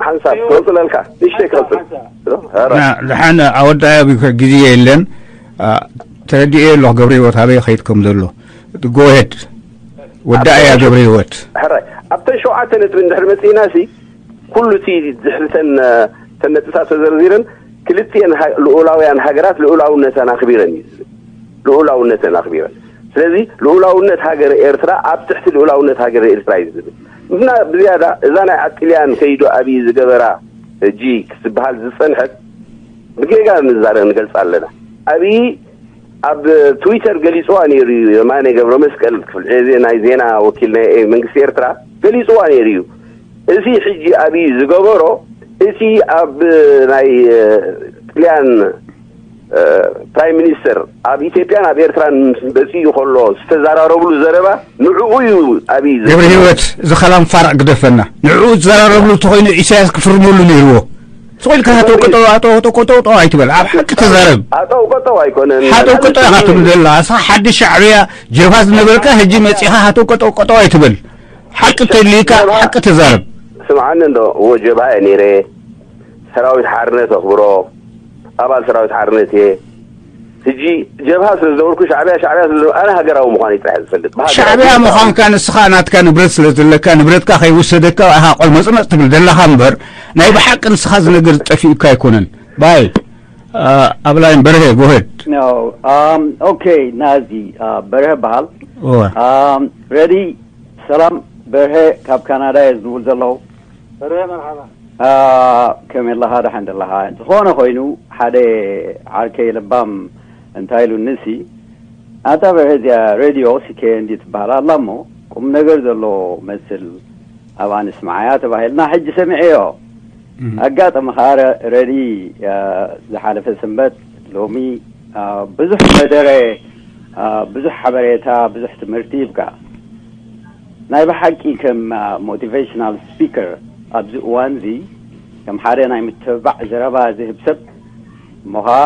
ሓንሳብ ክቕጽለልካ ንሽተይ ክቕጽል ድሓን ኣወዳኣያ ግዜ የለን። ተረዲኤ ኣለኹ ገብረ ህይወት ኣበይ ከይድ ከም ዘሎ። ጎሄድ ወዳእያ ገብረ ህይወት። ሕራይ ኣብተን ሸውዓተ ነጥቢ እንድሕር መጺእና ሲ ኩሉ እቲ ድሕርተን ተነጥብታት ተዘርዚረን ክልቲኤን ልኡላውያን ሃገራት ልኡላውነተን ኣኽቢረን እዩ ዝብል። ልኡላውነተን ኣኽቢረን። ስለዚ ልኡላውነት ሃገር ኤርትራ ኣብ ትሕቲ ልኡላውነት ሃገር ኤርትራ እዩ ዝብል። ምና ብዝያዳ እዛ ናይ ኣጥልያን ከይዱ ኣብይ ዝገበራ ሕጂ ክትበሃል ዝጸንሐት ብጌጋ ንዛረብ ንገልጻ ኣለና። ኣብይ ኣብ ትዊተር ገሊጽዋ ነይሩ እዩ። የማነ ገብረ መስቀል ክፍል ዜ ናይ ዜና ወኪል ናይ መንግስቲ ኤርትራ ገሊጽዋ ነይሩ እዩ። እዚ ሕጂ ኣብይ ዝገበሮ እቲ ኣብ ናይ ጥልያን ፕራይም ሚኒስተር ኣብ ኢትዮጵያን ኣብ ኤርትራን በፂኡ ከሎ ዝተዘራረብሉ ዘረባ ንዕኡ እዩ ኣብይ ገብረ ህይወት። እዚ ከላም ፋርቕ ግደፈና። ንዕኡ ዝዘራረብሉ እንተኮይኑ ኢሳያስ ክፍርመሉ ነይርዎ። ስቕ ኢልካ ሃጠው ቀጠው ሃጠው ቀጠው ቀጠው ቀጠው ኣይትበል። ኣብ ሓቂ ተዛረብ። ሃጠው ቀጠው ኣይኮነን። ሃጠው ቀጠው ኢኻ ትብል ዘላ። ንስኻ ሓድሽ ሻዕብያ ጀብሃ ዝነበርካ ሕጂ መጺኻ ሃጠው ቀጠው ቀጠው ኣይትበል። ሓቂ እንተድልዩካ ሓቂ ተዛረብ። ስምዓኒ እንዶ፣ እዎ ጀብሃ እየ ነይረ። ሰራዊት ሓርነት ኣኽብሮ፣ ኣባል ሰራዊት ሓርነት እየ። ሕጂ ጀብሃ ስለ ዝነበርኩ፣ ሻዕብያ ሻዕብያ ስለ ዝነበርኩ፣ ኣነ ሃገራዊ ምዃነይ ጥራሕ እየ ዝፈልጥ። ብሃገራዊ ሽዕብያ ምዃንካ ንስኻ ናትካ ንብረት ስለ ዘለካ፣ ንብረትካ ከይውሰደካ፣ ኣሃ ቆልመጽመጽ ትብል ዘለኻ እምበር፣ ናይ ብሓቂ ንስኻ ዝነገር ጠፊኡካ ኣይኮነን። ባይ ኣብላይን በርሄ ጎሄድ። ኦኬ፣ ናዚ በርሀ በሃል። ረዲ ሰላም በርሀ፣ ካብ ካናዳ እየ ዝድውል ዘለኹ። በርሀ መርሓባ። ከመይ ኣለኻ? ደሓን ደለኻ? ዝኾነ ኮይኑ ሓደ ዓርከይ ለባም እንታይ ኢሉ ንሲ ኣንታ በርሀ፣ እዚኣ ሬድዮ ሲኬ እንዲ ትበሃል ኣላ እሞ ቁም ነገር ዘሎ መስል ኣብኣ ንስምዓያ ተባሂልና ሕጂ ሰሚዐዮ። ኣጋጠሚ ከዓ ረዲ ዝሓለፈ ሰንበት ሎሚ ብዙሕ መደረ፣ ብዙሕ ሓበሬታ፣ ብዙሕ ትምህርቲ ይብካ። ናይ ብሓቂ ከም ሞቲቬሽናል ስፒከር ኣብዚ እዋን እዚ ከም ሓደ ናይ ምትብባዕ ዘረባ ዝህብ ሰብ እሞ ኸዓ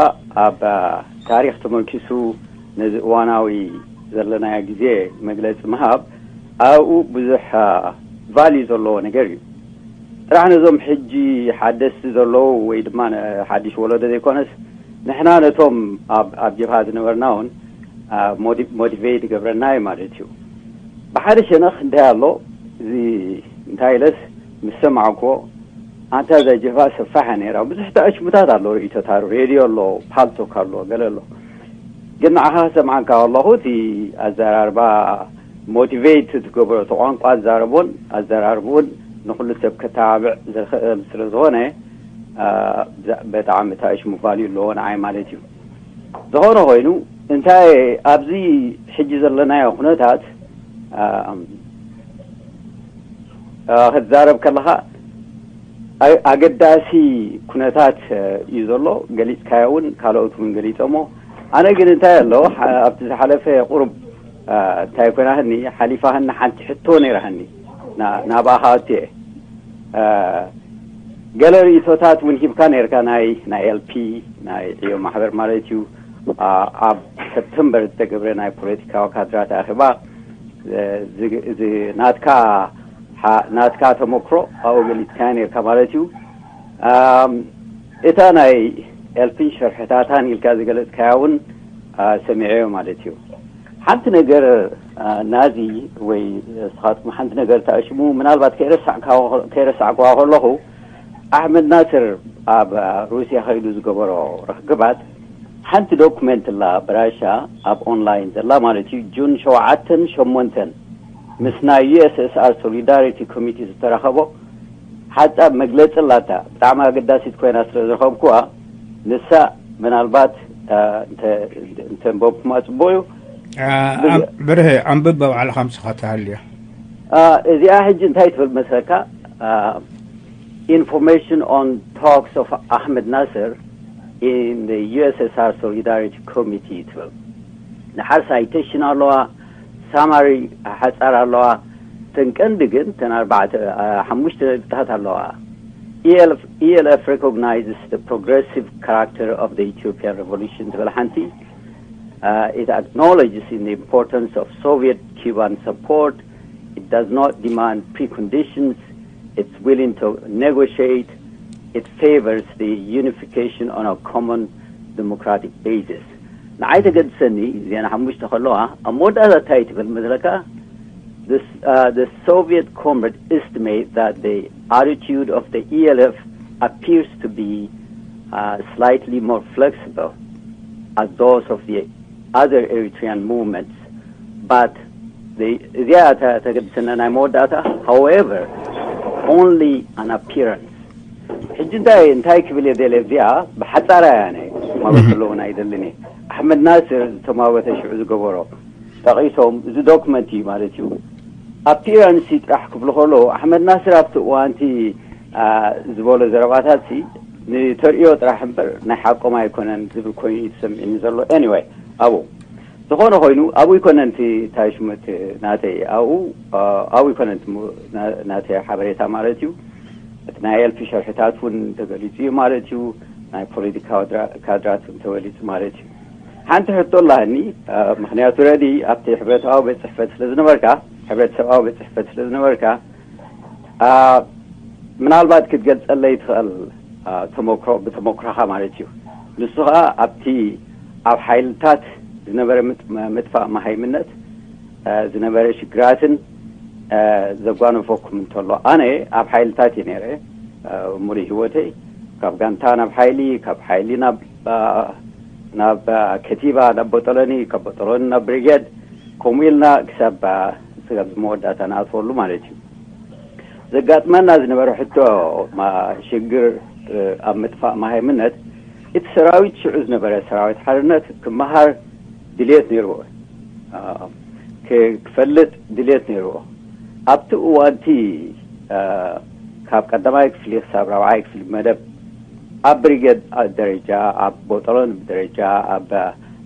ኣብ ታሪኽ ተመርኪሱ ነዚ እዋናዊ ዘለናዮ ግዜ መግለፂ ምሃብ ኣብኡ ብዙሕ ቫልዩ ዘለዎ ነገር እዩ። ጥራሕ ነዞም ሕጂ ሓደስቲ ዘለዉ ወይ ድማ ሓድሽ ወለዶ ዘይኮነስ ንሕና ነቶም ኣብ ጀብሃ ዝነበርና እውን ሞቲቬት ይገብረና እዩ ማለት እዩ። ብሓደ ሸነኽ እንታይ ኣሎ እዚ እንታይ ኢለስ ምስ ሰማዕኩዎ ኣንታ እዛ ጀብሃ ሰፋሕ ነይራ። ብዙሕ ተኣሽሙታት ኣሎ፣ ርእይቶታት ሬድዮ ኣሎ፣ ፓልቶክ ኣሎ፣ ገለ ኣሎ። ግን ንዓኻ ሰምዓካ ኣለኹ እቲ ኣዘራርባ ሞቲቬት ትገብሮ እቲ ቋንቋ ኣዛረቦን ኣዘራርብኡን ንኩሉ ሰብ ከተባብዕ ዝኽእል ስለ ዝኾነ በጣዕሚ ተኣሽሙ ቫልዩ ኣለዎ ንዓይ ማለት እዩ። ዝኾነ ኮይኑ እንታይ ኣብዚ ሕጂ ዘለናዮ ኩነታት ክትዛረብ ከለኻ ኣገዳሲ ኩነታት እዩ ዘሎ። ገሊፅካዮ እውን ካልኦት እውን ገሊፆሞ። ኣነ ግን እንታይ ኣሎ ኣብቲ ዝሓለፈ ቁሩብ እንታይ ኮይናህኒ ሓሊፋህኒ ሓንቲ ሕቶ ነይራህኒ ናብኣ ከኣቱ እየ። ገለ ርእይቶታት እውን ሂብካ ነርካ ናይ ናይ ኤልፒ ናይ ዕዮ ማሕበር ማለት እዩ። ኣብ ሰፕተምበር ዝተገብረ ናይ ፖለቲካዊ ካድራት ኣኼባ ናትካ ናትካ ተመክሮ ኣብኡ ገሊፅካያ ነርካ ማለት እዩ። እታ ናይ ኤልፒን ሸርሕታታን ኢልካ ዝገለፅካያ እውን ሰሚዐዮ ማለት እዩ። ሓንቲ ነገር ናዚ ወይ ስኻትኩም ሓንቲ ነገር ተኣሽሙ ምናልባት ከይረሳዕክዋ ከለኹ ኣሕመድ ናስር ኣብ ሩስያ ከይዱ ዝገበሮ ርክክባት ሓንቲ ዶኩመንት ላ ብራሻ ኣብ ኦንላይን ዘላ ማለት እዩ ጁን ሸውዓተን ሸሞንተን ምስ ናይ ዩኤስኤስኣር ሶሊዳሪቲ ኮሚቴ ዝተረኸቦ ሓጻብ መግለጺ ኣላታ ብጣዕሚ ኣገዳሲት ኮይና ስለ ዝረኸብኩዋ ንሳ ምናልባት እንተንበብኩማ ጽቡቅ እዩ። ብርሀ ኣንብብ ባዕልኻ ምስኻ ትሃልዮ። እዚኣ ሕጂ እንታይ ትብል መስለካ? Information on talks of Ahmed Nasser in the U S S R Solidarity Committee ትብል። ንሓር ሳይቴሽን ኣለዋ፣ ሳማሪ ሓጻር ኣለዋ። ተን ቀንዲ ግን ተን ኣርባዕተ ሓሙሽተ ነጥብታት ኣለዋ። E L F recognizes the progressive character of the Ethiopian revolution ትብል ሓንቲ። It acknowledges in the importance of Soviet Cuban support. It does not demand preconditions. It's willing to negotiate. It favors the unification on a common democratic basis. ንዓይ ተገድሰኒ ዜና ሓሙሽተ ከለዋ ኣብ መወዳእታ እንታይ ትብል መስለካ? The Soviet comrade estimate that the attitude of the E L F appears to be slightly more flexible as those of the other Eritrean movements, but እዚኣ ተገድሰና ናይ መወዳእታ። However, only an appearance. ሕጂ እንታይ እንታይ ክብል እየ ደለ እዚኣ ብሓፃራ ያነ ማለት ኣለውን ኣይደልን። ኣሕመድ ናስር ዝተማወተ ሽዑ ዝገበሮ ጠቒሶም፣ እዚ ዶክመንት እዩ ማለት እዩ። ኣፒራንስ ጥራሕ ክብሉ ከለዉ ኣሕመድ ናስር ኣብቲ እዋንቲ ዝበሎ ዘረባታት ንተርእዮ ጥራሕ እምበር ናይ ሓቆም ኣይኮነን ዝብል ኮይኑ እዩ ተሰሚዕኒ ዘሎ። Anyway፣ ኣብኡ ዝኾነ ኮይኑ ኣብኡ ይኮነን እቲ እንታይ ሽመት ናተይ ኣብኡ ኣብኡ ይኮነን እቲ ናተይ ሓበሬታ ማለት እዩ። እቲ ናይ ኤልፊ ሸርሕታት እውን ተገሊፁ እዩ ማለት እዩ። ናይ ፖለቲካ ካድራት እውን ተወሊፁ ማለት እዩ። ሓንቲ ሕቶ ኣላኒ። ምክንያቱ ረዲ ኣብቲ ሕብረተዊ ቤት ፅሕፈት ስለ ዝነበርካ፣ ሕብረተሰባዊ ቤት ፅሕፈት ስለ ዝነበርካ ምናልባት ክትገልፀለይ ትኽእል ተመክሮ ብተመክሮኻ ማለት እዩ። ንሱ ከዓ ኣብቲ ኣብ ሓይልታት ዝነበረ ምጥፋእ መሃይምነት ዝነበረ ሽግራትን ዘጓነፈኩም እንተሎ፣ ኣነ ኣብ ሓይልታት እየ ነይረ። ሙሉእ ህይወተይ ካብ ጋንታ ናብ ሓይሊ፣ ካብ ሓይሊ ናብ ናብ ከቲባ፣ ናብ ቦጠሎኒ፣ ካብ ቦጠሎኒ ናብ ብሪጌድ፣ ከምኡ ኢልና ክሳብ ስጋብ መወዳእታ ንኣትወሉ ማለት እዩ። ዘጋጥመና ዝነበረ ሕቶ ሽግር ኣብ ምጥፋእ መሃይምነት፣ እቲ ሰራዊት ሽዑ ዝነበረ ሰራዊት ሓርነት ክመሃር ድልየት ነይርዎ፣ ክፈልጥ ድልየት ነይርዎ። ኣብቲ እዋንቲ ካብ ቀዳማይ ክፍሊ ክሳብ ራብዓይ ክፍሊ መደብ ኣብ ብሪጌድ ደረጃ፣ ኣብ ቦጠሎን ደረጃ፣ ኣብ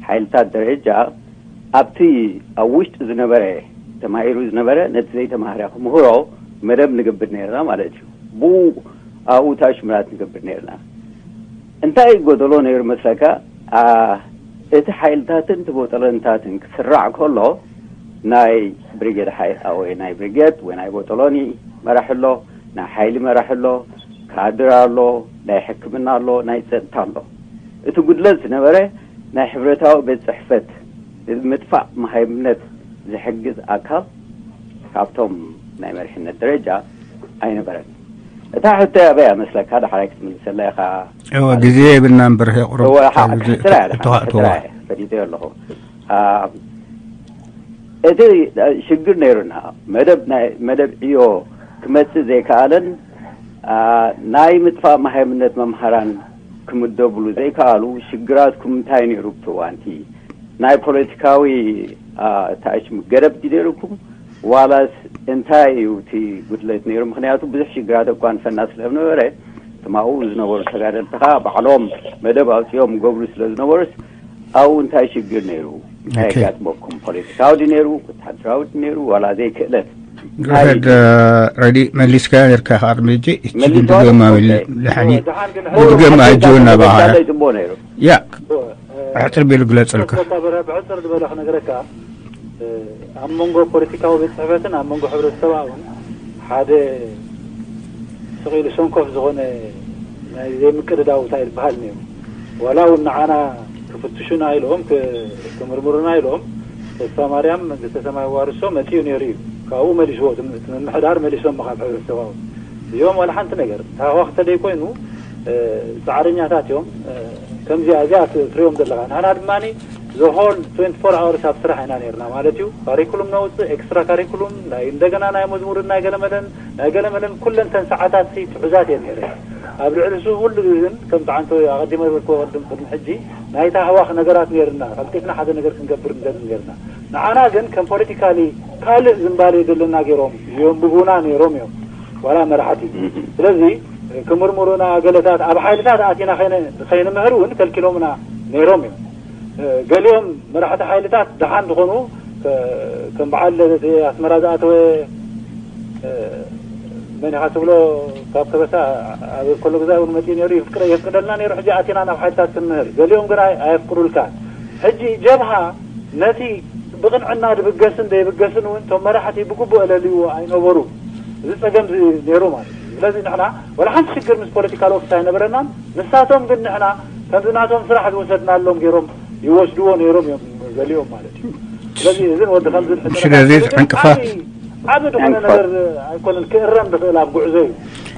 ሓይልታት ደረጃ ኣብቲ ኣብ ውሽጢ ዝነበረ ተማሂሩ ዝነበረ ነቲ ዘይተማህረ ክምህሮ መደብ ንገብር ነርና ማለት እዩ። ብኡ ኣብኡ ታሽምራት ንገብር ነርና። እንታይ ጎደሎ ነይሩ መስለካ? እቲ ሓይልታትን እቲ ቦጠሎንታትን ክስራዕ ከሎ ናይ ብሪጌድ ሓይል ወይ ናይ ብሪጌድ ወይ ናይ ቦጠሎኒ መራሕ ኣሎ፣ ናይ ሓይሊ መራሕ ኣሎ፣ ካድር ኣሎ፣ ናይ ሕክምና ኣሎ፣ ናይ ፀጥታ ኣሎ። እቲ ጉድለት ዝነበረ ናይ ሕብረታዊ ቤት ፅሕፈት ምጥፋእ መሃይምነት ዝሕግዝ ኣካል ካብቶም ናይ መሪሕነት ደረጃ ኣይነበረን። እታ ሕቶ ኣበይ መስለካ? ዳሕራይ ክትምልሰላ ኢኻ። እወ፣ ግዜ የብልና እምበር፣ የቕርብ እወ፣ ሓ-፣ ግዜ ሕስራ እያ፣ ተዋእትዋ። ሕስራ እያ፣ ፈሊጠዮ ኣለኹ። አ፣ እቲ ሽግር ነይሩና፣ መደብ ናይ፣ መደብ ዕዮ ክመጽእ ዘይከኣለን፣ አ፣ ናይ ምጥፋእ መሃይምነት መምሃራን ክምደብሉ ዘይከኣሉ ሽግራትኩም እንታይ ነይሩ ብቲ እዋንቲ? ናይ ፖለቲካዊ፣ አ፣ ታሽም ገደብ ድዩ ነይሩኩም? ዋላስ እንታይ እዩ እቲ ጉድለት ነይሩ? ምክንያቱ ብዙሕ ሽግራት ኣጓንፈና ስለ ዝነበረ፣ እቶም ኣብኡ ዝነበሩ ተጋደልቲ ኸኣ ባዕሎም መደብ ኣውጺኦም ገብሩ ስለ ዝነበሩስ፣ ኣብኡ እንታይ ሽግር ነይሩ? እንታይ ኦኬ። ኣጋጥመኩም? ፖለቲካዊ ድዩ ነይሩ? ወተሃደራዊ ድዩ ነይሩ? ዋላ ዘይክእለት? እንታይ እዩ? ረዲ መሊስካ ነርካ ካብ ቅድሚ ሕጂ፣ እቺ ግን መሊስዋ? ድገማ ኦኬ። ድሓኒ ደሓን ግን ድገማ ሕጂ እውን ናባኻ። ተበጃለይ ጽቡቕ ነይሩ። ያ፣ ኣሕጽር ቢሉ ግለጸልካ። ዶክተር በርሀ፣ ብሕጽር ዝበለ ክነግረካ፣ ኣብ መንጎ ፖለቲካዊ ቤት ጽሕፈትን ኣብ መንጎ ሕብረተሰባውን ሓደ ስቕ ኢሉ ሰንኮፍ ዝኾነ ናይ ዘይምቅድዳው እንታይ ዝበሃል ነይሩ። ዋላ እውን ንዓና ክፍትሹና ኢሎም፣ ክ-፣ ክምርምሩና ኢሎም፣ ተስፋ ማርያም መንግስተ ሰማይ ዋርሶ መጺኡ ነይሩ እዩ። ካብኡ መሊስዎ፣ እቲ ም-፣ እቲ ምምሕዳር መሊሶም ካብ ሕብረተሰባዊ። እዚኦም ዋላ ሓንቲ ነገር፣ ታህዋኽ ተደይኮይኑ፣ እ፣ ጻዕረኛታት እዮም። እ፣ ከምዚኣ እዚኣ ት-፣ ትሪኦም ዘለኻ። ንሕና ድማኒ the whole twenty-four hours ኣብ ስራሕ ኢና ነይርና ማለት እዩ። ካሪኩሉም ነውጽእ፣ ኤክስትራ ካሪኩሉም፣ ናይ እንደገና ናይ መዝሙርን ናይ ገለመለን፣ ናይ ገለመለን ኩለን ተን ሰዓታት ሲ ትሑዛት እየን ነይረን። ኣብ ልዕሊ እሱ ኩሉ ግዜ ግን ከምቲ ዓንቶ ኣቐዲመ ዝበልክዎ ቅድም ቅድሚ ሕጂ ናይ ታህዋኽ ነገራት ነይርና፣ ቀልጢፍና ሓደ ነገር ክንገብር ንደሊ ነይርና። ንዓና ግን ከም ፖለቲካሊ ካልእ ዝንባሌ ዘለና ገይሮም የንብቡና ነይሮም እዮም፣ ዋላ መራሕቲ። እህ። ስለዚ ክምርምሩና ገለታት ኣብ ሓይልታት ኣቲና ከይነ-፣ ከይንምህር እውን ከልኪሎምና ነይሮም እዮም። እ፣ ገሊኦም መራሕቲ ሓይልታት ደሓን ዝኾኑ፣ ከ-፣ ከም በዓል እቲ ኣስመራ ዝኣተወ፣ እ፣ መን ኢኻ ትብሎ፣ ካብ ከበሳ ኣብ ከሎ ግዛ እውን መጺኡ ነይሩ፣ ይፍቅረ-፣ የፍቅደልና ነይሩ፣ ሕጂ ኣቲና ናብ ሓይልታት ክንምህር። ገሊኦም ግን ኣይ-፣ ኣየፍቅሩልካን። ሕጂ ጀብሃ ነቲ ብቕንዕና ዝብገስን ዘይብገስን እውን እቶም መራሕቲ ብግቡእ ኣለልይዎ ኣይነበሩን። እዚ ጸገም እዚ ነይሩ ማለት እዩ። ስለዚ ንሕና ወላ ሓንቲ ሽግር ምስ ፖለቲካል ኦፊስ ኣይነበረናን። ንሳቶም ግን ንሕና ከምዚ ናቶም ስራሕ ዝወሰድናሎም ገይሮም ይወስድዎ ነይሮም እዮም ገሊኦም ማለት እዩ። ስለዚ እዝን ወዲ ከምዚ እንሕጥረና ስለዚ ዝብል ዕንቅፋት ዓቢ፣ ዓቢ ዝኾነ ዕንቅፋት። ነገር ኣይኮነን ክእረም ዝኽእል ኣብ ጉዕዞ እዩ።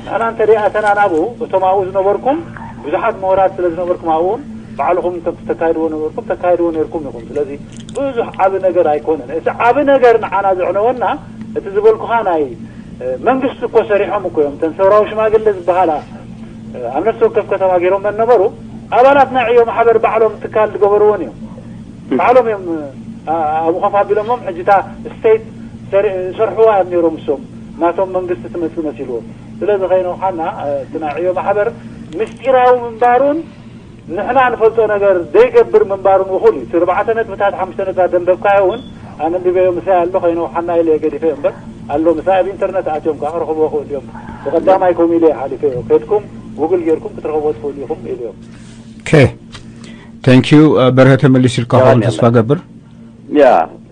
ንሕና እንተ ደይኣተና ናብኡ፣ እቶም ኣብኡ ዝነበርኩም ብዙሓት ምሁራት ስለ ዝነበርኩም ኣብኡን ባዕልኹም ከምቲ ተካይድዎ ነበርኩም ተካይድዎ ነርኩም ኢኹም። ስለዚ ብዙሕ ዓቢ ነገር ኣይኮነን። እቲ ዓቢ ነገር ንዓና ዘዕነወና እቲ ዝበልኩኻ ናይ መንግስቲ እኮ ሰሪሖም እኮ እዮም። እተን ሰውራዊ ሽማግለ ዝበሃላ ኣብ ነፍሲ ወከፍ ከተማ ገይሮም ነበሩ። ኣባላት ናይ ዕዮ ማሕበር ባዕሎም ትካል ዝገበርዎን እዮም። ባዕሎም እዮም ኣብኡ ከፍ ኣቢሎሞም። ሕጂ እታ ስቴት ሰርሕዋ እዮም ነይሮም እሶም ናቶም መንግስቲ ትመፅእ መሲልዎም። ስለዚ ከይነውሓና እቲ ናይ ዕዮ ማሕበር ምስጢራዊ ምንባሩን ንሕና ንፈልጦ ነገር ዘይገብር ምንባሩን እኹል እዩ። እቲ ኣርባዕተ ነጥብታት ሓሙሽተ ነጥብታት ዘንበብካዮ እውን ኣነ ኣንቢበዮ ምሳይ ኣሎ። ከይነውሓና ኢለ ገዲፈዮ እምበር ኣሎ ምሳይ ኣብ ኢንተርነት ኣትዮም ከዓ ክረኽብዎ ክእሉ እዮም። ብቐዳማይ ከምኡ ኢለ እየ ሓሊፈዮ። ከድኩም ጉግል ጌርኩም ክትረኽብዎ ትኽእሉ ኢኹም ኢሉ እዮም። ኦኬ። Thank you በርሀ ተመሊስልካ ኸውን ተስፋ ገብር። ያ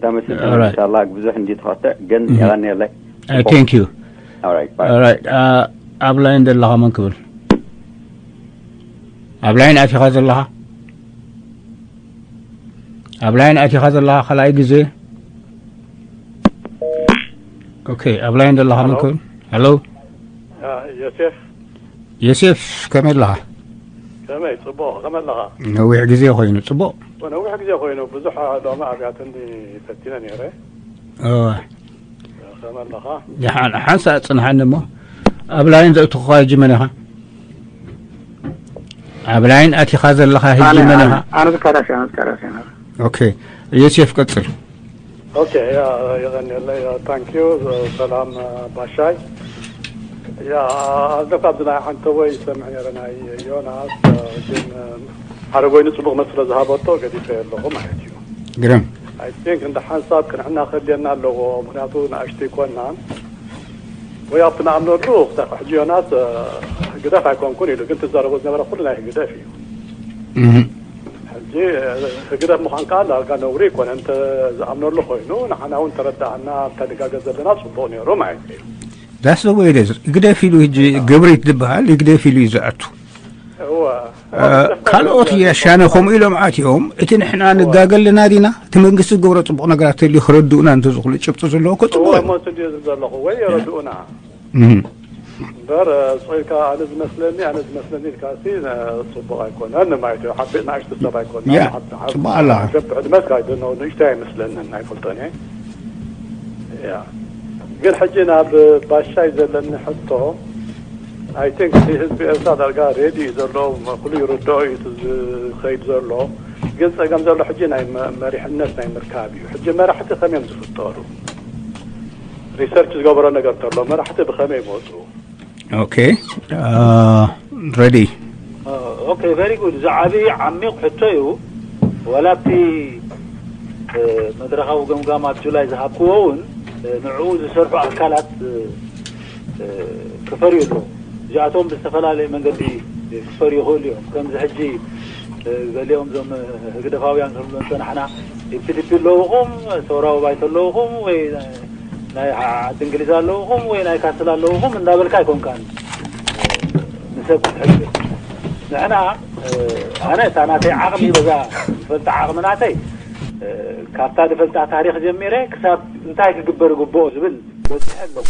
ተመስል ኢንሻላ ብዙሕ እንዲ ተኸተ ግን የቐንየለይ። Thank you። Alright. ኣብ ላይን ዘለኻ መን ክብል? ኣብ ላይን ኣቲኻ ዘለኻ? ኣብ ላይን ኣቲኻ ዘለኻ ካልኣይ ግዜ? ኦኬ ኣብ ላይን ዘለኻ መን ክብል? ሄሎ ዮሴፍ ዮሴፍ ከመይ ኣለኻ? ከመይ ጽቡቕ ከመይ ኣለኻ? ነዊሕ ግዜ ኮይኑ ጽቡቕ። ነዊሕ ግዜ ኮይኑ ብዙሕ ሎሚ ኣብያትኒ ፈቲነ ነይረ። እወ ከመይ ኣለኻ? ደሓን ሓንሳእ ጽንሓኒ እሞ ኣብ ላይን ዘእትኹኻ ሕጂ መን ኢኻ? ኣብ ላይን ኣቲኻ ዘለኻ ሕጂ መን ኢኻ? ኣነ ዝካላሽ ኣነ ዝካላሽ ኣነ ኦኬ ዮሴፍ ቀጽል። ኦኬ ያ የቐንየለይ ታንኪዩ ሰላም ባሻይ ያ ኣዝለካ ኣብዚ ናይ ሓንተወይ ይሰምዕ ነረ ናይ ዮናስ ግን ሓደ ጎይኑ ፅቡቅ መስሎ ዝሃበቶ ገዲፈ ኣለኹ ማለት እዩ ግርም I think እንደ ሓንሳብ ቅንዕና ክህልየና ኣለዎ ምክንያቱ ንኣሽተይ ኮናን ወይ ኣብቲ ንኣምነሉ ሕጂ ዮናስ ህግደፍ ኣይኮንኩን ኢሉ ግን ትዛረቦ ዝነበረ ኩሉ ናይ ህግደፍ እዩ ሕጂ ህግደፍ ምዃን ከዓ ዳርጋ ነውሪ ይኮነ እንተ ዝኣምነሉ ኮይኑ ንዓና እውን ተረዳኣና ኣብታ ድጋገ ዘለና ፅቡቅ ነይሩ ማለት እዩ That's the way it is. ህግደፍ ኢሉ ሕጂ ግብሪት ዝበሃል ህግደፍ ኢሉ እዩ ዝኣቱ እወ ካልኦት የሻነ ከምኡ ኢሎም ኣትዮም እቲ ንሕና ንጋገ ኣለና ዲና እቲ መንግስቲ ዝገብሮ ፅቡቅ ነገራት ተልዩ ክረድኡና እንተዝኽእሉ ጭብጢ ዘለዎ እኮ ፅቡቅ እዩ እሞ ስድዮ ዘለኹ ወይ የረድኡና እም። እምበር ስቕ ኢልካ ኣነ ዝመስለኒ ኣነ ዝመስለኒ ኢልካ ሲ ፅቡቅ ኣይኮነን ማለት እዩ ሓቢ ንኣሽቱ ሰብ ኣይኮነ ያ፣ ፅቡቅ ኣላ። ሰብ ዕድመት ካይደኖ ንእሽቶ ኣይመስለንን ኣይፈልጦን እየ ያ ግን ሕጂ ናብ ባሻይ ዘለኒ ሕቶ I think እቲ ህዝቢ ኤርትራ ዳርጋ ሬዲ እዩ ዘሎ ኩሉ ይርድኦ እዩ እቲ ዝኸይድ ዘሎ ግን ፀገም ዘሎ ሕጂ ናይ መ- መሪሕነት ናይ ምርካብ እዩ ሕጂ መራሕቲ ከመዮም ዝፍጠሩ ሪሰርች ዝገበሮ ነገር እንተሎ መራሕቲ ብኸመይ ይመፁ Okay. Uh, ready. ኦኬ very good እዚ ዓብዪ ዓሚቕ ሕቶ እዩ። ዋላ ኣብቲ መድረኻዊ ገምጋም ኣብ ጁላይ ዝሃብክዎ እውን ንዕኡ ዝሰርሑ ኣካላት ክፈርዩ ኣለዎም። እዚኣቶም ብዝተፈላለየ መንገዲ ክፈርዩ ይኽእሉ እዮም። ከምዚ ሕጂ ገሊኦም እዞም ህግደፋውያን ክንብሎ ዝፀናሕና ኢፒዲፒ ኣለውኹም፣ ሰውራዊ ባይቶ ኣለውኹም ወይ ናይ ዓዲ እንግሊዝ ኣለውኹም ወይ ናይ ካስል ኣለውኹም እንዳበልካ ኣይኮንካን ንሰብ ክትሕግዝ። ንሕና ኣነ እታ ናተይ ዓቕሚ በዛ ዝፈልጣ ዓቕሚ ናተይ ካብታ ዝፈልጣ ታሪኽ ጀሚረ ክሳብ እንታይ ክግበር ይግብኦ ዝብል በፂሐ ኣለኹ።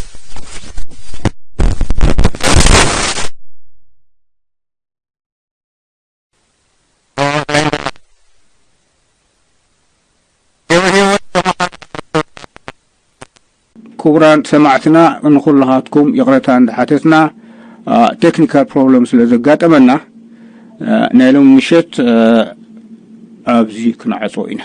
ክቡራን ሰማዕትና ንኩልኻትኩም ይቕረታ እንዳሓተትና ቴክኒካል ፕሮብለም ስለ ዘጋጠመና ናይ ሎሚ ምሸት ኣብዚ ክንዓጾ ኢና።